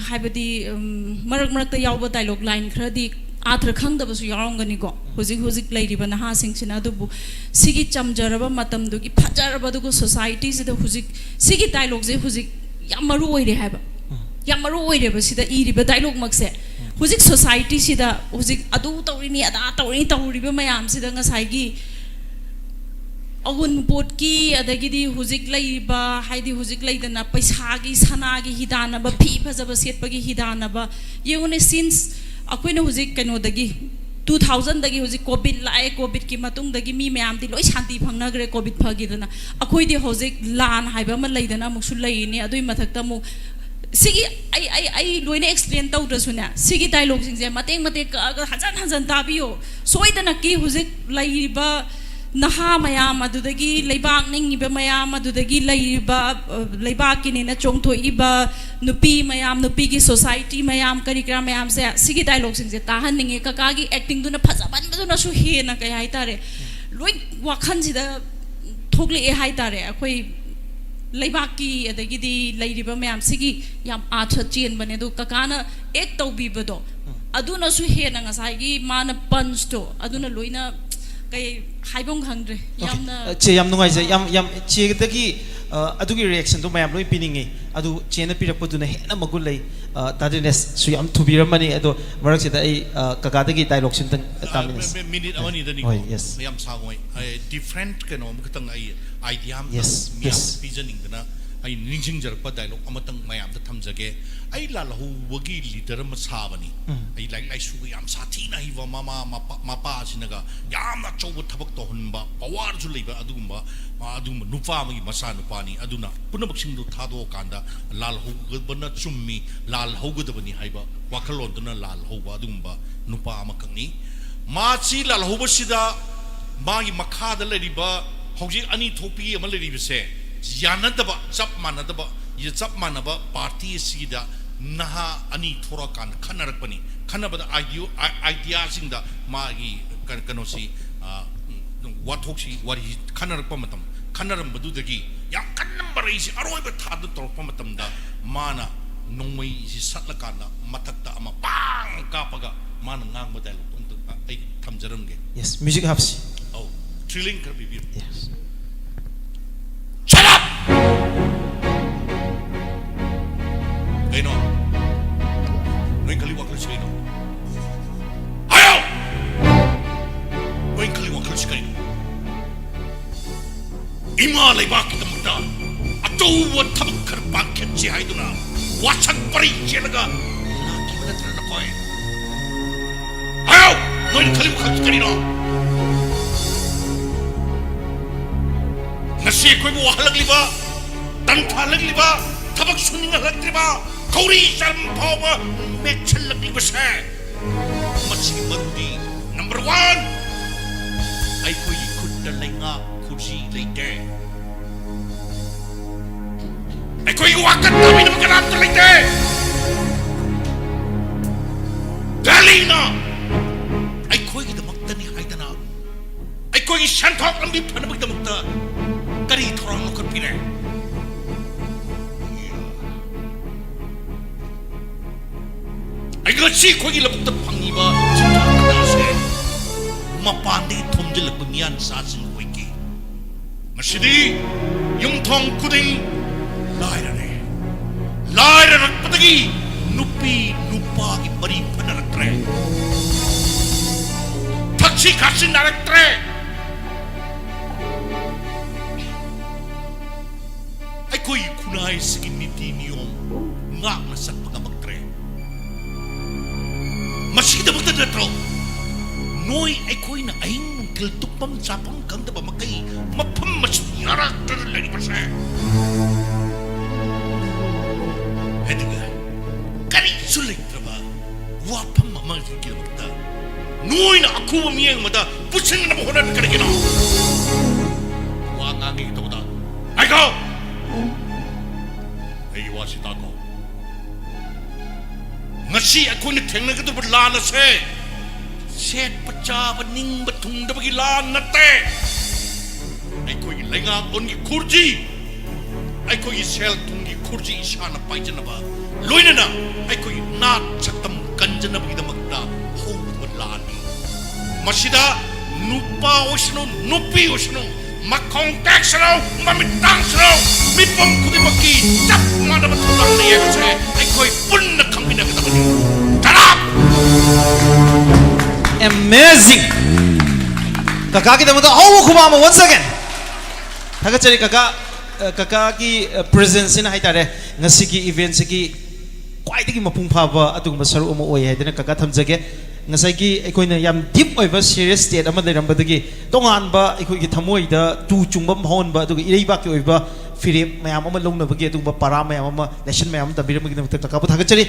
ꯍꯥꯏꯕꯗꯤ ꯎꯝ, ꯃꯔꯛ ꯃꯔꯛꯇ ꯌꯥꯎꯕ ꯗꯥꯏꯂꯣꯛ ꯂꯥꯏꯟ ꯈꯔꯗꯤ ꯑꯥꯊ꯭ꯔ ꯈꯪꯗꯕꯁꯨ ꯌꯥꯎꯔꯝꯒꯅꯤꯀꯣ, ꯍꯧꯖꯤꯛ ꯍꯧꯖꯤꯛ ꯂꯩꯔꯤꯕ ꯅꯍꯥꯁꯤꯡꯁꯤꯅ꯫ ꯑꯗꯨꯕꯨ ꯁꯤꯒꯤ ꯆꯝꯖꯔꯕ ꯃꯇꯝꯗꯨꯒꯤ ꯐꯖꯔꯕ, ꯑꯗꯨꯒ ꯁꯣꯁꯥꯏꯇꯤꯁꯤꯗ ꯍꯧꯖꯤꯛ ꯁꯤꯒꯤ ꯗꯥꯏꯂꯣꯛꯁꯦ ꯍꯧꯖꯤꯛ ꯌꯥꯝ ꯃꯔꯨ ꯑꯣꯏꯔꯦ ꯍꯥꯏꯕ, ꯌꯥꯝ ꯃꯔꯨ ꯑꯣꯏꯔꯦꯕ ꯁꯤꯗ ꯏꯔꯤꯕ ꯗꯥꯏꯂꯣꯛꯃꯛꯁꯦ꯫ ꯍꯧꯖꯤꯛ ꯁꯣꯁꯥꯏꯇꯤꯁꯤꯗ ꯍꯧꯖꯤꯛ ꯑꯗꯨ ꯇꯧꯔꯤꯅꯤ, ꯑꯗꯥ ꯇꯧꯔꯤꯅꯤ, ꯇꯧꯔꯤꯕ ꯃꯌꯥꯝꯁꯤꯗ ꯉꯁꯥꯏꯒꯤ ꯑꯋꯨꯟꯄꯣꯠꯀꯤ, ꯑꯗꯒꯤꯗꯤ ꯍꯧꯖꯤꯛ ꯂꯩꯔꯤꯕ, ꯍꯥꯏꯗꯤ ꯍꯧꯖꯤꯛ ꯂꯩꯗꯅ ꯄꯩꯁꯥꯒꯤ, ꯁꯅꯥꯒꯤ ꯍꯤꯗꯥꯟꯅꯕ, ꯐꯤ ꯐꯖꯕ ꯁꯦꯠꯄꯒꯤ ꯍꯤꯗꯥꯟꯅꯕ, ꯌꯦꯡꯉꯨꯅꯦ, ꯁꯤꯟꯁ ꯑꯩꯈꯣꯏꯅ ꯍꯧꯖꯤꯛ ꯀꯩꯅꯣꯗꯒꯤ, ꯇꯨ ꯊꯥꯎꯖꯟꯗꯒꯤ ꯍꯧꯖꯤꯛ ꯀꯣꯚꯤꯗ ꯂꯥꯛꯑꯦ, ꯀꯣꯚꯤꯗꯀꯤ ꯃꯇꯨꯡꯗꯒꯤ ꯃꯤ ꯃꯌꯥꯝꯗꯤ ꯂꯣꯏ ꯁꯥꯟꯇꯤ ꯐꯪꯅꯈ꯭ꯔꯦ, ꯀꯣꯚꯤꯗ ꯐꯈꯤꯗꯅ꯫ ꯑꯩꯈꯣꯏꯗꯤ ꯍꯧꯖꯤꯛ ꯂꯥꯟ ꯍꯥꯏꯕ ꯑꯃ ꯂꯩꯗꯅ ꯑꯃꯨꯛꯁꯨ ꯂꯩꯔꯤꯅꯤ, ꯑꯗꯨꯒꯤ ꯃꯊꯛꯇ ꯑꯃꯨꯛ ꯁꯤꯒꯤ ꯑꯩ ꯑꯩ ꯑꯩ ꯂꯣꯏꯅ ꯑꯦꯛꯁꯄ꯭ꯂꯦꯟ ꯇꯧꯗ꯭ꯔꯁꯨꯅꯦ, ꯁꯤꯒꯤ ꯗꯥꯏꯂꯣꯛꯁꯤꯡꯁꯦ ꯃꯇꯦꯛ ꯃꯇꯦꯛ ꯀꯛꯑꯒ ꯍꯟꯖꯟ ꯍꯟꯖꯟ ꯇꯥꯕꯤꯌꯣ꯫ ꯁꯣꯏꯗꯅꯀꯤ ꯍꯧꯖꯤꯛ ꯂꯩꯔꯤꯕ ꯅꯍꯥ ꯃꯌꯥꯝ, ꯑꯗꯨꯗꯒꯤ ꯂꯩꯕꯥꯛ ꯅꯤꯡꯉꯤꯕ ꯃꯌꯥꯝ, ꯑꯗꯨꯗꯒꯤ ꯂꯩꯔꯤꯕ, ꯑ, ꯂꯩꯕꯥꯛꯀꯤꯅꯦꯅ ꯆꯣꯡꯊꯣꯛꯏꯕ ꯅꯨꯄꯤ ꯃꯌꯥꯝ, ꯅꯨꯄꯤꯒꯤ ꯁꯣꯁꯥꯏꯇꯤ ꯃꯌꯥꯝ, ꯀꯔꯤ ꯀꯔꯥ ꯃꯌꯥꯝꯁꯦ, ꯁꯤꯒꯤ ꯗꯥꯏꯂꯣꯛꯁꯤꯡꯁꯦ ꯇꯥꯍꯟꯅꯤꯡꯉꯦ꯫ ꯀꯀꯥꯒꯤ ꯑꯦꯛꯇꯤꯡꯗꯨꯅ ꯐꯖꯃꯟꯕꯗꯨꯅꯁꯨ ꯍꯦꯟꯅ, ꯀꯩ ꯍꯥꯏꯇꯥꯔꯦ, ꯂꯣꯏ ꯋꯥꯈꯜꯁꯤꯗ ꯊꯣꯛꯂꯛꯑꯦ ꯍꯥꯏꯇꯥꯔꯦ꯫ ꯑꯩꯈꯣꯏ ꯂꯩꯕꯥꯛꯀꯤ, ꯑꯗꯒꯤꯗꯤ ꯂꯩꯔꯤꯕ ꯃꯌꯥꯝꯁꯤꯒꯤ ꯌꯥꯝ ꯑꯥꯊ꯭ꯔ ꯆꯦꯟꯕꯅꯦ꯫ ꯑꯗꯣ ꯀꯀꯥꯅ ꯑꯦꯛ ꯇꯧꯕꯤꯕꯗꯣ, ꯑꯗꯨꯅꯁꯨ ꯍꯦꯟꯅ ꯉꯁꯥꯏꯒꯤ ꯃꯥꯅ ꯄꯟꯁꯇꯣ, ꯑꯗꯨꯅ ꯂꯣꯏꯅ ꯀꯩ ꯍꯥꯏꯐꯝ ꯈꯪꯗ꯭ꯔꯦ꯫ Okay. ꯌꯥꯝꯅ ꯑ, ꯆꯦ, ꯌꯥꯝ ꯅꯨꯡꯉꯥꯏꯖꯩ꯫ ꯌꯥꯝ, ꯌꯥꯝ, ꯆꯦꯗꯒꯤ, ꯑ, ꯑꯗꯨꯒꯤ ꯔꯤꯌꯦꯛꯁꯟꯗꯣ ꯃꯌꯥꯝ ꯂꯣꯏ ꯄꯤꯅꯤꯡꯉꯤ꯫ ꯑꯗꯨ ꯆꯦꯅ ꯄꯤꯔꯛꯄꯗꯨꯅ ꯍꯦꯟꯅ ꯃꯒꯨꯟ ꯂꯩ꯫ ꯑ, ꯇꯥꯗꯤꯅꯦꯁꯁꯨ ꯌꯥꯝ ꯊꯨꯕꯤꯔꯝꯃꯅꯤ꯫ ꯑꯗꯣ ꯃꯔꯛꯁꯤꯗ ꯑꯩ, ꯑ, ꯀꯀꯥꯗꯒꯤ ꯗꯥꯏꯂꯣꯛꯁꯤ ꯑꯝꯇꯪ, ꯑ, ꯇꯥꯃꯤꯟꯅꯁꯤ꯫ ꯃꯤ-, ꯃꯤꯅꯤꯠ ꯑꯃꯅꯤꯗꯅꯤꯀꯣ꯫ ꯍꯣꯏ, yes. ꯌꯥꯝ ꯁꯥꯡꯉꯣꯏ꯫ ꯑꯩ ꯗꯤꯐ꯭ꯔꯦꯟꯠ ꯀꯩꯅꯣ ꯑꯃꯈꯛꯇꯪ ꯑꯩ ꯑꯥꯏꯗꯤꯌꯥ ꯑꯃꯈꯛꯇꯪ Yes, ꯃꯤꯌꯥꯝꯗ yes. ꯄꯤꯖꯅꯤꯡꯗꯅ ꯑꯩ ꯅꯤꯡꯁꯤꯡꯖꯔꯛꯄ ꯗꯥꯏꯂꯣꯛ ꯑꯃꯇꯪ ꯃꯌꯥꯝꯗ ꯊꯝꯖꯒꯦ꯫ ꯑꯩ ꯂꯥꯜꯍꯧꯕꯒꯤ ꯂꯤꯗꯔ ꯑꯃ ꯁꯥꯕꯅꯤ꯫ ꯎꯝ꯫ ꯑꯩ ꯂꯥꯏꯔꯤꯛ ꯂꯥꯏꯁꯨꯒ ꯌꯥꯝ ꯁꯥꯊꯤꯅ ꯍꯩꯕ ꯃꯃꯥ ꯃꯄꯥ, ꯃꯄꯥꯁꯤꯅꯒ ꯌꯥꯝꯅ ꯑꯆꯧꯕ ꯊꯕꯛ ꯇꯧꯍꯟꯕ, ꯄꯋꯥꯔꯁꯨ ꯂꯩꯕ ꯑꯗꯨꯒꯨꯝꯕ, ꯑꯗꯨꯒꯨꯝꯕ ꯅꯨꯄꯥ ꯑꯃꯒꯤ ꯃꯆꯥꯅꯨꯄꯥꯅꯤ꯫ ꯑꯗꯨꯅ ꯄꯨꯝꯅꯃꯛꯁꯤꯡꯗꯨ ꯊꯥꯗꯣꯛꯑꯀꯥꯟꯗ ꯂꯥꯜꯍꯧꯕꯅ ꯆꯨꯝꯃꯤ, ꯂꯥꯜꯍꯧꯒꯗꯕꯅꯤ ꯍꯥꯏꯕ ꯋꯥꯈꯜꯂꯣꯟꯗꯨꯅ ꯂꯥꯜꯍꯧꯕ ꯑꯗꯨꯒꯨꯝꯕ ꯅꯨꯄꯥ ꯑꯃꯈꯛꯅꯤ꯫ ꯃꯥꯁꯤ ꯂꯥꯜꯍꯧꯕꯁꯤꯗ ꯃꯥꯒꯤ ꯃꯈꯥꯗ ꯂꯩꯔꯤꯕ ꯍꯧꯖꯤꯛ ꯑꯅꯤ ꯊꯣꯛꯄꯤ ꯑꯃ ꯂꯩꯔꯤꯕꯁꯦ ꯌꯥꯅꯗꯕ, ꯆꯞ ꯃꯥꯟꯅꯗꯕ, ꯆꯞ ꯃꯥꯟꯅꯕ ꯄꯥꯔꯇꯤ ꯑꯁꯤꯗ ꯅꯍꯥ ꯑꯅꯤ ꯊꯣꯔꯛꯑꯀꯥꯟꯗ ꯈꯟꯅꯔꯛꯄꯅꯤ꯫ ꯈꯟꯅꯕꯗ idea, i-, ideaꯁꯤꯡꯗ ꯃꯥꯒꯤ ꯀ-, ꯀꯩꯅꯣꯁꯤ, ꯑ, ꯎꯝ, ꯋꯥꯊꯣꯛꯁꯤ, ꯋꯥꯔꯤ ꯈꯟꯅꯔꯛꯄ ꯃꯇꯝ, ꯈꯟꯅꯔꯝꯕꯗꯨꯗꯒꯤ ꯌꯥꯝ ꯀꯟꯅ ꯃꯔꯩꯁꯤ ꯑꯔꯣꯏꯕ ꯊꯥꯛꯇ ꯇꯧꯔꯛꯄ ꯃꯇꯝꯗ ꯃꯥꯅ ꯅꯣꯡꯃꯩꯁꯤ ꯁꯠꯂꯀꯥꯟꯗ ꯃꯊꯛꯇ ꯑꯃ ꯄꯥꯡ ꯀꯥꯞꯄꯒ ꯃꯥꯅ ꯉꯥꯡꯕ dialogue ꯑꯝꯇ ꯑꯩ ꯊꯝꯖꯔꯝꯒꯦ꯫ Yes, music ꯍꯥꯞꯁꯤ꯫ ꯑꯧ, thrilling ꯈꯔ ꯄꯤꯕꯤꯌꯨ꯫ Yes. Shut up! ꯀꯩꯅꯣ? ꯅꯣꯏ ꯈꯜꯂꯤ ꯋꯥꯈꯜꯁꯤ ꯀꯩꯅꯣ? ꯍꯥꯏꯌꯣ! ꯅꯣꯏ ꯈꯜꯂꯤ ꯋꯥꯈꯜꯁꯤ ꯀꯩꯅꯣ? ꯏꯃꯥ ꯂꯩꯕꯥꯛꯀꯤꯗꯃꯛꯇ ꯑꯆꯧꯕ ꯊꯕꯛ ꯈꯔ ꯄꯥꯡꯈꯠꯁꯤ ꯍꯥꯏꯗꯨꯅ ꯋꯥꯁꯛ ꯄꯔꯤ ꯆꯦꯜꯂꯒ ꯂꯥꯛꯈꯤꯕ ꯅꯠꯇ꯭ꯔ ꯅꯈꯣꯏ? ꯍꯥꯏꯌꯣ! ꯅꯣꯏꯅ ꯈꯜꯂꯤ ꯋꯥꯈꯜꯁꯤ ꯀꯔꯤꯅꯣ? ꯉꯁꯤ ꯑꯩꯈꯣꯏꯕꯨ ꯋꯥꯍꯜꯂꯛꯂꯤꯕ, ꯇꯟꯊꯥꯍꯜꯂꯛꯂꯤꯕ, ꯊꯕꯛ ꯁꯨꯅꯤꯡꯍꯜꯂꯛꯇ꯭ꯔꯤꯕ, ꯀꯧꯔꯤ ꯆꯥꯔꯝ ꯐꯥꯎꯕ ꯃꯦꯠꯁꯤꯜꯂꯛꯂꯤꯕꯁꯦ, ꯃꯁꯤꯒꯤ ꯃꯔꯨꯗꯤ number one, ꯑꯩꯈꯣꯏꯒꯤ ꯈꯨꯠꯇ ꯂꯩꯉꯥꯛ ꯈꯨꯖꯤ ꯂꯩꯇꯦ꯫ ꯑꯩꯈꯣꯏꯒꯤ ꯋꯥꯀꯠ ꯇꯥꯕꯤꯅꯕ ꯀꯅꯥꯝꯇ ꯂꯩꯇꯦ꯫ ꯗꯦꯜꯂꯤꯅ ꯑꯩꯈꯣꯏꯒꯤꯗꯃꯛꯇꯅꯤ ꯍꯥꯏꯗꯅ ꯑꯩꯈꯣꯏꯒꯤ ꯁꯦꯟꯊꯣꯛ ꯂꯝꯕꯤ ꯐꯅꯕꯒꯤꯗꯃꯛꯇ ꯀꯔꯤ ꯊꯧꯔꯥꯡ ꯂꯧꯈꯠꯄꯤꯔꯦ? ꯑꯩ ꯉꯁꯤ ꯑꯩꯈꯣꯏꯒꯤ ꯂꯧꯕꯨꯛꯇ ꯐꯪꯉꯤꯕ ꯆꯤꯟꯖꯥꯛ ꯀꯌꯥꯁꯦ ꯃꯄꯥꯟꯗꯒꯤ ꯊꯣꯝꯖꯤꯜꯂꯛꯄ ꯃꯤꯌꯥꯟ ꯆꯥꯁꯤꯡ ꯑꯣꯏꯈꯤ꯫ ꯉꯁꯤꯗꯤ ꯌꯨꯝꯊꯣꯡ ꯈꯨꯗꯤꯡ ꯂꯥꯏꯔꯔꯦ꯫ ꯂꯥꯏꯔꯔꯛꯄꯗꯒꯤ ꯅꯨꯄꯤ ꯅꯨꯄꯥꯒꯤ ꯃꯔꯤ ꯐꯅꯔꯛꯇ꯭ꯔꯦ꯫ ꯊꯛꯁꯤ ꯈꯥꯁꯤ ꯅꯥꯔꯛꯇ꯭ꯔꯦ꯫ ꯑꯩꯈꯣꯏꯒꯤ ꯈꯨꯟꯅꯥꯏꯁꯤꯒꯤ ꯅꯤꯇꯤ ꯅꯤꯌꯣꯝ ꯉꯥꯛꯅ ꯆꯠꯄ ꯉꯝꯃꯛꯇ꯭ꯔꯦ꯫ ꯃꯁꯤꯒꯤꯗꯃꯛꯇ ꯅꯠꯇ꯭ꯔꯣ ꯅꯣꯏ ꯑꯩꯈꯣꯏꯅ ꯑꯍꯤꯡ ꯅꯨꯡꯊꯤꯜ ꯇꯨꯝꯐꯝ ꯆꯥꯐꯝ ꯈꯪꯗꯕ ꯃꯈꯩ ꯃꯐꯝ ꯑꯁꯤꯗ ꯌꯥꯔꯛꯇꯅ ꯂꯩꯔꯤꯕꯁꯦ? ꯑꯗꯨꯒ ꯀꯔꯤꯁꯨ ꯂꯩꯇ꯭ꯔꯕ ꯋꯥꯐꯝ ꯑꯃꯒꯤꯗꯃꯛꯇ ꯅꯣꯏꯅ ꯑꯈꯨꯕ ꯃꯤꯠꯌꯦꯡ ꯑꯃꯗ ꯄꯨꯁꯤꯟꯅꯕ ꯍꯣꯠꯅꯔꯤ ꯀꯔꯤꯒꯤꯅꯣ? ꯋꯥ ꯉꯥꯡꯒꯦ ꯇꯧꯕꯗ, ꯉꯥꯏꯈꯣ! ꯑꯩꯒꯤ ꯋꯥꯁꯤ ꯇꯥꯈꯣ꯫ ꯉꯁꯤ ꯑꯩꯈꯣꯏꯅ ꯊꯦꯡꯅꯒꯗꯧꯔꯤꯕ ꯂꯥꯟ ꯑꯁꯦ ꯁꯦꯠꯄ ꯆꯥꯕ ꯅꯤꯡꯕ ꯊꯨꯡꯗꯕꯒꯤ ꯂꯥꯟ ꯅꯠꯇꯦ꯫ ꯑꯩꯈꯣꯏꯒꯤ ꯂꯩꯉꯥꯛꯂꯣꯟꯒꯤ ꯈꯨꯔꯖꯤ, ꯑꯩꯈꯣꯏꯒꯤ ꯁꯦꯜ ꯊꯨꯝꯒꯤ ꯈꯨꯔꯖꯤ ꯏꯁꯥꯅ ꯄꯥꯏꯖꯅꯕ, ꯂꯣꯏꯅꯅ ꯑꯩꯈꯣꯏꯒꯤ ꯅꯥꯠ ꯁꯛꯇꯝ ꯀꯟꯖꯅꯕꯒꯤꯗꯃꯛꯇ ꯍꯧꯒꯗꯕ ꯂꯥꯟꯅꯤ꯫ ꯃꯁꯤꯗ ꯅꯨꯄꯥ ꯑꯣꯏꯁꯅꯨ, ꯅꯨꯄꯤ ꯑꯣꯏꯁꯅꯨ, ꯃꯈꯣꯡ ꯇꯦꯛꯁꯅꯨ, ꯃꯃꯤꯠ ꯇꯥꯡꯁꯅꯨ, ꯃꯤꯄꯨꯝ ꯈꯨꯗꯤꯡꯃꯛꯀꯤ ꯆꯞ ꯃꯥꯟꯅꯕ ꯊꯧꯗꯥꯡ ꯂꯩ ꯍꯥꯏꯕꯁꯦ ꯑꯩꯈꯣꯏ ꯄꯨꯟꯅ ꯈꯪꯃꯤꯟꯅꯒꯗꯕꯅꯤ꯫ ꯇꯔꯥ! Amazing! ꯀꯀꯥꯒꯤꯗꯃꯛꯇ ꯑꯍꯧꯕ ꯈꯨꯕꯥꯛ ꯑꯃ once again꯫ ꯊꯥꯒꯠꯆꯔꯤ ꯀꯀꯥ꯫ ꯑ, ꯀꯀꯥꯒꯤ, ꯑ, presence ꯁꯤꯅ ꯍꯥꯏꯇꯥꯔꯦ, ꯉꯁꯤꯒꯤ event ꯁꯤꯒꯤ ꯈ꯭ꯋꯥꯏꯗꯒꯤ ꯃꯄꯨꯡ ꯐꯥꯕ ꯑꯗꯨꯒꯨꯝꯕ ꯁꯔꯨꯛ ꯑꯃ ꯑꯣꯏ ꯍꯥꯏꯗꯅ ꯀꯀꯥ ꯊꯝꯖꯒꯦ꯫ ꯉꯁꯥꯏꯒꯤ ꯑꯩꯈꯣꯏꯅ ꯌꯥꯝ deep ꯑꯣꯏꯕ serious state ꯑꯃ ꯂꯩꯔꯝꯕꯗꯒꯤ ꯇꯣꯉꯥꯟꯕ ꯑꯩꯈꯣꯏꯒꯤ ꯊꯃꯣꯏꯗ ꯇꯨ ꯆꯨꯡꯕ ꯑꯃ ꯐꯥꯎꯍꯟꯕ, ꯑꯗꯨꯒ ꯏꯔꯩꯕꯥꯛꯀꯤ ꯑꯣꯏꯕ ꯐꯤꯔꯦꯞ ꯃꯌꯥꯝ ꯑꯃ ꯂꯧꯅꯕꯒꯤ ꯑꯗꯨꯒꯨꯝꯕ ꯄꯔꯥ ꯃꯌꯥꯝ ꯑꯃ, lesson ꯃꯌꯥꯝ ꯑꯃ ꯇꯝꯕꯤꯔꯝꯕꯒꯤꯗꯃꯛꯇ ꯀꯀꯥꯕꯨ ꯊꯥꯒꯠꯆꯔꯤ꯫